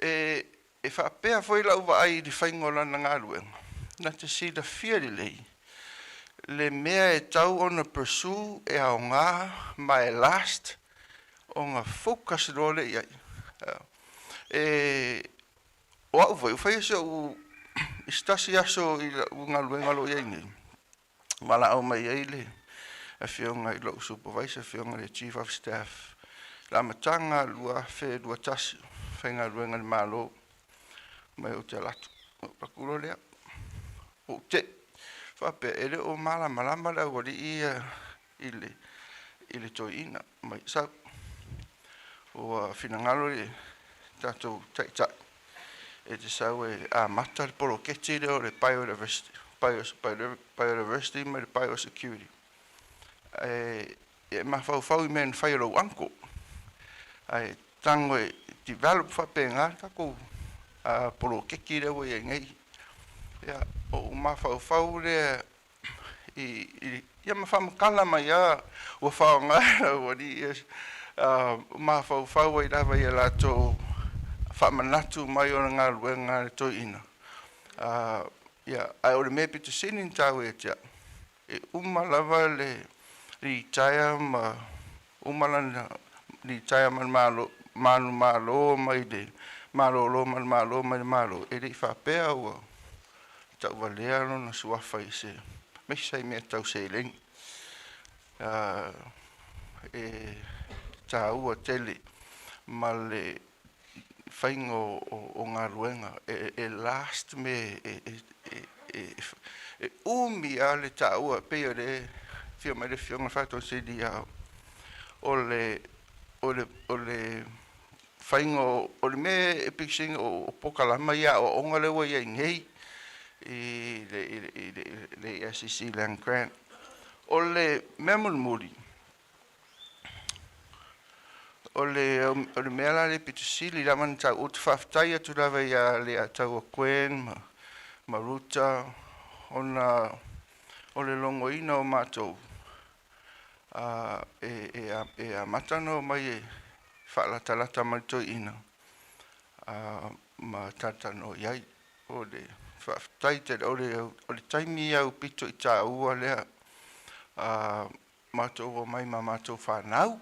E faapea foi lau vaai i le faiga o lana galuega, na te silafia lelei le mea e tau ona pursue e aoga ma e last ona focus loa lea i ai. O a'u foi ua faia si o'u i se tasi aso i la'u galuega o lo'o i ai nei, valaau mai ai le afioga i lo'u supervisor, afioga le chief of staff, le amataga 2021 faigaluega le Malo mai ou te alatu ou atu lea ou te faapea e le o malamalama le aualii ia i le toeaina mai sau ua finagalo le tatou taitai e te sau e amata le poloketi lea o le biodiversity, biodiversity ma le biosecurity e mafaufau i mea na fai e lou uncle ae tago e develop faapena le tatou poloketi lea ua i ai nei. Ia o mafaufau lea i ia ma faamatala mai a ua faaaoga aualii ia mafaufau ai lava ia latou faamanatu mai o le galuega a le toeaina ia ae o le mea pito sili ona taua ia te au e uma lava le retire ma uma lana retire ma le malo manumalo mai le malōlō ma le malo mai le malo e le'i faapea ua tauvalea lona suafa i se maise ai mea tau seleni e taua tele ma le faiga o galuega e last me e umi a le taua pei o le fia mai le afioga Faatosili o le faiga o le mea e pisiga o pokalama ia aoaoga lea ua iai nei i le ASCC Land Grant. O le mea mulimuli o le mea la le pito sili lava na tau ou te faafetai atu lava ia le Ataua Gwen ma Ruta ona o le logoina o matou e amata ona omai e faalatalata mai le toeaina ma talatalanoa i ai. O le faafetai tele o le taimi au pito i taua lea matou omai ma matou fanau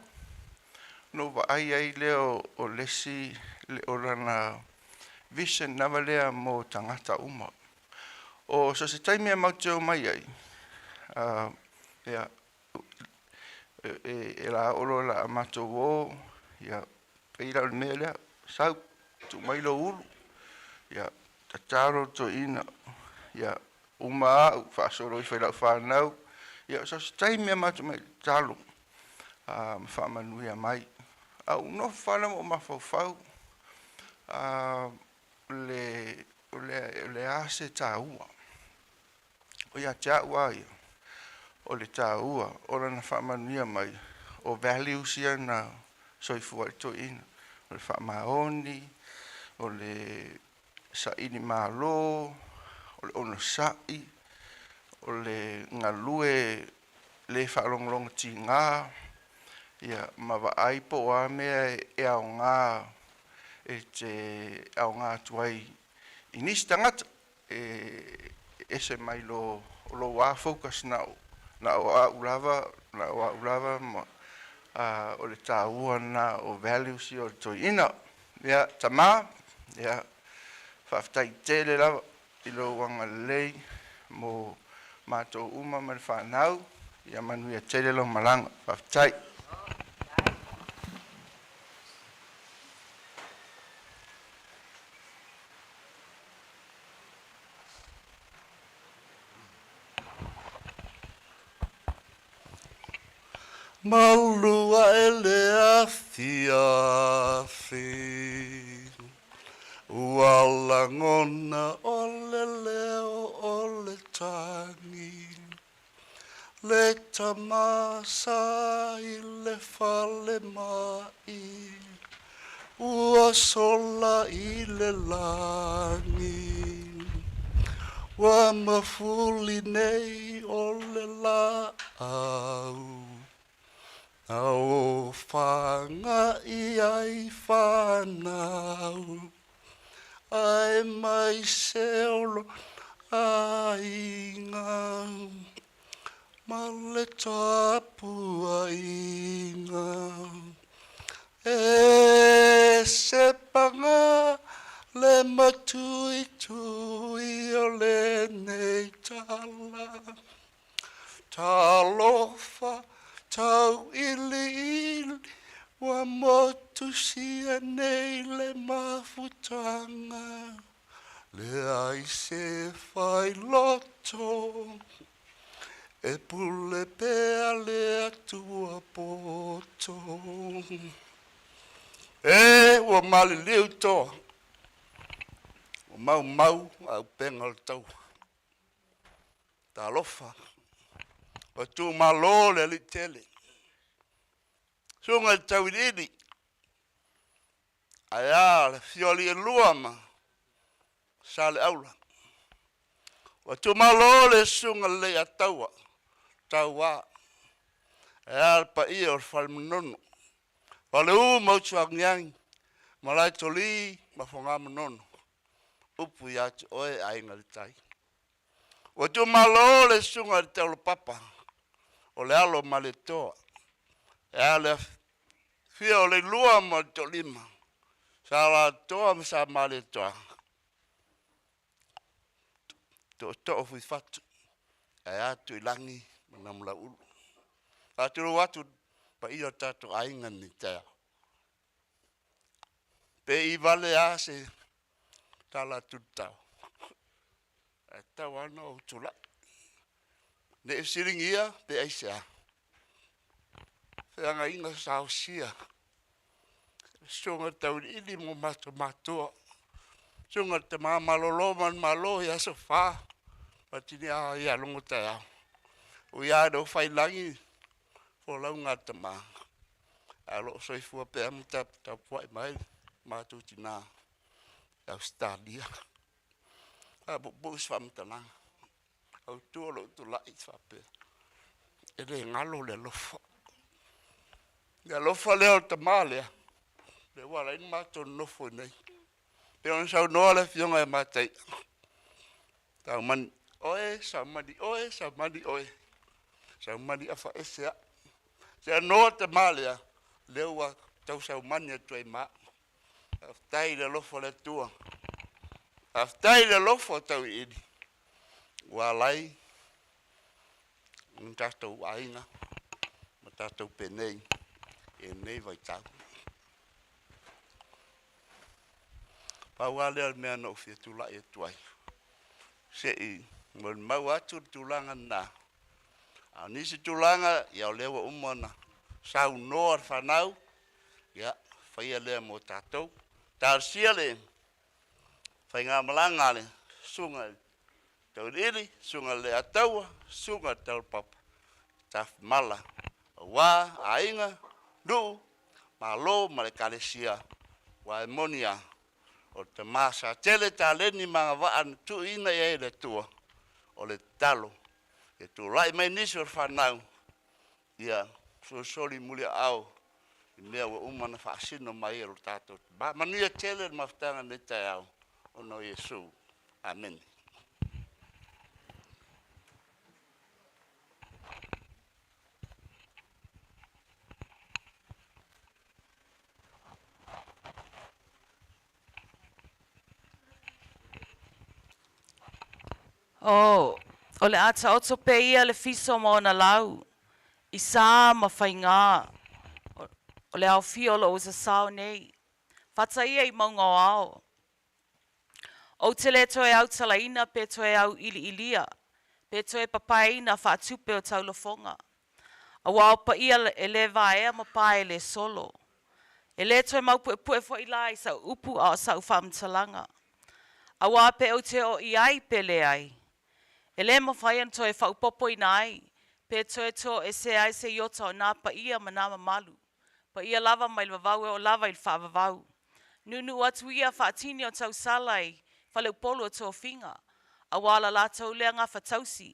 no vaai ai lea o lesi o lana vision lava lea mo tagata uma. O so se taimi e matou te omai ai ia e la oo loa o le a matou o ia pei la o le mea lea sau tuu mai lou ulu ia tatalo le toeaina ia uma a'u faasolo ifo i lau fanau ia so se taimi e matou mai tatalo ma faamanuia mai. A ou nofo lava ma ou mafaufau o le a se taua o ia te a'u a ia o le taua o lana faamanuia mai o values ia na soifua ai le toeaina o le faamaoni o le saili malo o le onosa'i o le galue le faalogologo tigā ia ma vaai po o a mea e aogā e te aogā atu ai i nisi tagata e ese mai lo o lou a focus na o a'u lava na o a'u lava ma o le taua na o values ia o le toeaina. Ia tamā ia faafetai tele lava i lou agalelei mo matou uma ma le fanau ia manuia tele lau malaga faafetai. Malu ae le afiafi ua lagona o le leo o le tagi le tamasa i le falemai ua sola i le lagi ua mafuli nei o le laau na ofaga i ai fanau ae mai se o lo aiga ma le tapuaiga e se paga le matua. Ua motusia nei le mafutaga, leai se failoto, e pule pea le Atua poto. E ua maliliu toa, ua maumau auupega o le taua. Talofa, ua tuumalo le Aliitele, susuga i le Tauiliili, ae a le afio o alii e lua ma Saleaula. Ua tuumalo le susuga i le Leiataua, Taua, ae a le paia o le Fale Manono, Faleu ma Utuagiagi, Malaetoli ma Fogamanono, upu ia te oe Aiga i le Tai. Ua tuumalo le susuga i le Taulapapa o le alo o Malietoa, e a le afio o Leilua ma le Toalima, Sa Alataua ma Sa Malietoa, Tootoo o Fuifatu, ae a Tuilagi ma Namulauulu. Faatulou atu i le paia o le tatou aiga i lenei taeao. Pe i vale a se tala a Tulitao, ae tatau lava ona ou tulai. Ne i fesiligia pe aisea, feagaiga saosia, susuga i le tauiliili mo matou matua, susuga i le tama malolo manumalo ia Sofa Matini a ia logo taeao. Ui lava ina ua faiilagi folauga a le tama, ae o lo o soifua pea ma taputapuai mai le matou tina i Ausetalia. Faapuupuu se faamatalaga, autu o lou tulai faapea, e le galo le alofa. Le alofa lea o le tama lea, lea ua ala ai ona matou nonofo i inei. E pei ona saunoa le afioga ia Mataia, saumani oe, saumani oe, saumani oe, saumani afa ese au. Seanoa le tama lea, lea ua tau saumani atu ai ma au. Faafetai i le alofa o le Atua. Faafetai i le alofa o Tauiliili ua ala ai ona tatou aiga ma tatou penei i lenei vaitau. Pau lava lea o le mea na ou fia tulai atu ai, se i molimau atu le tulaga lena. A o nisi tulaga, ia o lea ua uma ona saunoa le fanau, ia faia lea mo tatou. Talosia le faigamalaga a le susuga i le Tauiliili, susuga i le Leiataua, susuga i le Taulapapa, Tafimala, aua aiga, nuu, malo ma le Ekalesia, aua e moni lava, o le tama sa tele taleni ma agavaa na tuuina i ai e le Atua. O le tatalo, ia tulai mai nisi o le fanau, ia solisoli muliaao i mea ua uma ona faasino mai e lo tatou tama. Manuia tele le mafutaga i lenei taeao ona o Iesu. Amene. O, o le a taoto pea ia le fiso ma ona lau, i sa ma faigā, o le aofia o lo o ua sasao nei, fata ia i mauga o ao. Ou te le toe autalaina pe toe auiliilia, pe toe papaeina faatupe o taulofoga, aua o paia e le vaea ma pae e le solo. E le toe maupuepue foi la i sau upu a o sau faamatalaga, aua pe ou te oo i ai pe leai, e le mafai ona toe faaopoopoina ai pe toe toesea ai se iota o nā paia ma nā mamalu, paia lava mai le vavau e oo lava i le faavavau. Nuunuu atu ia faatini o tausala i faleupolu o tofiga, aua o la latou lea gafatausi,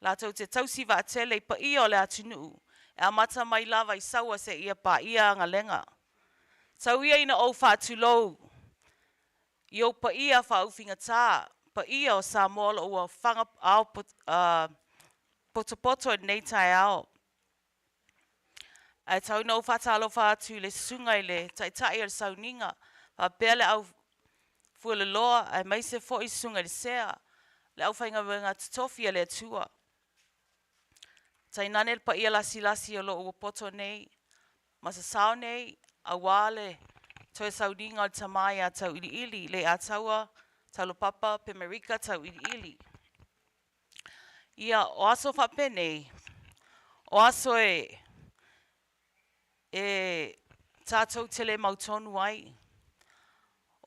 latou te tausi vaatele i paia o le atunuu e amata mai lava i Saua seia paia Agalega. Tau ia ina ou faatulou i ou paia faaufigatā, paia o Samoa o lo o ua faga ao potopoto i lenei taeao. Ae tau ina ou faatalofa atu i le susuga i le Taitai o le Sauniga, faapea le au fueloloa aemaise foi susuga i le Sea, le aufaigaluega totofi a le Atua. Tainane le paia lasilasi o lo o ua poto nei. ma sasao nei auā le toe sauniga o le tamā iā Tauiliili, Leiataua, Taulopapa, Pemerika, Tauiliili. Ia, o aso faapenei, o aso e e tatou te le mautonu ai,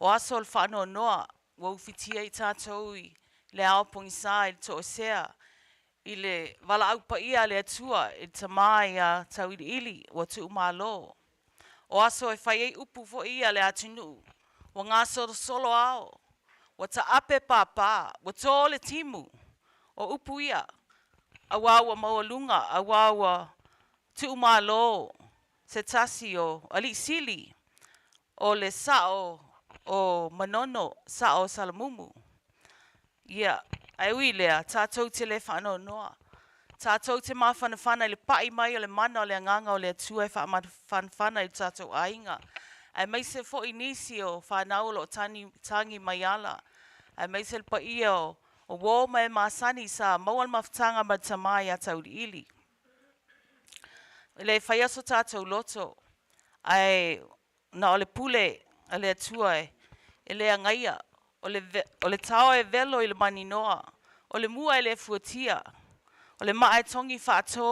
o aso o le faanoanoa ua ufitia ai tatou i le ao pogisā i le toesea i le valaau paia a le Atua i le tamā iā Tauiliili ua tuumalo. O aso e fai ai upu foi ia a le atunuu, ua gasolosolo ao, ua taape pāpā, ua tō le timu. O upu ia, auā ua maualuga, auā ua tuumalo se tasi o alii sili o le sao o Manono, sao o Salamumu. Ia, ae ui i lea, tatou te le faanoanoa. Tatou te mafanafana i le pai mai o le mana o le Agaga o le Atua e faamafanafana i lo tatou aiga, aemaise foi nisi o fanau o lo o tani, tagi mai ala, aemaise le paia o, o uō ma e masani sa maua le mafutaga ma le tamā iā Tauiliili. E le faia so tatou loto, ae na o le pule a le Atua e le agaia, o le, o le tao e velo i le maninoa, o le mua e le fuatia, o le maa e togi faatō,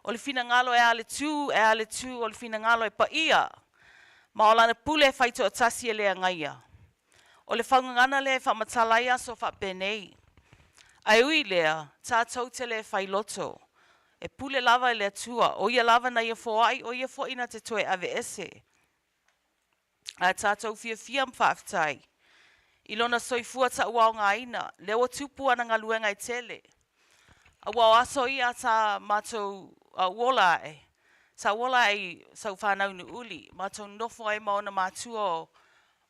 o le finagalo e a le tū, e a le tū, o le finagalo e paia, ma o lana pule e faitoatasi e le agaia. O le faugagana lea e faamatala ai aso faapenei. Ae ui i lea, tatou te le failoto. E pule lava i le Atua, o Ia lava na ia foai, o Ia foi na te toe aveese. Ae tatou fiafia ma faafetai i Lona soifua tauaogaina, lea ua tupu ana galuega e tele. Aua o aso ia sa matou ola ae, sa ou ola ae i sau fanau i Nuuuli, matou nonofo ai ma ona matua o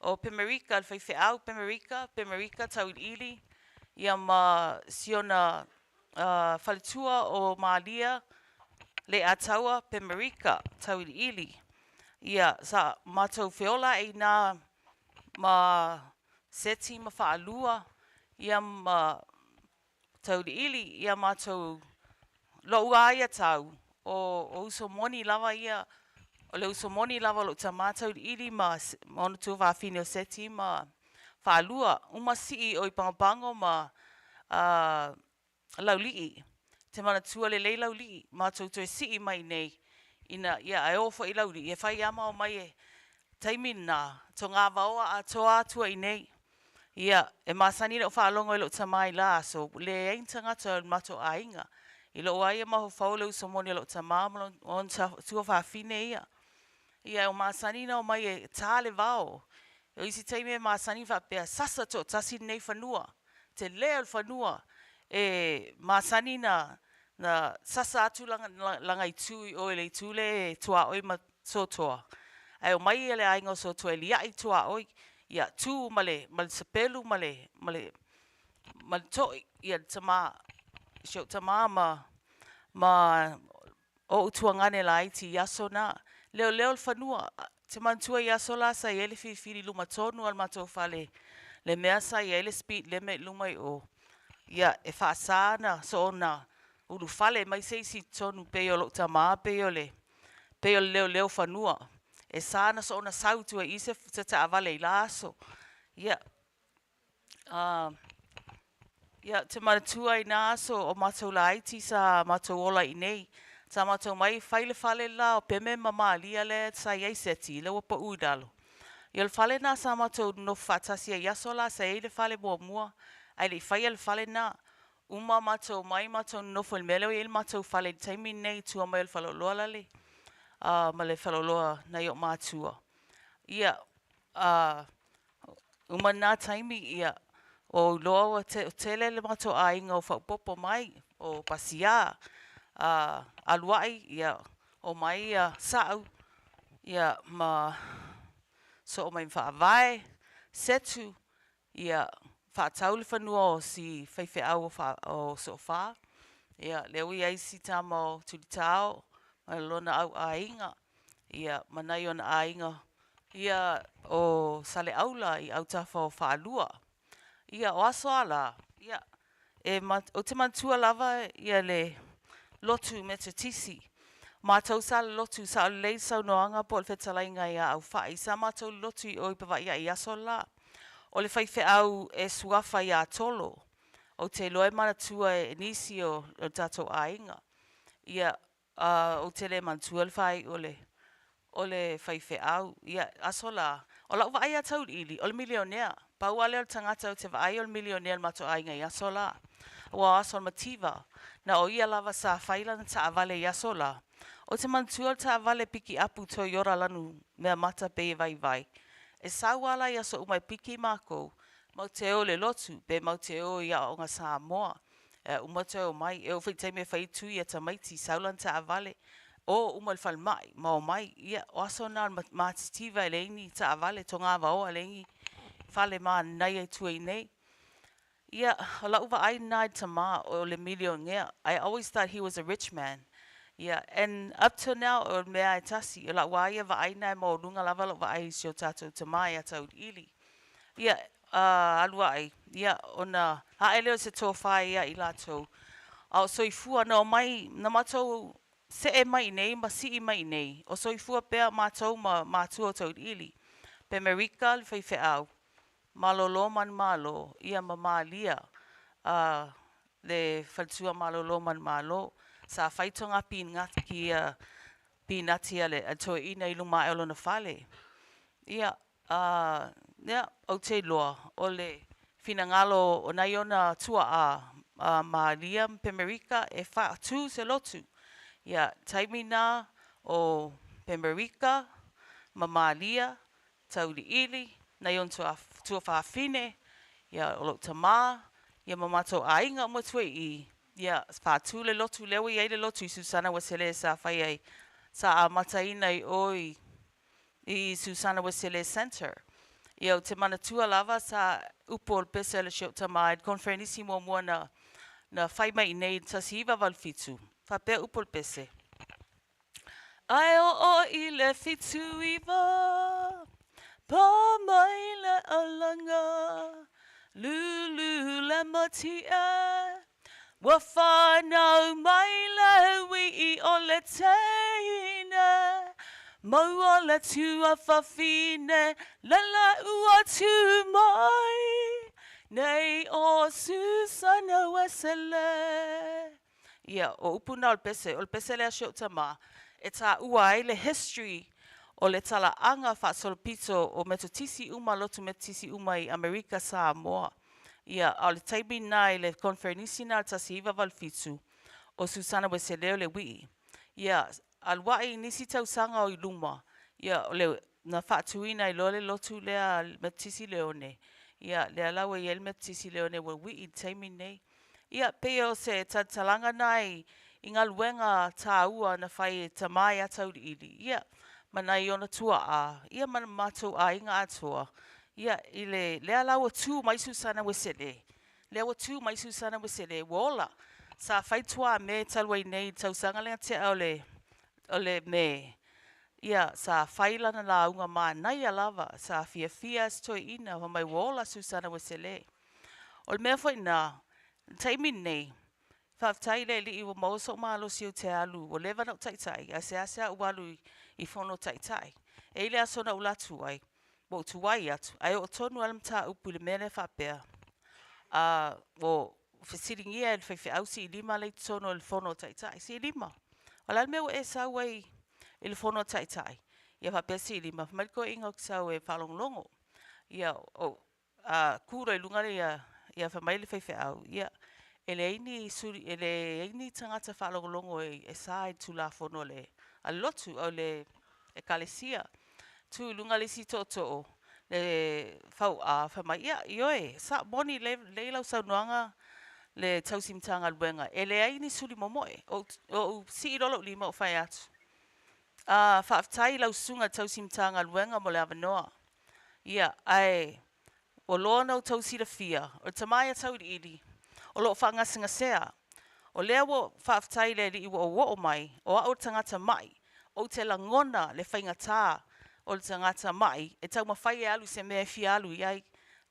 o Pemerika, le faifeau Pemerika, Pemerika Tauiliili, ia ma si ona faletua o Malia Leiataua Pemerika Tauiliili. Ia, sa matou feola ae i ina ma Seti ma Faalua, ia ma Tauiliili ia matou lou a ia tau, o o uso moni lava ia, o le uso moni lava o lou tamā Tauiliili ma ma ona tuafafine o Seti ma Faalua, uma sii i o i Pagopago ma Laulii. Te manatua lelei Laulii, matou toe sii mai i inei ina ia ae o foi Laulii e fai a ma omai e taimi lena, togavaoa atoa atu ai i inei. Ia, e masani lou faalogo i lou tamā i la aso, ua leai ni tagata o le matou aiga. I lou lava ia mafaufau o le uso moni o lou tamā ma ona tuafafine ia. Ia, e masani ona omai e ta le vao. O isi taimi e masani faapea, sasa toatasi lenei fanua, tele o le fanua e masani na na sasa atu lana itu i o i le itu lea e tuaoi ma Sotoa, ae omai ia le aiga o Sotoa e liaʻi tuaoi, ia tu ma le ma le sapelu ma le ma le ma le toʻi ia le tamā, si ou tamā ma ma oʻu tuagane laiti i aso na. Leoleo le fanua, te manatua i aso la sa i ai le filifili i luma tonu a le matou fale le mea sa i ai le speed limit i luma i o, ia e faasa ona soona ulufale mai se isi i totonu pei o lou tamā pei o le pei o le leoleo fanua. E sa ona soona sau i tua i i se taavale i la aso. Ia, ia, ou te manatua i na aso o matou laiti sa matou ola i inei. Sa matou omai fai le fale le la o Peme ma Malia lea sa i ai Seti, lea ua pau i lalo. Ia o le fale lena sa matou nonofo faatasi ai i aso la sa i ai le fale muamua ae le i faia le fale lena. Uma matou omai matou nonofo i le mea lea ua i ai le matou fale i le taimi lenei i tua mai o le faleoloa la le ma le faleoloa nai ou matua. Ia, uma lena taimi, ia, ua ou iloa ua tele le matou aiga ua faaopoopo mai, o Pasiā, alu ai, ia, omai ia Sa'u, ia, ma soo mai ma Faavae, Setu, ia, faatau le fanua o si faifeau o Soofā, ia, lea ua i ai si tama o Tulitao ma lona au aiga, ia, ma nai ona aiga, ia, o Saleaula i autafa o Faalua. Ia, o aso a la, ia, e, ou te manatua lava ia le lotu Metotisi. Matou sa lotu saʻolelei le saunoaga po o le fetalaiga iā Aufaʻi. Sa matou lotu i o i Pavaʻiaʻi i aso la. O le faifeau e suafa iā Tolo. Ou te iloa e manatua e nisi o le tatou aiga. Ia, ou te le manatua le faaiu o le o le faifeau. Ia, aso la, o lau vaai ia Tauiliili, o le milionea. Pau lava lea o le tagata ou te vaai o le milionea o le matou aiga i aso la. Aua o aso o le mativa, na o ia lava sa fai lana taavale i aso la. Ou te manatua o le taavale pikiapu Toyota lanu meamata pei e vaivai. E sau lava la i aso uma e piki makou, matou te o i le lotu, pe matou te o i Aoaoga Samoa. E uma toe omai. E oo foi i le taimi e fai ai tui a tamaiti, sau lana taavale, o uma i le falemai ma omai. Ia, o aso na o le matitiva e leai ni taavale, togavaoa, leai ni fale manaia i tua iinei. Ia, o lau vaai lena i le tama o le milionea. I always thought he was a rich man. Ia, and up till now, o le mea lava e tasi, o lau lava ia vaai lena e maualuga lava lau vaai i si o tatou tama ia Tauiliili. Ia, alu aʻe, ia, ona aʻe lea o se tofa ia i latou, a o soifua, na omai, na matou seʻe mai iinei ma sii mai iinei, o soifua pea matou ma matua o Tauiliili. Pemerika le faifeau, malōlō manumalo, ia ma Malia, le faletua malōlō manumalo. Sa fai toga pinati ia, pinati a le toeaina i luma ae o lona fale. Ia, A, ia, ou te iloa, o le finagalo o nai ona tuaʻa a Malia ma Pemerika e faatū se lotu. Ia, taimi na o Pemerika ma Malia, Tauiliili, nai ona tuafafine, ia, o lou tamā, ia ma matou aiga uma atu ai i i, ia, faatū le lotu, lea ua i ai le lotu i Susana Uesele sa fai ai, sa amataina i o i i Susana Wesele Centre. Ia ou te manatua lava sa upu o le pese a le si ou tama i le conferenisi muamua na na fai mai i nei i le 1987, faapea upu o le pese, Ae oo i le 79, pa mai le alaga, lulu le matie, Ua fanau mai le wii o le teine, Maua le tuafafine, lele ua tu mai nei o Susana Wesele. Ia, o upu na o le pese, o le pese lea si ou tama, e taua ai le history o le talaaga faasolopito o Metotisi uma, lotu Metotisi uma i Amerika, Samoa. Ia, a o le taimi lena i le conferenisi lena i le 1987, o Susana Weseleo le wii. Ia, alu ae i nisi tausaga o i luma, ia, o le, na faatuina ai loa le lotu lea Metotisi Leone. Ia, lea la ua i ai le Metotisi Leone ua wii i le taimi lenei. Ia, pei o se talatalaga lena i, i galuega taua na fai e Tamā ia Tauiliili, ia, ma nai ona tuaʻa, ia ma le matou aiga atoa, ia, i le, lea la ua tu mai Susana Uesele, lea ua tu mai Susana Uesele, ua ola. Sa fai tuamē talu ai nei i le tausaga lea na tea o le, o le Me, ia, sa fai lana lauga manaia lava, sa fiafia si toeaina, fai mai ua ola Susana Uesele. O le mea foi lena, i le taimi lenei, faafetai i le Alii ua maua sou malosi ou te alu, ua leva ona ou taitai, ae seasea ou alu i fono taitai. E i ai le aso na ou alu atu ai, ua ou tuai atu, ae oo tonu lava le mataupu i le mea lea faapea, a, ua fesiligia e le faifeau siilima lea i totonu o le fono a taitai, siilima, o le a le mea ua e sau ai i le fono a taitai? Ia faapea siilima, fai mai le toeaina ou te sau e faalogologo. Ia, ou A ku loa i luga le ia, ia fai mai le faifeau, ia, e leai ni suli, e leai ni tagata faalogologo e, e sa i le Tulafono a le, a le lotu, o le Ekalesia. Tu i luga le isi tootoo, le fauā, fai mai, ia, ioe, sa, moni lelei lau saunoaga le tausi Matagaluega, e leai ni suli momoe. Ou, ou sii loa lou lima ou fai atu, A, faafetai i lau susuga i le tausi Matagaluega mo le avanoa. Ia, ae ua loa ona outou silafia, o le tama ia Tauiliili, o lo o faagasegasea. O lea ua faafetai i le Alii ua ou oo mai, o au le tagata maʻi, ou te lagona le faigata o le tagata maʻi e taumafai e alu i se mea e fia alu i ai.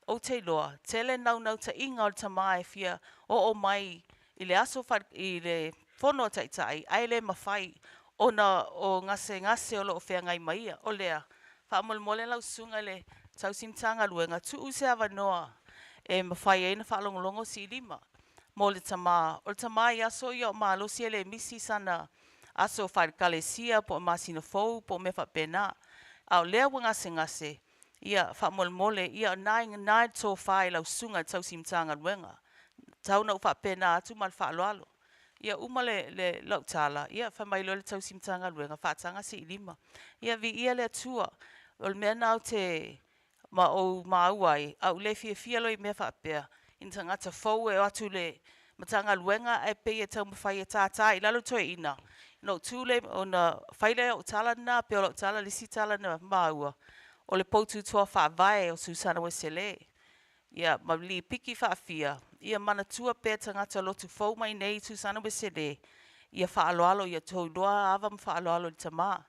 Ou te iloa, tele naunautaiga o le tama e fia oo mai i le aso i le fono a taitai, ae le mafai. ona o gasegase o lo o feagai ma ia. O lea, faamolemole lau susuga i le tausi Matagaluega, tuu se avanoa e mafai ai ona faalogologo siilima mo le tamā. O le tamā i aso ia o malosi e le misi sana aso faale-ekalesia po o masina fou po o mea faapena. A o lea ua gasegase, ia faamolemole, ia o lena e i ina le tofa i lau susuga i le tausi Matagaluega. Tau ina ou faapena atu ma le faaaloalo. Ia uma le le lau tala, ia fai mai loa le tausi Matagaluega, faataga siilima. Ia viia le Atua, o le mea lena ou te ma ou maua ai, a ou le fiafia loa i mea faapea, i ni tagata fou e o atu i le Matagaluega ae pei e taumafai e tātā i lalo toeaiina, ona ou tu lea, ona fai lea o au tala lena, pei o lau tala le isi tala na maua, o le poututoa faavae o Susana Uesele. Ia, ma lipiki faafia, ia manatua pea tagata lotu fou mai nei i Susana Uesele, ia faaaloalo, ia tou iloa ava ma faaaloalo i le Tama.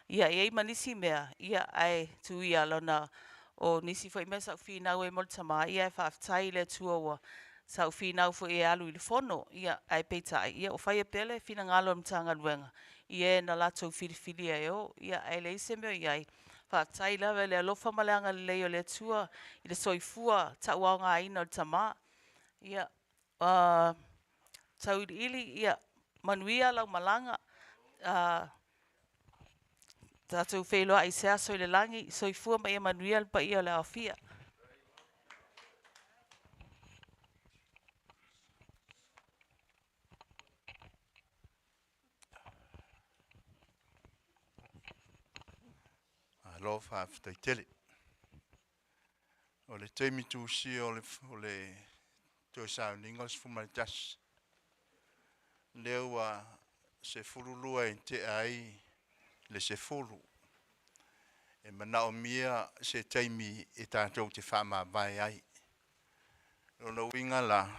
Ia, e i ai ma nisi mea, ia, ae tuu ia lona o nisi foi mea sa ou finau ai mo le Tama, ia, ae faafetai i le Atua ua sa ou finau foi e alu i le fono, ia, ae peitai, ia, ua faia pea le finagalo o le Matagaluega i e na latou filifilia e o, ia, ae leai se mea o i ai. Faafetai lava i le alofa ma le agalelei o le Atua i le soifua tauaogaina o le Tama. Ia, tauiliili, ia, manuia lau malaga. Tatou feiloai i se aso i le lagi. Soifua ma ia manuia le paia o le aofia. Malo faafetai tele. O le taimi tusia o le o le toe sauniga o le 11, lea ua 12 i tea ai le 10. E manaomia se taimi e tatou te faamavae ai. O lona uiga la,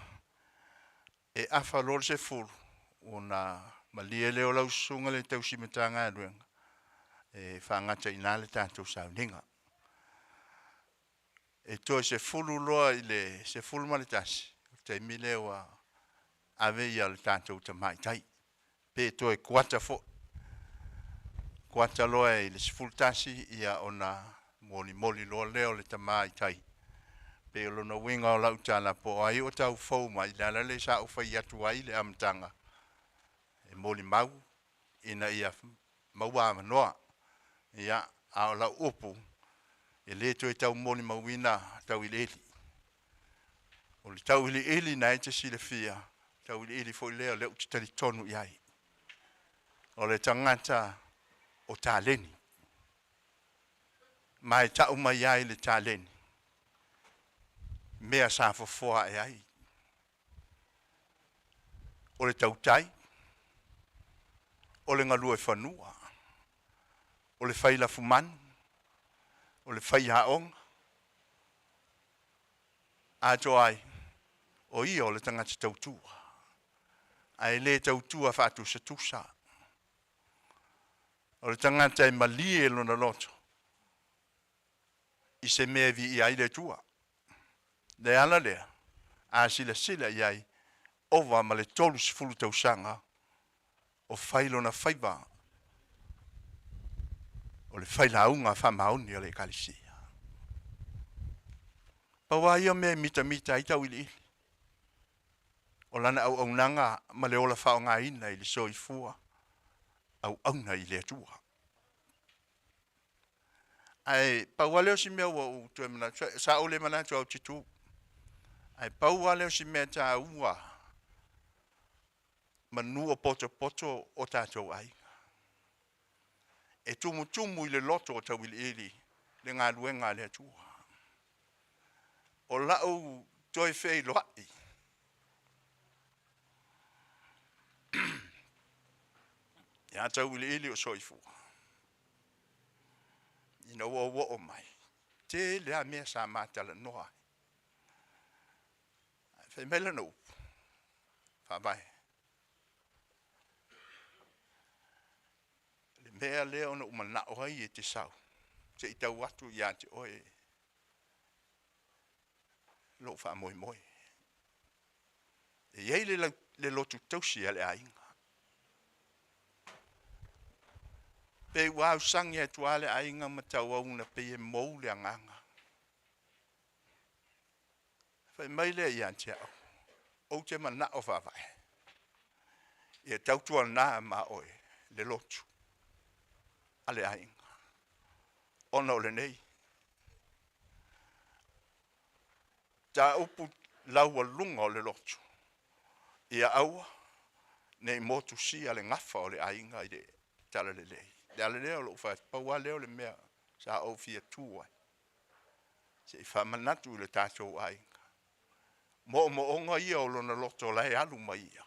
e afa loa le 10 ona malie lea o lau susuga i le tausi Matagaluega e faagata i ina le tatou sauniga. E toe 10 loa i le 11, o le taimi lea ua ave le tatou tamaitai, pe toe kuata foi. Kuata loa i le 11 ia ona molimoli loa lea o le tama i tai. Pei o lona uiga o lau tala po o ai o tau fou mai, o le ala lea sa ou fai atu ai i le amataga, e molimau ina ia maua avanoa. Ia, a o lau upu, e le toe tau molimauina Tauiliili. O le Tauiliili lena e te silafia, o Tauiliili foi lea o lea ou te talitonu i ai. O le tagata o taleni, ma e tau mai ai le taleni, mea sa fofoa ae ai. O le tautai, o le galue fanua, o le fai lafumanu, o le faiaoga, atoa ai o ia o le tagata tautua, ae le tautua faatusatusa. O le tagata e malie lona loto i se mea e viia ai le Atua. Le ala lea, a silasila i ai, ova ma le 30 tausaga o fai lona faiva o le failauga faamaoni a le Ekalesia. Pau lava ia o mea e mitamita ai Tauiliili, o lana auaunaga ma le ola faaaogaina i le soifua auauna i le Atua. Ae pau lava lea o si mea ua ou toe manatu, sa ou le manatu lava ou te tu, ae pau lava lea o si mea taua, manu o potopoto o tatou aiga. E tumutumu i le loto o Tauiliili le galuega a le Atua. O lau toe feiloai ia Tauiliili o soifua, ina ua ou oo mai, tele lava mea sa ma talanoa ai. Ae fai mai lana upu, Faavae, le mea lea na ou manao ai e te sau, se i tau atu ia te oe lou faamoemoe. E i ai le lotu tausi a le aiga. Pei ua ausagi atu lava le aiga ma tauau na pei e mou le agaga. Fai mai lea ia te au, ou te manao vaavae. Ia tautuana ma oe le lotu a le aiga. Ona o lenei, mataupu laualuga o le lotu, ia aua nei motusia le gafa o le aiga i le talalelei. Le ala lea o lou fai atu, pau lava lea o le mea sa ou fia tu ai, se i faamanatu i le tatou aiga. Moomooga ia o lona loto la e alu mai ia.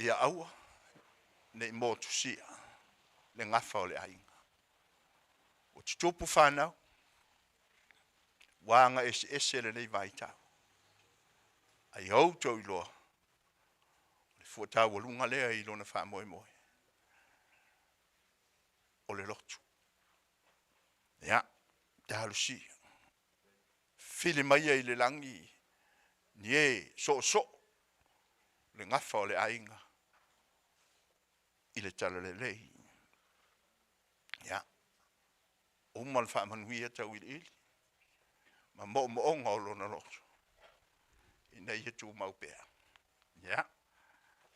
Ia aua nei motusia le gafa o le aiga. Ua tutupu fanau, ua aga eseese lenei vaitau. Ai outou iloa, o le fua taualuga lea i lona faamoemoe, o le lotu. Ia, talosia, fili mai ia i le lagi, ni e soosoo le gafa o le aiga i le talalelei. Ia, uma le faamanuia tauiliili ma moomooga o lona loto ina ia tumau pea. Ia,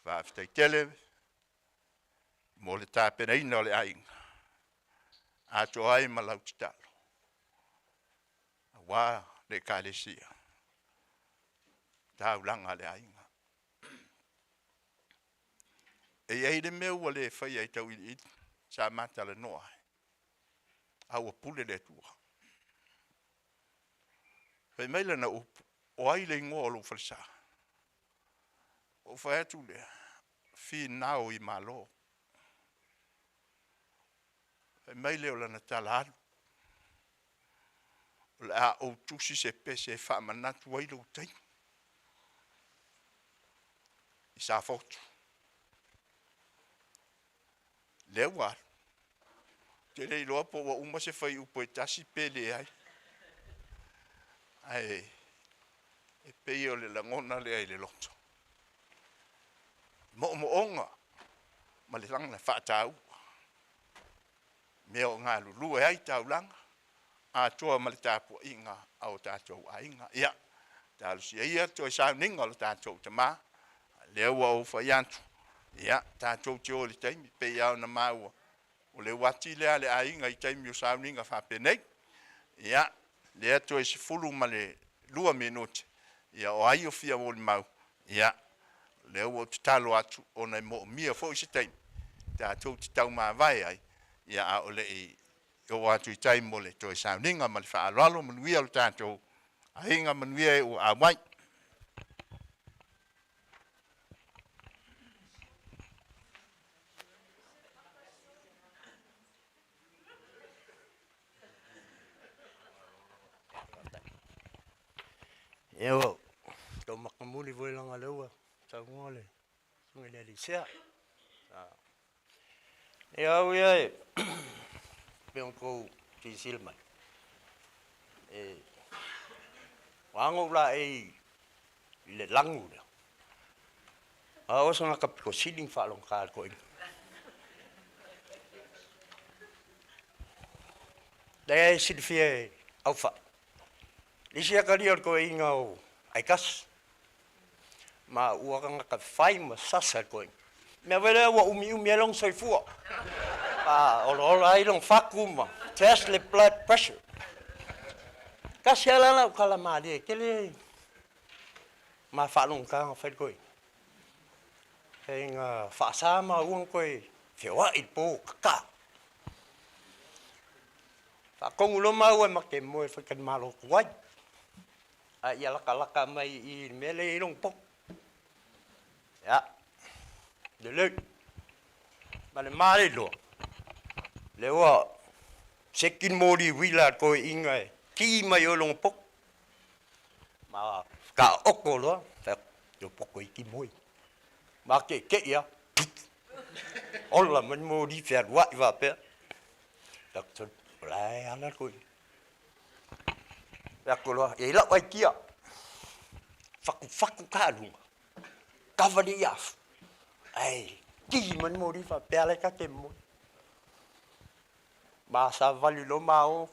faafetai tele mo le tapenaina o le aiga, atoa ai ma lau tatalo, aua le Ekalesia, taulaga a le aiga. E i ai le mea ua le faia i tauiliili, sa ma talanoa ai, a ua pule le Atua. Fai mai lana upu, o ai le igoa o lou falesa? Ou fai atu lea, Finao i Malo. Fai mai lea o lana tala alu, o le a ou tusi se pese e faamanatu ai lou taimi i Safotu. Lea ua alu. Ou te le iloa po ua uma se fuaiupu e tasi pe leai. Ae e pei o le lagona lea i le loto. Moomooga ma le lagona faataua. Mea o galulue ai taulaga atoa ma le tapuaiga a o tatou aiga. Ia, talosia ia toe sauniga o le tatou tama, lea ua ou fai atu, ia, tatou te o i le taimi, pei lava ona maua, o le uati lea a le aiga i taimi o sauniga faapenei. Ia, lea toe 12 minute, ia o ai o fia molimau, ia, lea ua ou tatalo atu ona e moomia foi se taimi tatou te taumavae ai, ia a o le i oo atu i tai mo le toe sauniga. Ma le faaaloalo, manuia lo tatou aiga, manuia e ua auai. Ia ua tau makamuli foi leaga o lea ua saunoa le Susuga i le Alii Sea. Ia au ia e pei ona outou silasila mai, e ua aga ou laei i le lanu lea, a o se tagata pito sili ona faalogogata i le toeaina. Lea e silafia e Aufai, le isi atalia o le toeaina o Aitasi, ma ua tagata fai ma sasa le toeaina. O le mea foi lea ua umiumi ai lona soifua, ma olaola ai lona fatu ma test le blood pressure. Tasi lava la lau tala malie tele ma faalogogata na fai le toeaina, pei na faasa maua ona toe feoai i le po tata. Faatonu loa maua ma te moe i le faletalimalo tuai, a ia latalata mai i le mea lea e i ai lona poto. Ia, lelei. Ma le maleiloa, lea ua seki le moli uila a le toeaina e ki mai ai lona poto. Ma taoto loa, fai atu, lou poto iti moe. Ma ke'eke'e lava, ola mai le moli fealuai faapea. Fai atu, sole, o la e ala le toeaina. Fai atu loa, e i ai lau aikia, fatufatu taluga, kava le iafu, ae Ki mai le moli faapea la e ta te moe. Ma savali loa ma o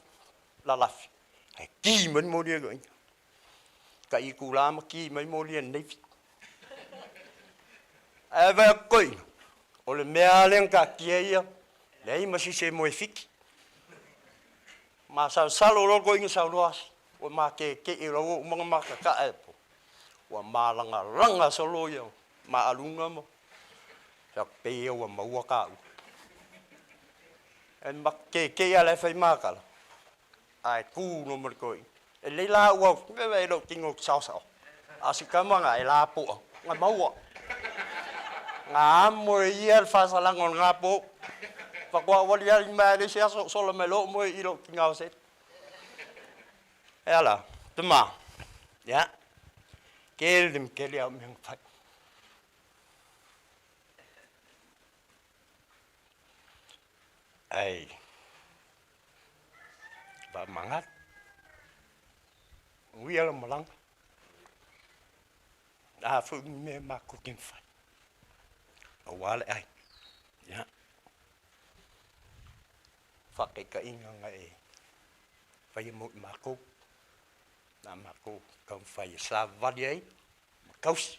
lalafi, ae ki mai le moli a le toeaina. Tai itula ma ki mai moli a le Navy. Ae vaai atu toeaina, o le mea lava lea na taatia ia, leai ma se isi e moe fiki. Masalosalo loa le toeaina sau loa, ua matetee loa ua uma ona ma tataa e po, ua malagalaga solo ia maaluga ma fai atu, pei ua maua taua. E matetee lava o la e fai ma tala, ae tu loa ma le toeaina. E lelei la au e le o tino ou te saosao, a o si tama lena e lapoa, na maua. Na amo e ia le faasalaga o lena po. Faatoa ou aliali mai lava i le isi aso o sola mai loa ou moe i lou tina o Seta. E a la, tama, ia, tele ma tele au mea na fai. Ai, faamagalo. Uia lau malaga. A foi ni mea matou te mafai aua le ai. Ia, faataitaiga na e faia mo i matou, na matou taumafai e savavali ai ma tausi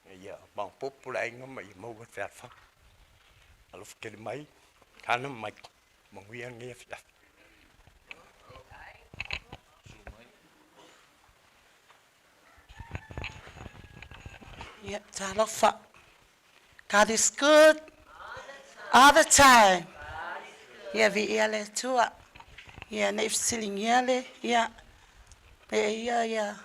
ina ia maopoopo le aiga ma ia maua le fealofani. Alofa tele mai, Hana ma Michael, manuia lenei afiafi. Ia, talofa. God is good all the time. Ia, viia le Atua. Ia, ne i fesiligia le, ia, e ia, ia,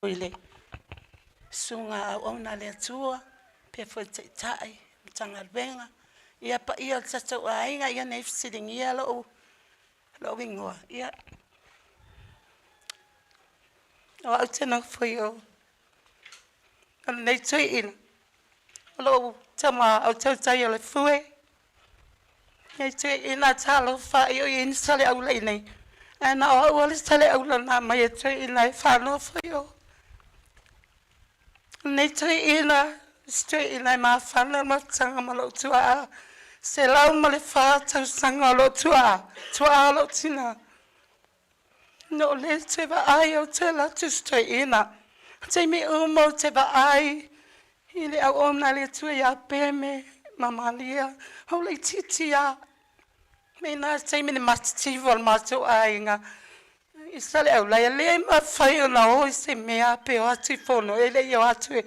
i le susuga auauna a le Atua, faapea foi le Taitai, Matagaluega, ia paia o le tatou aiga, ia ne i fesiligia lou igoa, ia o au ou te nofo i o lenei toeaina, o lou tama o Tautaiolefue, lenei toeaina talofa e oo i ai ni saleaula i inei, ae na o au lava le saleaula na aumai e toeaiina e faanofo i o. O lenei toeaina, o se toeaina e mafana le mafutaga ma lou tuaa, 104 tausaga o lou tuaa, tuaa o lou tina. Na ou le toe vaai ou te alu atu i si toeaina. O taimi uma ou te vaai i le auauna a le Atua ia Peme ma Malia, ou laitiiti lava. Mai na taimi i le matitiva o le matou aiga i Saleaula, e le mafai ona o i se mea pe o atu i Fono e le i o atu e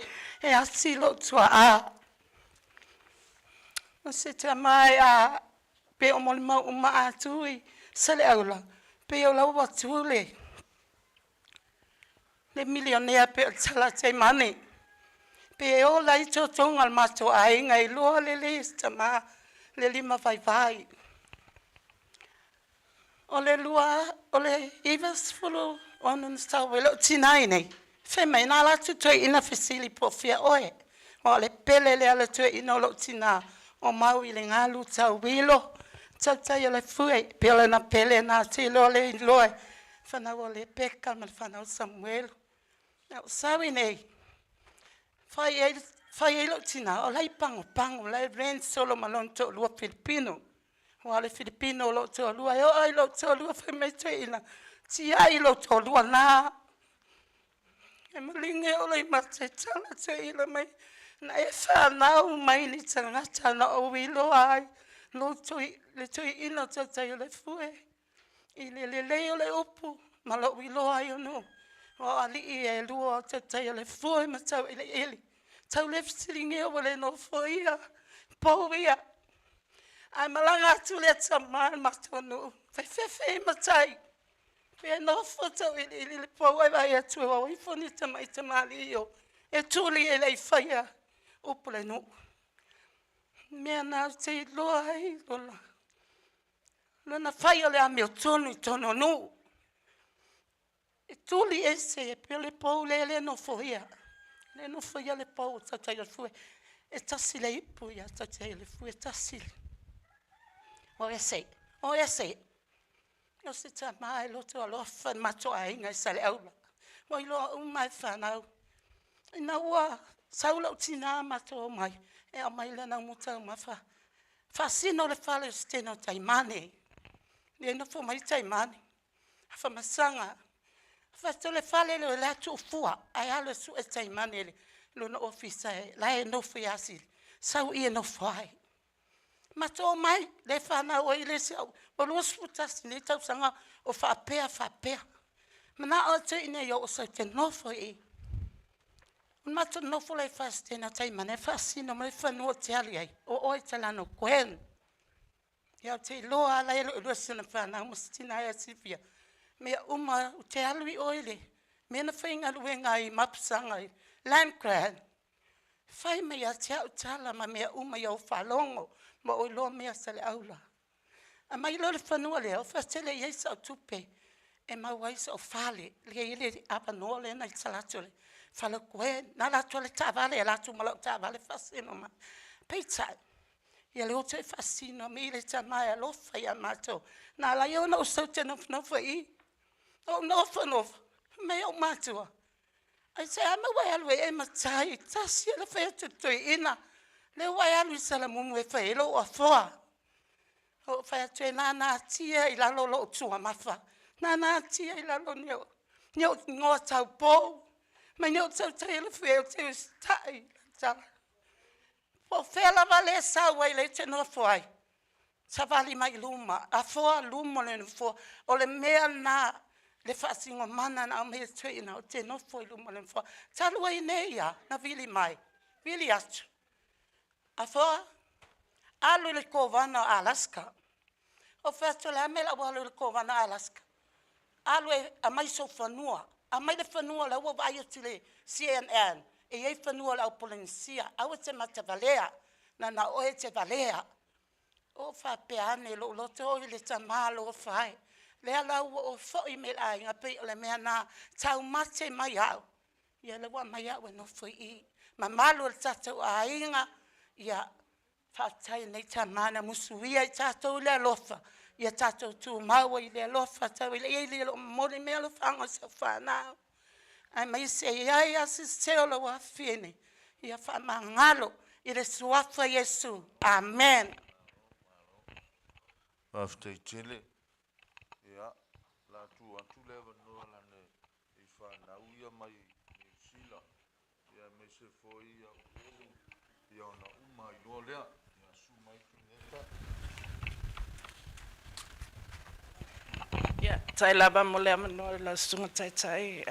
asi lou tuaa. O se tama e a pe o molimau uma a tu i Saleaula, pei o la ua tu le milionea pei o le tala a Taimane. Pe ola ai totoga o le matou aiga e iloa lelei e si tama le lima vaivai. O le lua, o le 96 na sau ai lou tina i inei, fai mai na alu atu toeaina fesili po o fea oe, aua o le pele lea a le toeaina o lou tina o mau i le galu tauilo, Tautaiolefue, pei o lana pele lena ou te iloa lea e iloa e fanau a Lepeka ma le fanau a Samuelu. A ou sau i inei, fai ai lou tina, o la e i Pagopago, o la e rent solo ma lona toalua Filipino. Aua o le Filipino o lou toalua, e oo lava i lou toalua fai mai toeaina, tiai lou toalua na. E maligi ou loimata e tala toeaina mai, na e fanau mai ni tagata na ou iloa ai le toeaina o Tautaiolefue i le lelei o le upu ma lou iloa ai o nuu, aua o alii e lua o Tautaiolefue ma Tauiliili. Tau le fesiligia ua le nofoia pou ia. Ae malaga atu lea tama i le matou nuu, fefefe i matai, pe nofo tauiliili le pou ae vaai atu ua o ifo ni tamai tamalii e tuli e le i faia upu o le nuu. O le mea lena ou te iloa ai lona fai o le amiotonu i totonu o nuu. E tuli ese e pei o le pou lea e le nofoia, e le nofoia le pou o Tautaiolefue, e tasi le ipu ia Tautaiolefue, e tasi. O ese, o ese. O se tamā e loto alofa i le matou aiga i Saleaula, ua iloa uma lava e fanau. Ina ua sau lou tina matou omai, e aumai lana umu taumafa, faasino le fale o se teine o taimane, lea e nofo mai ai taimane, Afamasaga. Fai atu o le fale lea o la e tuufua, ae alu e sue taimane i lona ofisa la e nofo ia Sili, sau i i e nofo ai. Matou omai lea e fanau ai le isi au, ua 21 nei tausaga o faapea, faapea. Manao le toeaina ina ia ou sau ou te nofo i i. Ona matou nonofo lea i le fasitena o taimane ae faasino mai le fanua ou te alu i ai, o oe e te lanu Gwen. Ia ou te iloa lava la e i ai si ana fanau ma si tina ia Sylvia, mea uma ou te alu i o i le mea na faigaluega ai i Mapusaga Land Grant, fai mai ia te au tala ma mea uma ia ou faalogo ma ou iloa mea Saleaula. Aumai loa le fanua lea, ou fai atu e leai sau tupe e maua ai sou fale, lea e i ai le avanoa lea na i talaatu o le fale o Gwen, na alu atu lava le taavale, alu atu ma lau taavale faasino mai. Peitai, ia lea ua toe faasino mai le tama e alofa ia matou, na ala ai ona ou sau ou te nofonofo i i. Na ou nofo nofo, fai mai ou matua, aisea mea ua e alu ai e matai? E tasi lava le fai atu o le toeaina, lea ua e alu i Salamumu e fai ai lou afoa. Ou fai atu, e nanatia i lalo lou tuamafa, nanatia i lalo ni ou igoa taupou ma ni ou ou te usitai i lau tala. Po o fea lava le e sau ai o lea e te nofo ai, savali mai i luma, Afoa luma o le nofoa. O le mea lena le faasinomaga na aumai e le toeaina ou te nofo i luma o le nofoa. Talu ai nei lava na vili mai, vili atu, Afoa, alu i le Kovana a Alaska. Ou fai atu, o le a le mea o le a ou alu ai i le Kovana a Alaska? Alu e aumai sou fanua, aumai le fanua la ua vaai atu i le CNN e i ai fanua o le au Polenisia, aua e te matavalea, na o oe e te valea. Ou faapea ane i lou loto, oi le Tama alofa e, lea la ua ou foi mai i le aiga, pei o le mea lena, taumate mai au, ia lea ua aumai au e nofo i i. Mamalu o le tatou aiga, ia faafetai i lenei tama na musuia i tatou le alofa, ia tatou tumau ai i le alofa, momoli mai alofaaga i si au fanau, aemaise e i ai lava se sese o lou afafine, ia faamagalo i le suafa o Iesu. Amen. Faafetai tele. Ia, o le a tuu atu le avanoa leaga e i fanau ia mai Niu Sila, ia aemaise foi Upolu, ia ona uma ai loa lea. Ia, susu mai Tuilaepa. Ia, faafetai lava mo le avanoa i lau Susuga Taitai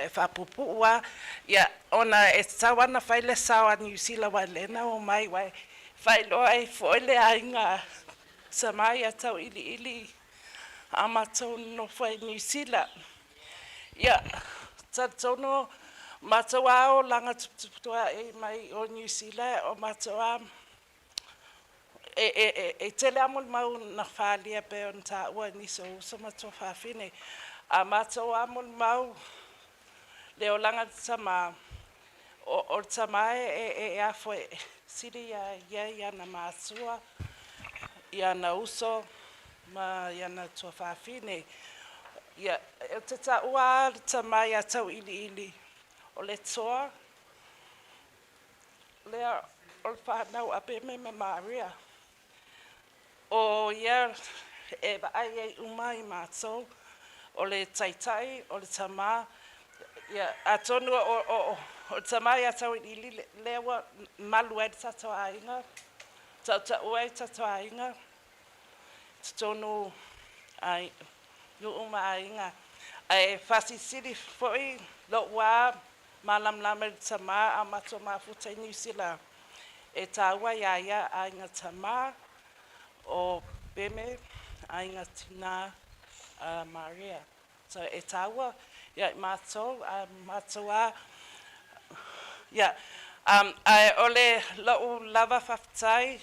e faapuupuu lava. Ia, ona e tatau lava ona fai le sao a Niu Sila aua o lea na omai aua e faailoa ai foi le aiga tama ia Tauiliili a matou nonofo ai i Niu Sila. Ia, talitonu o matou lava olaga tuputupuae mai o Niu Sila, o matou lava e tele lava molimau na faaalia pei ona taua e nisi o uso ma tuafafine. A matou lava molimau le olaga tama, o le tama e sili ia i ana matua, i ana uso ma i ana tuafafine. Ia, ou te taua lava le tama ia Tauiliili, o le toa lea o le fanau a Peme ma Maria. O ia e vaai ai uma i matou, o le taitai, o le tama. Ia, atonu o le tama ia Tauiliili lea ua malu ai le tatou aiga, tautau ai le tatou aiga, totonu ai nuu ma aiga. Ae faasilisili foi lou lava malamalama i le tama a matou mafuta i Niu Sila, e taua ia ia aiga tama o Peme, aiga tina a Maria. So e taua ia i matou, a matou lava, ia, ae o le lou lava faafetai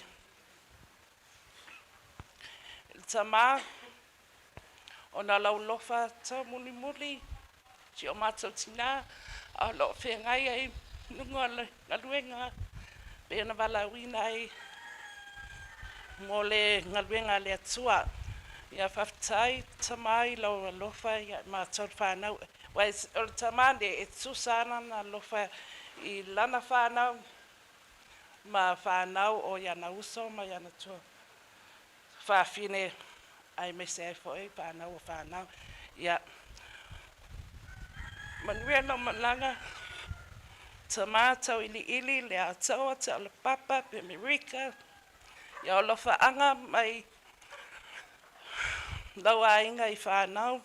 i le tama ona o lau alofa taumulimuli si o matou tina a o lo o feagai ai i luga o le galuega pei ona valaauina ai mo le galuega a le Atua. Ia faafetai tamā i lou alofa ia i matou le fanau. Aua o le tamā nei e tutusa lava lona alofa i lana fanau ma fanau o iana uso ma iana tuafafine aemaise ai foi fanau o fanau. Ia manuia lau malaga tamā Tauiliili, Leataua, Taulapapa, Pemerika. Ia alofaaga mai lau aiga i fanau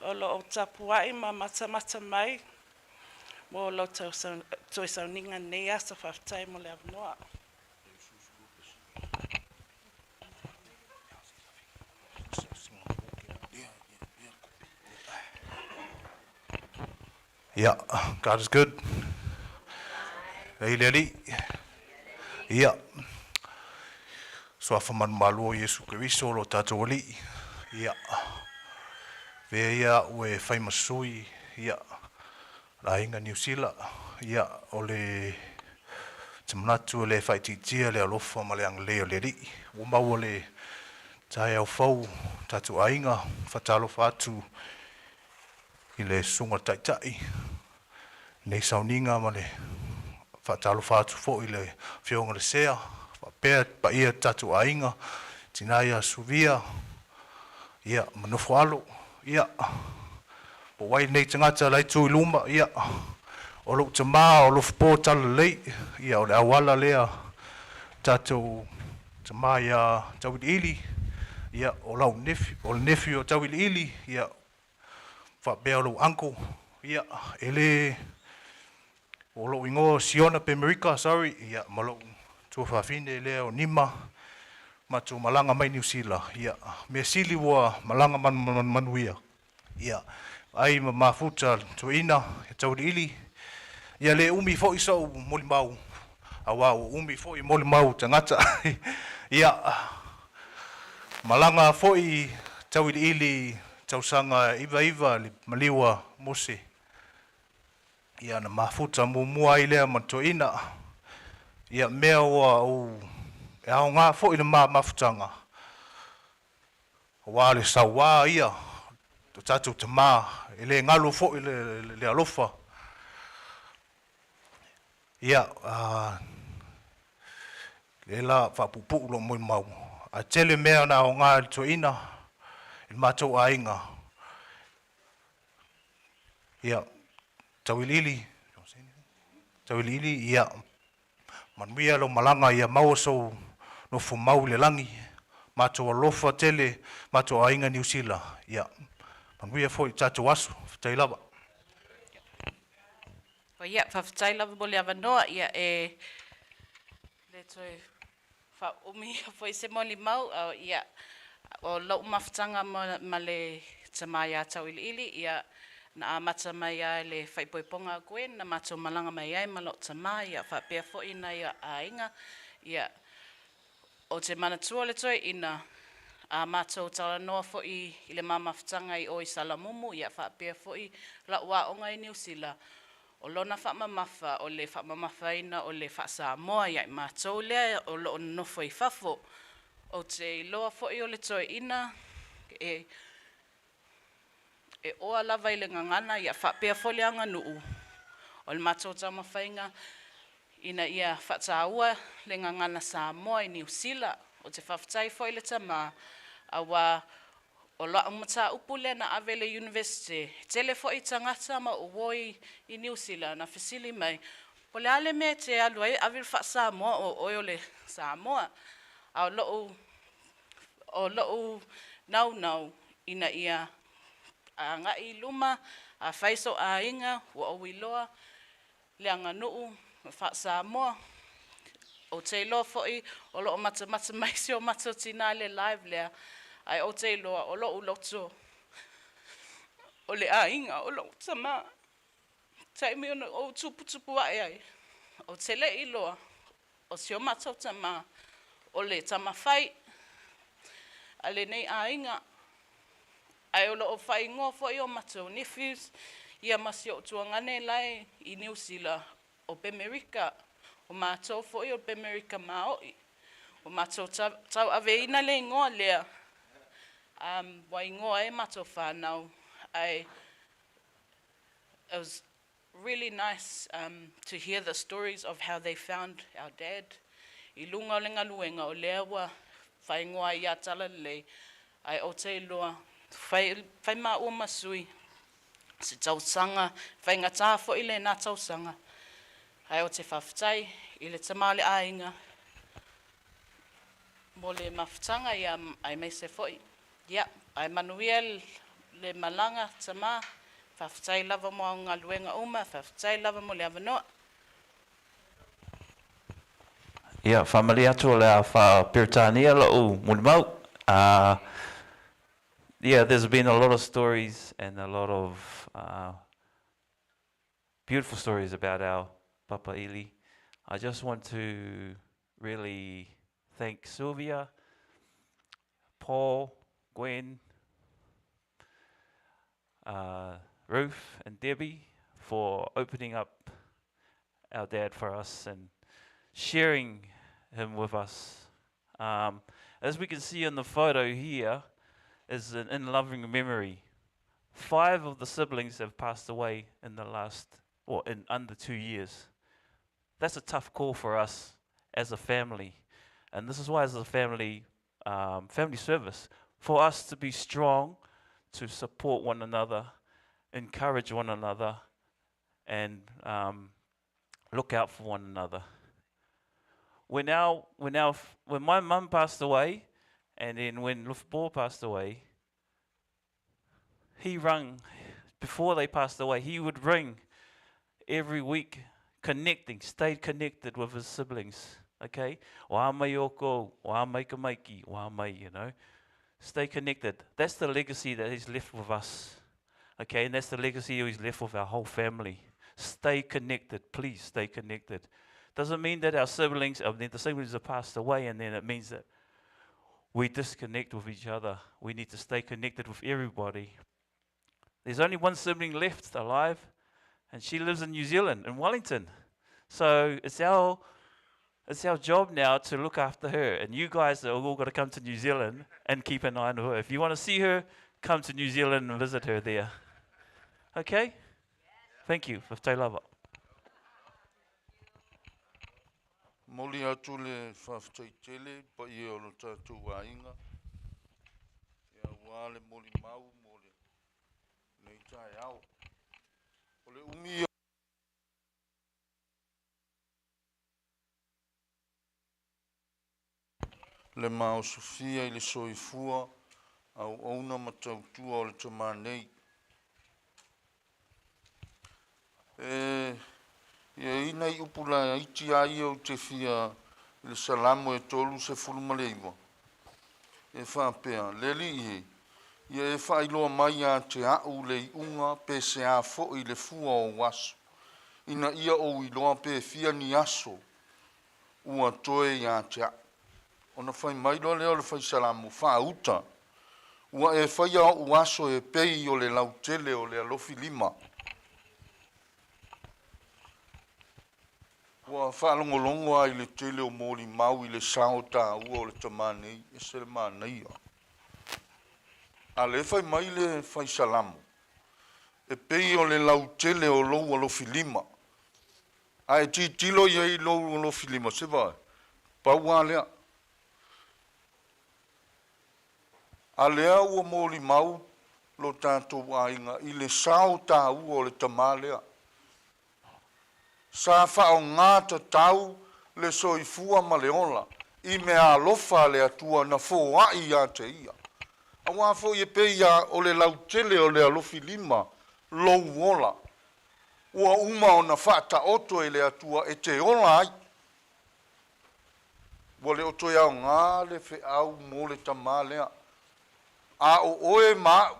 o lo o tapuai ma matamata mai mo lau toe sauniga i lenei aso. Faafetai mo le avanoa. Yeah, God is good. Ei le Alii. Ia. Suafa manumalu o Iesu Keriso lo tatou Alii. Ia. Avea ia a'u e fai ma sui, ia, le aiga Niu Sila. Ia, o le te manatu e le faaitiitia le alofa ma le agalelei o le Alii. Ua maua le taeao fou tatou aiga, faatalofa atu i le Susuga Taitai lenei sauniga ma le faatalofa atu foi i le Afioga i le Sea, faapea le paia o le tatou aiga, tina ia Suvia, ia ma nofo alo, ia, po o ai lenei tagata la e tu i luma, ia, o lou tama o Lofopo Talalelei, ia, o le auala lea tatou tama ia Tauiliili, ia, o lau nephew, o le nephew o Tauiliili, ia, faapea o lou uncle, ia, e le, o lou igoa o Siona Pemerika, sorry, ia, ma lou tuafafine lea o Nima, matou malaga mai Niu Sila, ia, mea sili ua malaga manuia, ia, ai ma mafuta toeaina e Tauiliili, ia le umi foi sou molimau, auā ua umi foi molimau tagata, ia, malaga foi Tauiliili tausaga 99 le maliu a Mose, ia na mafuta muamua ai lea ma toeaina, ia mea ua ou e aoga foi le ma mafutaga, auā le sauā ia o tatou tamā, e le galo foi le alofa. Ia, lea la faapuupuu lou molimau, ae tele mea na aoga i le toeaina i le matou aiga. Ia, Tauiliili, Tauiliili, ia, manuia lau malaga, ia maua sou nofo mau i le lagi, matou alofa tele, matou aiga Niu Sila, ia, manuia foi le tatou aso, faafetai lava. O ia, faafetai lava mo le avanoa, ia e le toe faaumi foi se molimau, ia, o lou mafutaga ma le tamā ia Tauiliili, ia, na amata mai lava i le faaipoipoga a Gwen na matou malaga mai ai ma lou tamā, ia faapea foi nai aiga, ia, ou te manatua le toeaina, a matou talanoa foi i le ma mafutaga i o i Salamumu, ia faapea foi lau aoga i Niu Sila, o lona faamamafa o le faamamafaina o le faa-Samoa ia i matou lea o lo o nonofo i fafo. Ou te iloa foi o le toeaina e oa lava i le gagana, ia faapea foi le aganuu, o le matou taumafaiga ina ia faataua le gagana Samoa i Niu Sila. Ou te faafetai foi i le tamā, auā o lau mataupu lea na ave i le Iunivesite, e tele foi tagata ma uo i Niu Sila na fesili mai, po o le a le mea e te alu ai e ave le faa-Samoa o oe o le Samoa. A o lou naunau ina ia agai i luma, a fai sou aiga, ua ou iloa le aganuu ma faa-Samoa. Ou te iloa foi o lo o matamata mai si o matou tinā i le live lea, ae ou te iloa o lou loto o le aiga o lou tamā. Taimi ona ou tuputupu ae ai, ou te le iloa o si o matou tamā o le tamafai a lenei aiga. Ae o lo o faaigoa foi o matou nephews ia ma si ou tuagane la e i Niu Sila o Pemerika. O matou foi o Pemerika Maoi. O matou tauaveina le igoa lea. Ua igoa ai matou fanau, ae it was really nice to hear the stories of how they found our dad i luga o le galuega o lea ua faaigoa ai ia Talalelei, ae ou te iloa fai fai maua ma sui se tausaga faigata foi lena tausaga, ae ou te faafetai i le tama o le aiga mo le mafutaga ia aemaise foi. Ia, ae manuia le malaga tama, faafetai lava mo au galuega uma, faafetai lava mo le avanoa. Ia, faamalie atu o le a faa-Peretania lo'u molimau. Yeah, there's been a lot of stories and a lot of beautiful stories about our Papa Ili. I just want to really thank Sylvia, Paul, Gwen, Ruth and Debbie for opening up our dad for us and sharing him with us. As we can see in the photo here, is an in loving memory. 5 of the siblings have passed away in the last, or in under 2 years. That's a tough call for us as a family. And this is why as a family, family service, for us to be strong, to support one another, encourage one another, and look out for one another. When my mum passed away, and then when Lufbo passed away, he rang, before they passed away, he would ring every week, connecting, stayed connected with his siblings, okay? Wa mai oko, wa mai ka maiki, wa mai, you know. Stay connected. That's the legacy that he's left with us, okay? And that's the legacy he's left with our whole family. Stay connected, please stay connected. Doesn't mean that our siblings, I mean, the siblings have passed away, and then it means that we disconnect with each other. We need to stay connected with everybody. There's only one sibling left alive, and she lives in New Zealand, in Wellington. So it's our job now to look after her. And you guys are all got to come to New Zealand and keep an eye on her. If you want to see her, come to New Zealand and visit her there. Okay? Thank you. Faafetai lava. Momoli atu le faafetai tele i paia o lo tatou aiga, ia aua le molimau mo lenei taeao. O le umi le maosofia i le soifua auauna ma tautua o le tamā nei. E i ai nai upu laiti lava ia ou te fia i le Salamo e 39, e faapea, Le Alii e, ia e faailoa mai ia te a'u le iuga pe se a fo'i le fua o ou aso, ina ia ou iloa pe fia ni aso ua toe ia te a'u. Ona fai mai loa lea o le fai Salamo, faauta, ua e faia o'u aso e pei o le lautele o le alofi lima. Ua faalogologo lava i le tele o molimau i le sao taua o le tamā nei, ese le manaia. A o lea e fai mai le fai Salamo, e pei o le lautele o lou alofi lima. A e tilotilo i ai i lou alofi lima, se vaai, pau lava lea. A lea ua molimau lo tatou aiga i le sao taua o le tamā lea. Sa faaaogā tatau le soifua ma le ola i meaalofa a le Atua na foai ia te ia. Auā foi e pei a o le lautele o le alofi lima lou ola, ua uma ona faataoto e le Atua e te ola ai. Ua le o toe aogā le feau mo le tamā lea, a o oe ma a'u,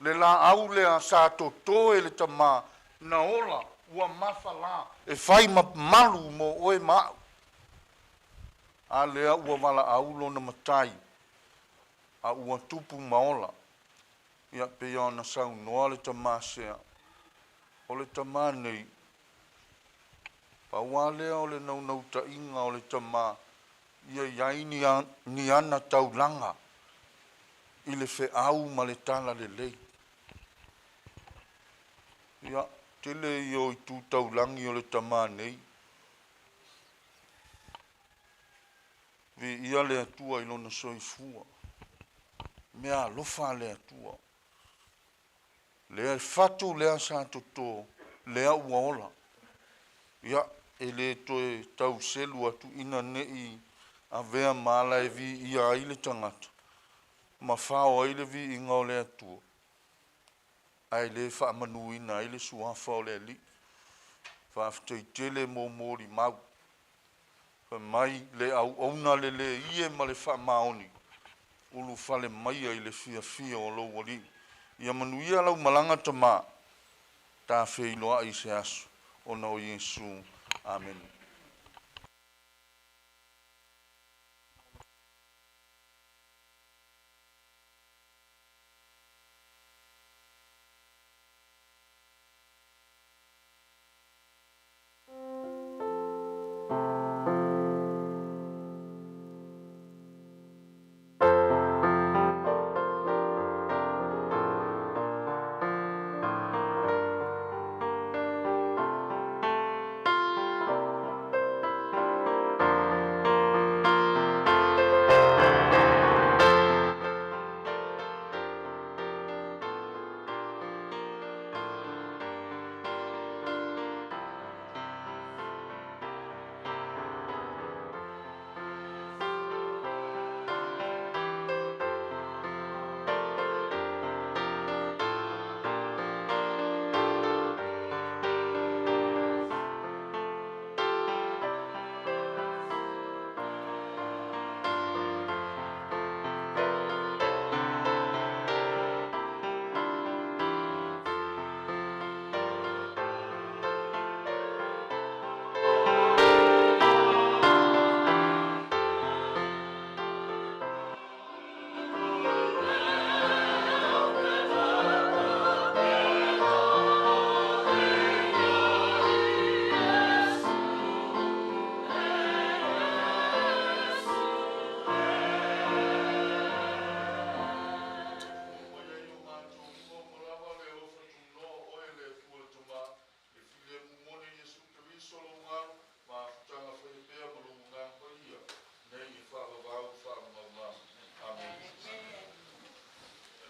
le laau lea sa totō e le tamā na ola ua mafalā e fai ma malu mo oe ma a'u. A lea ua valaau lona matai, a ua tupu ma ola. Ia, pei ona saunoa le tamā Sea, o le tamā nei, pau lava lea o le naunautaiga o le tamā, ia i ai ni ana taulaga. i le feau ma le talalelei. Ia, tele ia o itu taulagi o le tamā nei. Viia le Atua i lona soifua. Mea alofa a le Atua. Lea e fatu, lea sa toto, lea ua ola. Ia, e le toe tau selu atu ina ne'i avea ma ala e viia ai le tagata, ma fao ai le viiga o le Atua, ae le faamanuina ai le suafa o le Alii. Faafetai tele mo molimau. Fai mai le auauna le lē ie ma le faamaoni, ulufale maia i le fiafia o lou Alii. Ia manuia lau malaga tamā, ta feiloai i se aso ona o Iesu. Amene.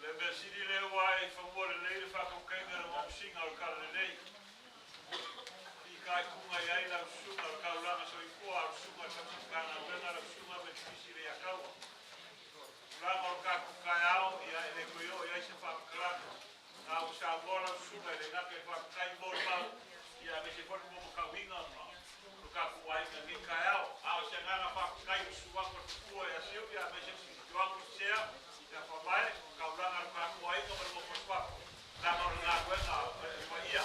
Le mea sili lea ua e fanua lelei le faatautaiga i le mausiga o le talalelei. Fitaituga i ai lau susuga o le taulaga soifua a o le susuga i le tausi Matagaluega lau susuga Metikisi Leiataua. Tulaga o le tatou taeao, ia e le toe oo i ai se faamatalaga. A ua saunoa lau susuga e le gata i faafetai mo le mau, ia aemaise foi le muamatauina ma lo tatou aiga i lenei taeao. A o se agaga faafetai i le susu atu o le tupua ia Sylvia aemaise le atu Sea ia Faavae, taulaga a le tatou aiga ma le nofo i fafo, leaga o le galuega e paia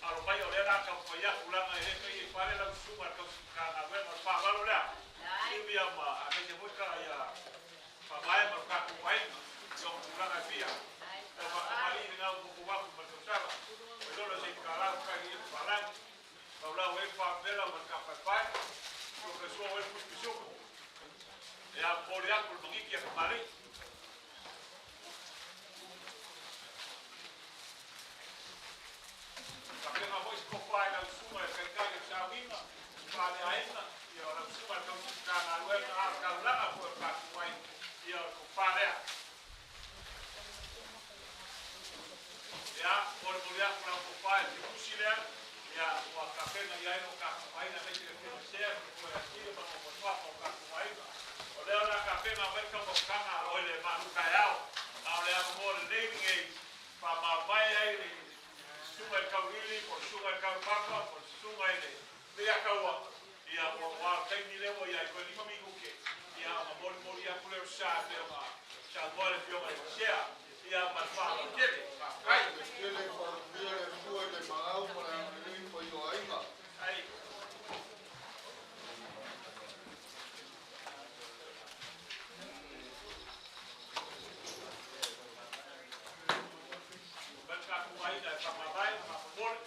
alo mai o lea o le a taumafai atu leaga e le paia i fale lau susuga i le tausi Matagaluega. O le faaaloalo lea Sylvia ma aemaise foi ka ia Faavae ma lo tatou aiga i ona tulaga e fia. Lau faatamalii lena ua nofo atu ma le tausala oi lolo se i talau kai i papalagi laulau ai le faavela ma le tapaepae o ka sua oi le pusipisuku e a momoli atu le magiki a tamalii. Tapena foi se tofa i lau susuga i le taitai o le sauniga, faaleaiga, ia o lau susuga i le tausi Matagaluega a o le taulaga foi o le tatou aiga, ia o le tofa lea. Ia, molimoli atu lau tofa i le timusi lea, ia ua tapena i ai lo tatou aiga aemaise le Afioga Sea ma le Afioga ia Sile ma le nofoasoafa o le tatou aiga. O lea o le a tapena mai le taumafataga a oe le malu taeao, a o le avanoa lelei lenei faamavae ai le susuga i le Tauili po o le susuga i le Taulupapa po o le susuga i le Leiataua, ia ua ua le taimi lea ua i ai toe 5 minute, ia ona molimoli atu lea o le sa e pei ona saunoa le Afioga i le Sea, ia ma le faaaloalo tele. Faafetai. Tele faamanuia le Atua i le maau ma le agalelei paia o aiga. Ai. Mai le tatou aiga e faamavae ma faapopole.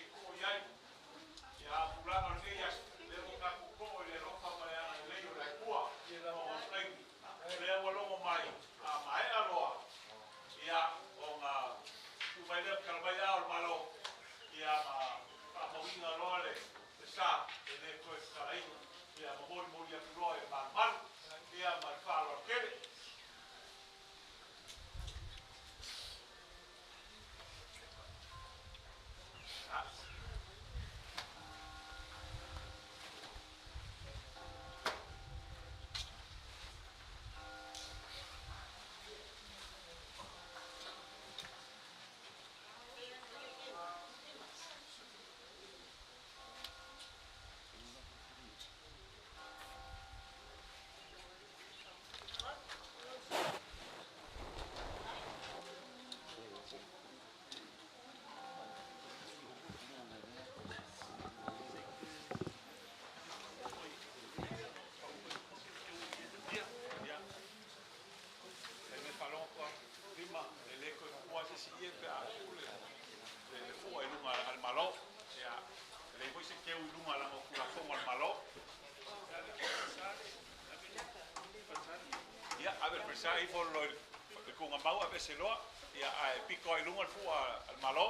se i to'o i ai. Ia a o tulaga o lenei aso, lea ua tatou to'o i le alofa ma le agalelei o le Atua ma o taimi, lea ua logo mai a maea loa, ia ona tu mai lea ma tala mai Ao o le Malo, ia ma faamauina loa le sa e lē toe tatalaina, ia ma molimoli atu loa i le malumalu, ia ma le faaaloalo tele. Ia, taimi e faalogo atu lima e lē toe tuua lava se isi ie pe a tuu le fu'a i luga a le Malo. Ia, e leai foi se teu i luga laga o Tulafono a le Malo. Ia, ave le falesa ifo i le tugamau aveese loa, ia ae pito ai i luga le fu'a a le Malo.